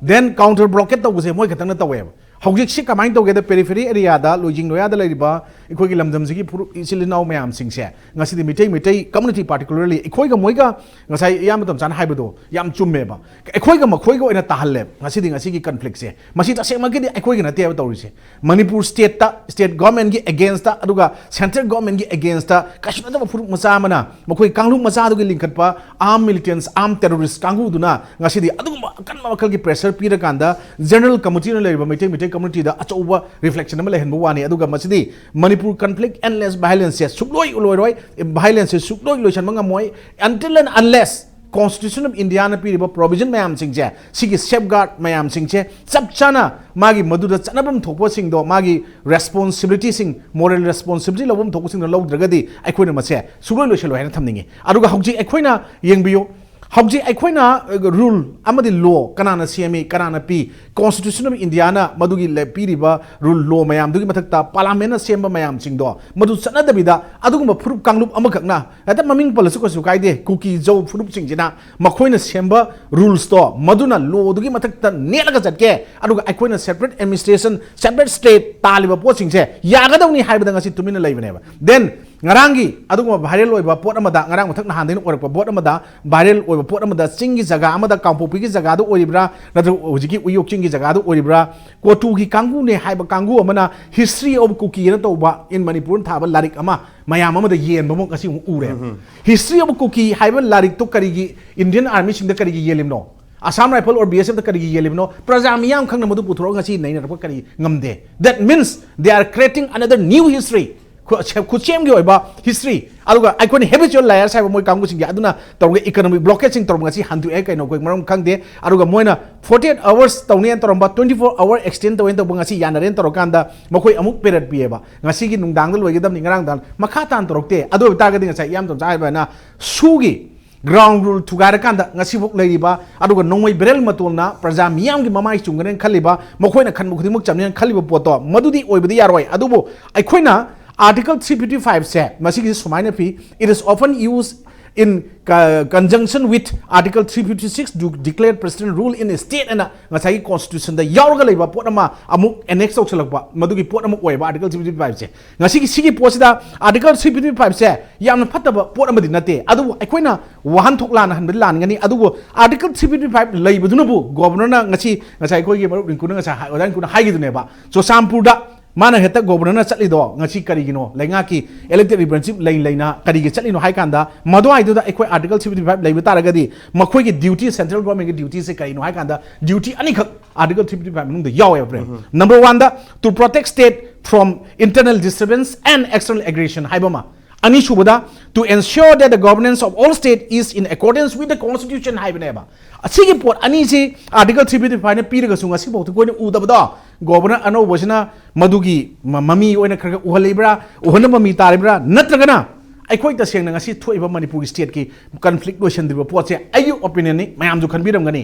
ꯗꯦꯟ ꯀꯥꯎꯟꯇꯔ ꯕ꯭ꯂꯣꯀꯦꯠ ꯇꯧꯕꯁꯦ ꯃꯣꯏ ꯈꯛꯇꯪꯅ ꯇꯧꯋꯦꯕ꯫ ꯍꯧꯖꯤꯛꯁꯤ ꯀꯃꯥꯏꯅ ꯇꯧꯒꯦꯗ, ꯄꯦꯔꯤꯐꯦꯔꯤ ꯑꯦꯔꯤꯌꯥꯗ, ꯂꯣꯏꯖꯤꯡ ꯂꯣꯌꯥꯗ ꯂꯩꯔꯤꯕ ꯑꯩꯈꯣꯏꯒꯤ ꯂꯝꯗꯝꯁꯤꯒꯤ ꯐꯨꯔꯨꯞ ꯏꯆꯤꯜ ꯏꯅꯥꯎ ꯃꯌꯥꯝꯁꯤꯡꯁꯦ, ꯉꯁꯤꯗꯤ ꯃꯤꯇꯩ, ꯃꯤꯇꯩ ꯀꯝꯃꯨꯅꯤꯇꯤ ꯄꯥꯔꯇꯤꯀꯨꯂꯔꯂꯤ ꯑꯩꯈꯣꯏꯒ ꯃꯣꯏꯒ, ꯉꯁꯥꯏ ꯏꯌꯥꯝꯕ ꯇꯣꯝꯆꯥꯅ ꯍꯥꯏꯕꯗꯣ ꯌꯥꯝ ꯆꯨꯝꯃꯦꯕ꯫ ꯑꯩꯈꯣꯏꯒ ꯃꯈꯣꯏꯒ ꯑꯣꯏꯅ ꯇꯥꯍꯜꯂꯦꯕ ꯉꯁꯤꯗꯤ, ꯉꯁꯤꯒꯤ ꯀꯟꯐ꯭ꯂꯤꯛꯁꯦ꯫ ꯃꯁꯤ ꯇꯁꯦꯡꯃꯛꯀꯤꯗꯤ ꯑꯩꯈꯣꯏꯒꯤ ꯅꯠꯇꯦꯕ ꯇꯧꯔꯤꯁꯦ꯫ ꯃꯅꯤꯄꯨꯔ ꯁ꯭ꯇꯦꯠꯇ, ꯁ꯭ꯇꯦꯠ ꯒꯣꯔꯃꯦꯟꯒꯤ ꯑꯦꯒꯦꯟꯁꯇ, ꯑꯗꯨꯒ ꯁꯦꯟꯇ꯭ꯔꯦꯜ ꯒꯣꯔꯃꯦꯟꯒꯤ ꯑꯦꯒꯦꯟꯁꯇ ꯀꯩꯁꯨ ꯅꯠꯇꯕ ꯐꯨꯔꯨꯞ ꯃꯆꯥ ꯑꯃꯅ ꯃꯈꯣꯏ ꯀꯥꯡꯂꯨꯞ ꯃꯆꯥꯗꯨꯒꯤ ꯂꯤꯡꯈꯠꯄ ꯑꯥꯔꯝ ꯃꯤꯂꯤꯇꯦꯟꯁ, ꯑꯥꯔꯝ ꯇꯦꯔꯣꯔꯤꯁ ꯀꯥꯡꯕꯨꯗꯨꯅ ꯉꯁꯤꯗꯤ ꯑꯗꯨꯒꯨꯝꯕ ꯑꯀꯟꯕ ꯃꯈꯜꯒꯤ ꯄ꯭ꯔꯦꯁꯔ ꯄꯤꯔꯀꯥꯟꯗ ꯖꯦꯅꯔꯦꯜ ꯀꯝꯃꯨꯅꯤꯇꯤꯅ ꯂꯩꯔꯤꯕ ꯃꯩꯇꯩ, ꯃꯩꯇꯩ ꯀꯝꯃꯨꯅꯤꯇꯤꯗ ꯑꯆꯧꯕ ꯔꯤꯐ꯭ꯂꯦꯛꯁꯟ ꯑꯃ ꯂꯩꯍꯟꯕ ꯋꯥꯅꯤ꯫ ꯑꯗꯨꯒ ꯃꯁꯤꯗꯤ ꯃꯅꯤꯄꯨꯔ ꯀꯟꯐ꯭ꯂꯤꯛ ꯑꯦꯟꯂꯦꯁ ꯚꯥꯏꯂꯦꯟꯁꯁꯦ ꯁꯨꯛꯂꯣꯏ ꯂꯣꯏꯔꯣꯏ, ꯚꯥꯏꯂꯦꯟꯁꯁꯦ ꯁꯨꯛꯂꯣꯏ ꯂꯣꯏꯁꯟꯕ ꯉꯝꯃꯣꯏ, until and unless Constitution of Indiaꯅ ꯄꯤꯔꯤꯕ ꯄ꯭ꯔꯣꯕꯤꯖꯟ ꯃꯌꯥꯝꯁꯤꯡꯁꯦ, ꯁꯤꯒꯤ ꯁꯦꯐꯒꯥꯔꯗ ꯃꯌꯥꯝꯁꯤꯡꯁꯦ ꯆꯞ ꯆꯥꯅ ꯃꯥꯒꯤ ꯃꯗꯨꯗ ꯆꯠꯅꯐꯝ ꯊꯣꯛꯄꯁꯤꯡꯗꯣ, ꯃꯥꯒꯤ ꯔꯦꯁꯄꯣꯟꯁꯤꯕꯤꯂꯤꯇꯤꯁꯤꯡ, ꯃꯣꯔꯦꯜ ꯔꯦꯁꯄꯣꯟꯁꯤꯕꯤꯂꯤꯇꯤ ꯂꯧꯐꯝ ꯊꯣꯛꯄꯁꯤꯡꯗꯣ ꯂꯧꯗ꯭ꯔꯒꯗꯤ ꯑꯩꯈꯣꯏꯅ ꯃꯁꯦ ꯁꯨꯡꯂꯣꯏ ꯂꯣꯏꯁꯤꯜꯂꯣꯏ ꯍꯥꯏꯅ ꯊꯝꯅꯤꯡꯉꯤ꯫ ꯑꯗꯨꯒ ꯍꯧꯖꯤꯛ ꯑꯩꯈꯣꯏꯅ ꯌꯦꯡꯕꯤꯌꯨ, ꯍꯧꯖꯤꯛ ꯑꯩꯈꯣꯏꯅ ꯔꯨꯜ ꯑꯃꯗꯤ ꯂꯣ ꯀꯅꯥꯅ ꯁꯦꯝꯃꯤ, ꯀꯅꯥꯅ ꯄꯤ, Constitution of India ꯅ ꯃꯗꯨꯒꯤ ꯂꯦ-, ꯄꯤꯔꯤꯕ ꯔꯨꯜ ꯂꯣ ꯃꯌꯥꯝꯗꯨꯒꯤ ꯃꯊꯛꯇ Parliament ꯅ ꯁꯦꯝꯕ ꯃꯌꯥꯝꯁꯤꯡꯗꯣ ꯃꯗꯨ ꯆꯠꯅꯗꯕꯤꯗ, ꯑꯗꯨꯒꯨꯝꯕ ꯐꯨꯔꯨꯞ ꯀꯥꯡꯂꯨꯞ ꯑꯃꯈꯛꯅ, ꯍꯦꯛꯇ ꯃꯃꯤꯡ ꯄꯜꯂꯁꯨ ꯀꯩꯁꯨ ꯀꯥꯏꯗꯦ, ꯀꯨꯀꯤ ꯖꯧ ꯐꯨꯔꯨꯞꯁꯤꯡꯁꯤꯅ ꯃꯈꯣꯏꯅ ꯁꯦꯝꯕ ꯔꯨꯜꯁꯇꯣ ꯃꯗꯨꯅ ꯂꯣꯗꯨꯒꯤ ꯃꯊꯛꯇ ꯅꯦꯠꯂꯒ ꯆꯠꯀꯦ, ꯑꯗꯨꯒ ꯑꯩꯈꯣꯏꯅ separate administration, separate state ꯇꯥꯜꯂꯤꯕ ꯄꯣꯠꯁꯤꯡꯁꯦ ꯌꯥꯒꯗꯧꯅꯤ ꯍꯥꯏꯕꯗ ꯉꯁꯤ ꯇꯨꯃꯤꯟꯅ ꯂꯩꯕꯅꯦꯕ꯫ Then ꯉꯔꯥꯡꯒꯤ ꯑꯗꯨꯒꯨꯝꯕ viral ꯑꯣꯏꯕ ꯄꯣꯠ ꯑꯃꯗ, ꯉꯔꯥꯡ ꯃꯊꯛ ꯅꯍꯥꯟꯗꯩꯅ ꯑꯣꯏꯔꯛꯄ ꯄꯣꯠ ꯑꯃꯗ, viral ꯑꯣꯏꯕ ꯄꯣꯠ ꯑꯃꯗ, ꯆꯤꯡꯒꯤ ꯖꯒꯥ ꯑꯃꯗ, ꯀꯥꯡꯄꯣꯛꯄꯤꯒꯤ ꯖꯒꯥꯗ ꯑꯣꯏꯔꯤꯕ꯭ꯔꯥ, ꯅꯠꯇ꯭ꯔꯒ ꯍꯧꯖꯤꯛꯀꯤ ꯎꯌꯣꯛ ꯆꯤꯡꯒꯤ ꯖꯒꯥꯗ ꯑꯣꯏꯔꯤꯕ꯭ꯔꯥ, ꯀꯣꯇꯨꯒꯤ ꯀꯥꯡꯕꯨꯅꯦ ꯍꯥꯏꯕ ꯀꯥꯡꯕꯨ ꯑꯃꯅ History of Kuki ꯅ ꯇꯧꯕ, in Manipur ꯊꯥꯕ ꯂꯥꯏꯔꯤꯛ ꯑꯃ ꯃꯌꯥꯝ ꯑꯃꯗ ꯌꯦꯟꯕꯃꯛ ꯉꯁꯤ ꯑꯃꯨꯛ ꯎꯔꯦ꯫ History of Kuki ꯍꯥꯏꯕ ꯂꯥꯏꯔꯤꯛꯇꯣ ꯀꯔꯤꯒꯤ Indian Army ꯁꯤꯡꯗ ꯀꯔꯤꯒꯤ ꯌꯦꯜꯂꯤꯕꯅꯣ? Assam Rifle or B S F ꯇ ꯀꯔꯤꯒꯤ ꯌꯦꯜꯂꯤꯕꯅꯣ? ꯄ꯭ꯔꯖꯥ ꯃꯤꯌꯥꯝ ꯈꯪꯅ ꯃꯗꯨ ꯄꯨꯊꯣꯔꯛꯑꯒ ꯉꯁꯤ ꯅꯩꯅꯔꯛꯄ ꯀꯔꯤ ꯉꯝꯗꯦ? That means they are creating another new history. ꯈꯨ-, ꯁꯦ-, ꯈꯨꯠꯁꯦꯝꯒꯤ ꯑꯣꯏꯕ history꯫ ꯑꯗꯨꯒ ꯑꯩꯈꯣꯏꯅ habitual liars ꯍꯥꯏꯕ ꯃꯣꯏ ꯀꯥꯡꯕꯨꯁꯤꯡꯁꯦ ꯑꯗꯨꯅ ꯇꯧꯔꯒ economic blockade ꯁꯤꯡ ꯇꯧꯔꯒ ꯉꯁꯤ ꯍꯟꯗꯣꯛꯑꯦ, ꯀꯩꯅꯣ ꯑꯩꯈꯣꯏ ꯃꯔꯝ ꯈꯪꯗꯦ꯫ ꯑꯗꯨꯒ ꯃꯣꯏꯅ forty eight hours ꯇꯧꯅꯤꯅ ꯇꯧꯔꯝꯕ, twenty four hour extend ꯇꯧꯋꯦꯅ ꯇꯧꯕ, ꯉꯁꯤ ꯌꯥꯅꯔꯦꯅ ꯇꯧꯔꯀꯥꯟꯗ ꯃꯈꯣꯏ ꯑꯃꯨꯛ period ꯄꯤꯌꯦꯕ꯫ ꯉꯁꯤꯒꯤ ꯅꯨꯡꯗꯥꯡꯗ ꯂꯣꯏꯒꯗꯕꯅꯤ, ꯉꯔꯥꯡꯗ ꯃꯈꯥ ꯇꯥꯅ ꯇꯧꯔꯛꯇꯦ꯫ ꯑꯗꯨ ꯑꯣꯏꯕ ꯇꯥꯔꯒꯗꯤ ꯉꯁꯥꯏ ꯏꯌꯥꯝ ꯇꯣꯝꯆꯥ ꯍꯥꯏꯕꯅ ꯁꯨꯒꯤ ground rule ꯊꯨꯒꯥꯏꯔꯀꯥꯟꯗ ꯉꯁꯤꯐꯥꯎ ꯂꯩꯔꯤꯕ, ꯑꯗꯨꯒ ꯅꯣꯡꯃꯩ barrel ꯃꯇꯣꯜꯅ ꯄ꯭ꯔꯖꯥ ꯃꯤꯌꯥꯝꯒꯤ ꯃꯃꯥꯏ ꯆꯨꯝꯒꯅꯦꯅ ꯈꯜꯂꯤꯕ, ꯃꯈꯣꯏꯅ ꯈꯟꯕ ꯈꯨꯗꯤꯡꯃꯛ ꯆꯨꯝꯅꯦꯅ ꯈꯜꯂꯤꯕ ꯄꯣꯠꯇꯣ, ꯃꯗꯨꯗꯤ ꯑꯣꯏꯕꯗꯤ ꯌꯥꯔꯣꯏ꯫ ꯑꯗꯨꯕꯨ ꯑꯩꯈꯣꯏꯅ Article three fifty five ꯁꯦ ꯃꯁꯤꯒꯤꯁꯤ ꯁꯨꯃꯥꯏꯅ ꯄꯤ: "It is often used in co-, conjunction with Article three fifty six to declare president rule in a state" ꯑꯅ ꯉꯁꯥꯏꯒꯤ Constitution ꯗ ꯌꯥꯎꯔꯒ ꯂꯩꯕ ꯄꯣꯠ ꯑꯃ ꯑꯃꯨꯛ annex ꯇꯧꯁꯜꯂꯛꯄ, ꯃꯗꯨꯒꯤ ꯄꯣꯠ ꯑꯃ ꯑꯣꯏꯌꯦꯕ Article three fifty five ꯁꯦ꯫ ꯉꯁꯤꯒꯤ ꯁꯤꯒꯤ ꯄꯣꯠꯁꯤꯗ Article three fifty five ꯁꯦ ꯌꯥꯝꯅ ꯐꯠꯇꯕ ꯄꯣꯠ ꯑꯃꯗꯤ ꯅꯠꯇꯦ, ꯑꯗꯨꯕꯨ ꯑꯩꯈꯣꯏꯅ ꯋꯥꯍꯟꯊꯣꯛ ꯂꯥꯟꯅ ꯍꯟꯕꯗꯤ ꯂꯥꯟꯒꯅꯤ꯫ ꯑꯗꯨꯕꯨ Article three fifty five ꯂꯩꯕꯗꯨꯅꯕꯨ Governor ꯅ ꯉꯁꯤ, ꯉꯁꯥꯏ ꯑꯩꯈꯣꯏꯒꯤ ꯃꯔꯨꯞ ꯔꯤꯡꯀꯨꯅ ꯉꯁꯥꯏ ꯍꯥꯏ-, ꯑꯣꯖꯥ ꯔꯤꯡꯀꯨꯅ ꯍꯥꯏꯈꯤꯗꯨꯅꯦꯕ, ꯆꯨꯔꯆꯥꯟꯄꯨꯔꯗ ꯃꯥꯅ ꯍꯦꯛꯇ Governor ꯅ ꯆꯠꯂꯤꯗꯣ ꯉꯁꯤ ꯀꯔꯤꯒꯤꯅꯣ? ꯂꯩꯉꯥꯛꯀꯤ elected representative ꯂꯩ ꯂꯩꯅ ꯀꯔꯤꯒꯤ ꯆꯠꯂꯤꯅꯣ ꯍꯥꯏ ꯀꯥꯟꯗ, ꯃꯗꯨꯋꯥꯏꯗꯨꯗ ꯑꯩꯈꯣꯏ Article three fifty five ꯂꯩꯕ ꯇꯥꯔꯒꯗꯤ ꯃꯈꯣꯏꯒꯤ duty, central government ꯀꯤ duty ꯁꯦ ꯀꯔꯤꯅꯣ ꯍꯥꯏ ꯀꯥꯟꯗ, duty ꯑꯅꯤꯈꯛ Article three fifty five ꯃꯅꯨꯡꯗ ꯌꯥꯎꯋꯦꯕ, Prem. Number one the, to protect state from internal disturbance and external aggression ꯍꯥꯏꯕ ꯑꯃ, ꯑꯅꯤꯁꯨꯕꯗ, to ensure that the governance of all state is in accordance with the Constitution ꯍꯥꯏꯕꯅꯦꯕ꯫ ꯑꯁꯤꯒꯤ ꯄꯣꯠ ꯑꯅꯤꯁꯤ Article three fifty five ꯅ ꯄꯤꯔꯒꯁꯨ ꯉꯁꯤꯐꯥꯎꯗ ꯑꯩꯈꯣꯏꯅ ꯎꯗꯕꯗꯣ, Governor ꯑꯅꯧꯕꯁꯤꯅ ꯃꯗꯨꯒꯤ ꯃ-, ꯃꯃꯤ ꯑꯣꯏꯅ ꯈꯔ ꯈꯔ ꯎꯍꯜꯂꯤꯕ꯭ꯔꯥ, ꯎꯍꯟꯅꯕ ꯃꯃꯤ ꯇꯥꯔꯤꯕ꯭ꯔꯥ, ꯅꯠꯇ꯭ꯔꯒꯅ ꯑꯩꯈꯣꯏ ꯇꯁꯦꯡꯅ ꯉꯁꯤ ꯊꯣꯛꯏꯕ ꯃꯅꯤꯄꯨꯔꯒꯤ ꯁ꯭ꯇꯦꯠꯀꯤ ꯀꯟꯐ꯭ꯂꯤꯛ ꯂꯣꯏꯁꯤꯟꯗ꯭ꯔꯤꯕ ꯄꯣꯠꯁꯦ ꯑꯩꯒꯤ ꯑꯣꯄꯤꯅꯤꯌꯟꯅꯤ, ꯃꯌꯥꯝꯁꯨ ꯈꯟꯕꯤꯔꯝꯒꯅꯤ꯫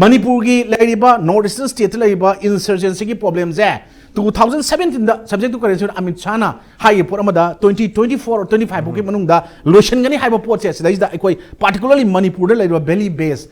ꯃꯅꯤꯄꯨꯔꯒꯤ ꯂꯩꯔꯤꯕ ꯅꯣꯔꯠ ꯏꯁꯇꯔꯟ ꯁ꯭ꯇꯦꯠꯇ ꯂꯩꯔꯤꯕ ꯏꯟꯁꯔꯖꯦꯟꯁꯤꯒꯤ ꯄ꯭ꯔꯣꯕ꯭ꯂꯦꯝꯁꯦ ꯇꯨ ꯊꯥꯎꯖꯟ ꯁꯕꯦꯟꯇꯤꯟꯗ ꯁꯕꯖꯦꯛ ꯇꯨ ꯀꯔꯦꯟꯁꯤ ꯑꯃꯤꯠ ꯁꯥꯍꯅ ꯍꯥꯏꯈꯤꯕ ꯄꯣꯠ ꯑꯃꯗ twenty twenty four twenty five ꯐꯥꯎꯒꯤ ꯃꯅꯨꯡꯗ ꯂꯣꯏꯁꯤꯟꯒꯅꯤ ꯍꯥꯏꯕ ꯄꯣꯠꯁꯦ ꯁꯤꯗꯩꯁꯤꯗ ꯑꯩꯈꯣꯏ ꯄꯥꯔꯇꯤꯀꯨꯂꯔꯂꯤ ꯃꯅꯤꯄꯨꯔꯗ ꯂꯩꯔꯤꯕ ꯚꯦꯂꯤ ꯕꯦꯁ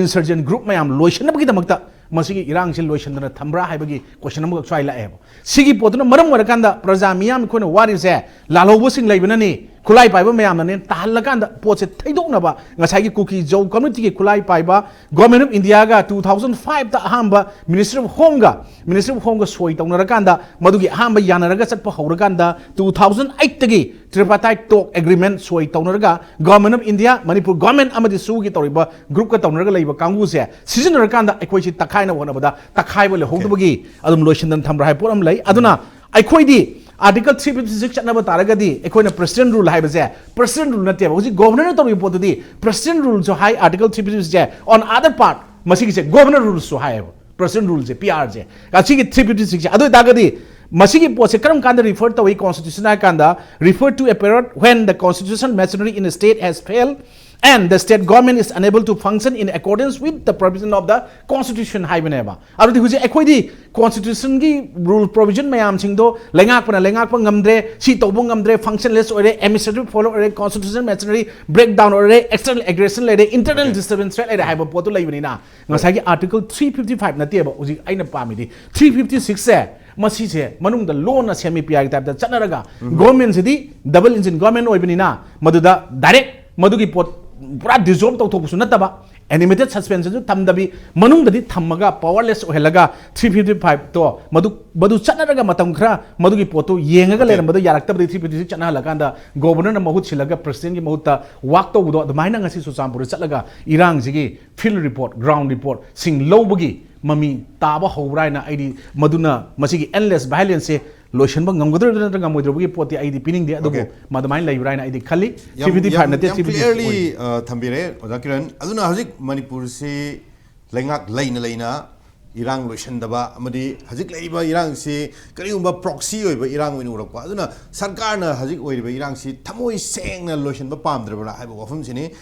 ꯏꯟꯁꯔꯖꯦꯟ ꯒ꯭ꯔꯨꯞ ꯃꯌꯥꯝ ꯂꯣꯏꯁꯤꯟꯅꯕꯒꯤꯗꯃꯛꯇ ꯃꯁꯤꯒꯤ ꯏꯔꯥꯡꯁꯤ ꯂꯣꯏꯁꯤꯟꯗꯅ ꯊꯝꯕ꯭ꯔꯥ ꯍꯥꯏꯕꯒꯤ ꯀꯣꯏꯁꯟ ꯑꯃꯈꯛ ꯁ꯭ꯋꯥꯏ ꯂꯥꯛꯑꯦꯕ꯫ ꯁꯤꯒꯤ ꯄꯣꯠꯇꯨꯅ ꯃꯔꯝ ꯑꯣꯏꯔꯀꯥꯟꯗ ꯄ꯭ꯔꯖꯥ ꯃꯤꯌꯥꯝ ꯑꯩꯈꯣꯏꯅ ꯋꯥꯔꯤꯕꯁꯦ ꯂꯥꯜꯍꯧꯕꯁꯤꯡ ꯂꯩꯕꯅꯅꯤ, ꯈꯨꯠꯂꯥꯏ ꯄꯥꯏꯕ ꯃꯌꯥꯝꯅꯅꯦ ꯇꯥꯍꯜꯂꯀꯥꯟꯗ ꯄꯣꯠꯁꯦ ꯊꯩꯗꯣꯛꯅꯕ ꯉꯁꯥꯏꯒꯤ ꯀꯨꯀꯤ ꯖꯧ ꯀꯝꯃ꯭ꯌꯨꯅꯤꯇꯤꯒꯤ ꯈꯨꯠꯂꯥꯏ ꯄꯥꯏꯕ ꯒꯣꯔꯃꯦꯟ ꯑꯣꯐ ꯏꯟꯗꯤꯌꯥꯒ ꯇꯨ ꯊꯥꯎꯖꯟ ꯐꯥꯏꯚꯇ ꯑꯍꯥꯟꯕ ꯃꯤꯅꯤꯁꯇ꯭ꯔꯤ ꯑꯣꯐ ꯍꯣꯝꯒ ꯃꯤꯅꯤꯁꯇ꯭ꯔꯤ ꯑꯣꯐ ꯍꯣꯝꯒ ꯁꯣꯏ ꯇꯧꯅꯔꯀꯥꯟꯗ ꯃꯗꯨꯒꯤ ꯑꯍꯥꯟꯕ ꯌꯥꯅꯔꯒ ꯆꯠꯄ ꯍꯧꯔꯀꯥꯟꯗ ꯇꯨ ꯊꯥꯎꯖꯟ ꯑꯩꯠꯇꯒꯤ ꯇ꯭ꯔꯤꯄꯥꯇꯥꯏꯠ ꯇꯣꯛ ꯑꯦꯒ꯭ꯔꯤꯃꯦꯟ ꯁꯣꯏ ꯇꯧꯅꯔꯒ government of India, Manipur government ꯑꯃꯗꯤ ꯁꯨꯒꯤ ꯇꯧꯔꯤꯕ ꯒ꯭ꯔꯨꯞꯀ ꯇꯧꯅꯔꯒ ꯂꯩꯕ ꯀꯥꯡꯕꯨꯁꯦ ꯁꯤꯖꯤꯟꯅꯔꯀꯥꯟꯗ ꯑꯩꯈꯣꯏꯁꯤ ꯇꯛꯈꯥꯏꯅꯕ ꯍꯣꯠꯅꯕꯗ ꯇꯛꯈꯥꯏꯕ ꯂꯩꯍꯧꯗꯕꯒꯤ ꯑꯗꯨꯝ ꯂꯣꯏꯁꯤꯟꯗꯅ ꯊꯝꯕ꯭ꯔꯥ ꯍꯥꯏꯕ ꯄꯣꯠ ꯑꯃ ꯂꯩ꯫ ꯑꯗꯨꯅ ꯑꯩꯈꯣꯏꯗꯤ ꯑꯥꯔꯇꯤꯀꯜ ꯊ꯭ꯔꯤ ꯐꯤꯐꯇꯤ ꯁꯤꯛꯁ ꯆꯠꯅꯕ ꯇꯥꯔꯒꯗꯤ ꯑꯩꯈꯣꯏꯅ ꯄ꯭ꯔꯦꯁꯤꯗꯦꯟ ꯔꯨꯜ ꯍꯥꯏꯕꯁꯦ ꯄ꯭ꯔꯦꯁꯤꯗꯦꯟ ꯔꯨꯜ ꯅꯠꯇꯦꯕ꯫ ꯍꯧꯖꯤꯛ ꯒꯣꯕꯔꯅꯔꯅ ꯇꯧꯔꯤꯕ ꯄꯣꯠꯇꯨꯗꯤ ꯄ꯭ꯔꯦꯁꯤꯗꯦꯟ ꯔꯨꯜꯁꯨ ꯍꯥꯏ, ꯑꯥꯔꯇꯤꯀꯜ ꯊ꯭ꯔꯤ ꯐꯤꯐꯇꯤ ꯁꯤꯛꯁꯁꯦ꯫ On other part, ꯃꯁꯤꯒꯤꯁꯦ ꯒꯣꯕꯔꯅꯔ ꯔꯨꯜꯁꯨ ꯍꯥꯏꯌꯦꯕ꯫ ꯄ꯭ꯔꯦꯁꯤꯗꯦꯟ ꯔꯨꯜꯁꯦ, ꯄꯤ ꯑꯥꯔꯁꯦ, ꯑꯁꯤꯒꯤ ꯊ꯭ꯔꯤ ꯐꯤꯐꯇꯤ ꯁꯤꯛꯁꯁꯦ꯫ ꯑꯗꯨ ꯑꯣꯏꯇꯥꯔꯒꯗꯤ ꯃꯁꯤꯒꯤ ꯄꯣꯠꯁꯦ ꯀꯔꯝ ꯀꯥꯟꯗ ꯔꯤꯐꯔ ꯇꯧꯏ ꯀꯣꯟꯁꯇꯤꯇ꯭ꯌꯨꯁꯟ ꯍꯥꯏ ꯀꯥꯟꯗ, refer to a period when the constitutional machinery in a state has failed and the state government is unable to function in accordance with the provision of the constitution ꯍꯥꯏꯕꯅꯦꯕ꯫ ꯑꯗꯨꯗꯤ ꯍꯧꯖꯤꯛ ꯑꯩꯈꯣꯏꯗꯤ ꯀꯣꯟꯁꯇꯤꯇ꯭ꯌꯨꯁꯟꯒꯤ rule ꯄ꯭ꯔꯣꯕꯤꯖꯟ ꯃꯌꯥꯝꯁꯤꯡꯗꯣ ꯂꯩꯉꯥꯛꯄꯅ ꯂꯩꯉꯥꯛꯄ ꯉꯝꯗ꯭ꯔꯦ, ꯁꯤ ꯇꯧꯕ ꯉꯝꯗ꯭ꯔꯦ, ꯐꯪꯁꯟꯂꯦꯁ ꯑꯣꯏꯔꯦ, ꯑꯦꯗꯃꯤꯅꯤꯁꯇ꯭ꯔꯦꯇꯤꯚ ꯐꯣꯜ ꯑꯣꯏꯔꯦ, ꯀꯣꯟꯁꯇꯤꯇ꯭ꯌꯨꯁꯟ ꯃꯦꯆꯤꯅꯔꯤ ꯕ꯭ꯔꯦꯛ ꯗꯥꯎꯟ ꯑꯣꯏꯔꯦ, ꯑꯦꯛꯁꯇꯔꯅꯦꯜ ꯑꯦꯒ꯭ꯔꯦꯁꯟ ꯂꯩꯔꯦ, ꯏꯟꯇꯔꯅꯦꯜ ꯗꯤꯁꯇꯔꯕꯦꯟꯁ ꯊ꯭ꯔꯦꯠ ꯂꯩꯔꯦ ꯍꯥꯏꯕ ꯄꯣꯠꯇꯨ ꯂꯩꯕꯅꯤꯅ ꯉꯁꯥꯏꯒꯤ ꯑꯥꯔꯇꯤꯀꯜ ꯊ꯭ꯔꯤ ꯐꯤꯐꯇꯤ ꯐꯥꯏꯚ ꯅꯠꯇꯦꯕ ꯍꯧꯖꯤꯛ ꯑꯩꯅ ꯄꯥꯝꯃꯤꯗꯤ꯫ ꯊ꯭ꯔꯤ ꯐꯤꯐꯇꯤ ꯁꯤꯛꯁꯁꯦ ꯃꯁꯤꯁꯦ ꯃꯅꯨꯡꯗ ꯂꯣꯟꯅ ꯁꯦꯝꯃꯤ ꯄꯤ ꯑꯥꯏꯒꯤ ꯇꯥꯏꯞꯇ ꯆꯠꯅꯔꯒ ꯒꯣꯔꯃꯦꯟꯁꯤꯗꯤ ꯗꯕꯜ ꯏꯟꯖꯤꯟ ꯒꯣꯔꯃꯦꯟ ꯑꯣꯏꯕꯅꯤꯅ ꯃꯗꯨꯗ ꯗꯥꯏꯔꯦꯛ ꯃꯗꯨꯒꯤ ꯄꯣꯠ ꯄꯨꯔꯥ ꯗꯤꯖꯣꯜꯕ ꯇꯧꯊꯣꯛꯄꯁꯨ ꯅꯠꯇꯕ, ꯑꯦꯅꯤꯃꯦꯇꯦꯠ ꯁꯁꯄꯦꯟꯁꯟꯁꯨ ꯊꯝꯗꯕꯤ ꯃꯅꯨꯡꯗꯗꯤ ꯊꯝꯃꯒ ꯄꯋꯥꯔꯂꯦꯁ ꯑꯣꯏꯍꯜꯂꯒ ꯊ꯭ꯔꯤ ꯐꯤꯐꯇꯤ ꯐꯥꯏꯚꯇꯣ ꯃꯗꯨ ꯃꯗꯨ ꯆꯠꯅꯔꯒ ꯃꯇꯝ ꯈꯔ ꯃꯗꯨꯒꯤ ꯄꯣꯠꯇꯨ ꯌꯦꯡꯉꯒ ꯂꯩꯔꯝꯕꯗꯣ ꯌꯥꯔꯛꯇꯕꯗꯒꯤ ꯊ꯭ꯔꯤ ꯐꯤꯐꯇꯤ ꯁꯤꯛꯁ ꯆꯠꯅꯍꯜꯂꯀꯥꯟꯗ ꯒꯣꯕꯔꯅꯔꯅ ꯃꯍꯨꯠ ꯁꯤꯜꯂꯒ ꯄ꯭ꯔꯦꯁꯤꯗꯦꯟꯒꯤ ꯃꯍꯨꯠꯇ ꯋꯥꯛ ꯇꯧꯕꯗꯣ ꯑꯗꯨꯃꯥꯏꯅ ꯉꯁꯤ ꯆꯨꯔꯆꯥꯟꯄꯨꯔꯗ ꯆꯠꯂꯒ ꯏꯔꯥꯡꯁꯤꯒꯤ ꯐꯤꯜꯗ ꯔꯤꯄꯣꯔꯠ, ꯒ꯭ꯔꯥꯎꯟ ꯔꯤꯄꯣꯔꯠꯁꯤꯡ ꯂꯧꯕꯒꯤ ꯃꯃꯤ ꯇꯥꯕ ꯍꯧꯕ꯭ꯔꯥ ꯍꯥꯏꯅ ꯑꯩꯗꯤ ꯃꯗꯨꯅ ꯃꯁꯤꯒꯤ ꯑꯦꯟꯂꯦꯁ ꯚꯥꯏꯂꯦꯟꯁꯁꯦ ꯂꯣꯏꯁꯤꯟꯕ ꯉꯝꯒꯗ꯭ꯔꯥ ꯅꯠꯇ꯭ꯔꯒ ꯉꯝꯃꯣꯏꯗ꯭ꯔꯕꯒꯤ ꯄꯣꯠꯇꯤ ꯑꯩꯗꯤ ꯄꯤꯅꯤꯡꯗꯦ꯫ ꯑꯗꯨꯕꯨ ꯑꯗꯨꯃꯥꯏꯅ ꯂꯩꯕ꯭ꯔꯥ ꯍꯥꯏꯅ ꯑꯩꯗꯤ ꯈꯜꯂꯤ꯫ ꯌꯥꯝ ꯊ꯭ꯔꯤ ꯐꯤꯐꯇꯤ ꯐꯥꯏꯚ ꯌꯥꯝ ꯅꯠꯇꯦ, ꯌꯥꯝ ꯊ꯭ꯔꯤ ꯐꯤꯐꯇꯤ ꯁꯤꯛꯁ ꯀ꯭ꯂꯤꯌꯔꯂꯤ ꯑꯣꯏ꯫ ꯊꯝꯕꯤꯔꯦ ꯑꯣꯖꯥ ꯀꯤꯔꯟ꯫ ꯑꯗꯨꯅ ꯍꯧꯖꯤꯛ ꯃꯅꯤꯄꯨꯔꯁꯤ ꯂꯩꯉꯥꯛ ꯂꯩꯅ ꯂꯩꯅ ꯏꯔꯥꯡ ꯂꯣꯏꯁꯤꯟꯗꯕ ꯑꯃꯗꯤ ꯍꯧꯖꯤꯛ ꯂꯩꯔꯤꯕ ꯏꯔꯥꯡꯁꯤ ꯀꯔꯤꯒꯨꯝꯕ ꯄ꯭ꯔꯣꯛꯁꯤ ꯑꯣꯏꯕ ꯏꯔꯥꯡ ꯑꯣꯏꯅ ꯎꯔꯛꯄ, ꯑꯗꯨꯅ ꯁꯔꯀꯥꯔꯅ ꯍꯧꯖꯤꯛ ꯑꯣꯏꯔꯤꯕ ꯏꯔꯥꯡꯁꯤ ꯊꯃꯣꯏ ꯁꯦꯡꯅ ꯂꯣꯏꯁꯤꯟꯕ ꯄꯥꯝꯗ꯭ꯔꯕ꯭ꯔꯥ ꯍꯥꯏꯕ ꯋꯥꯐꯝꯁꯤꯅꯤ꯫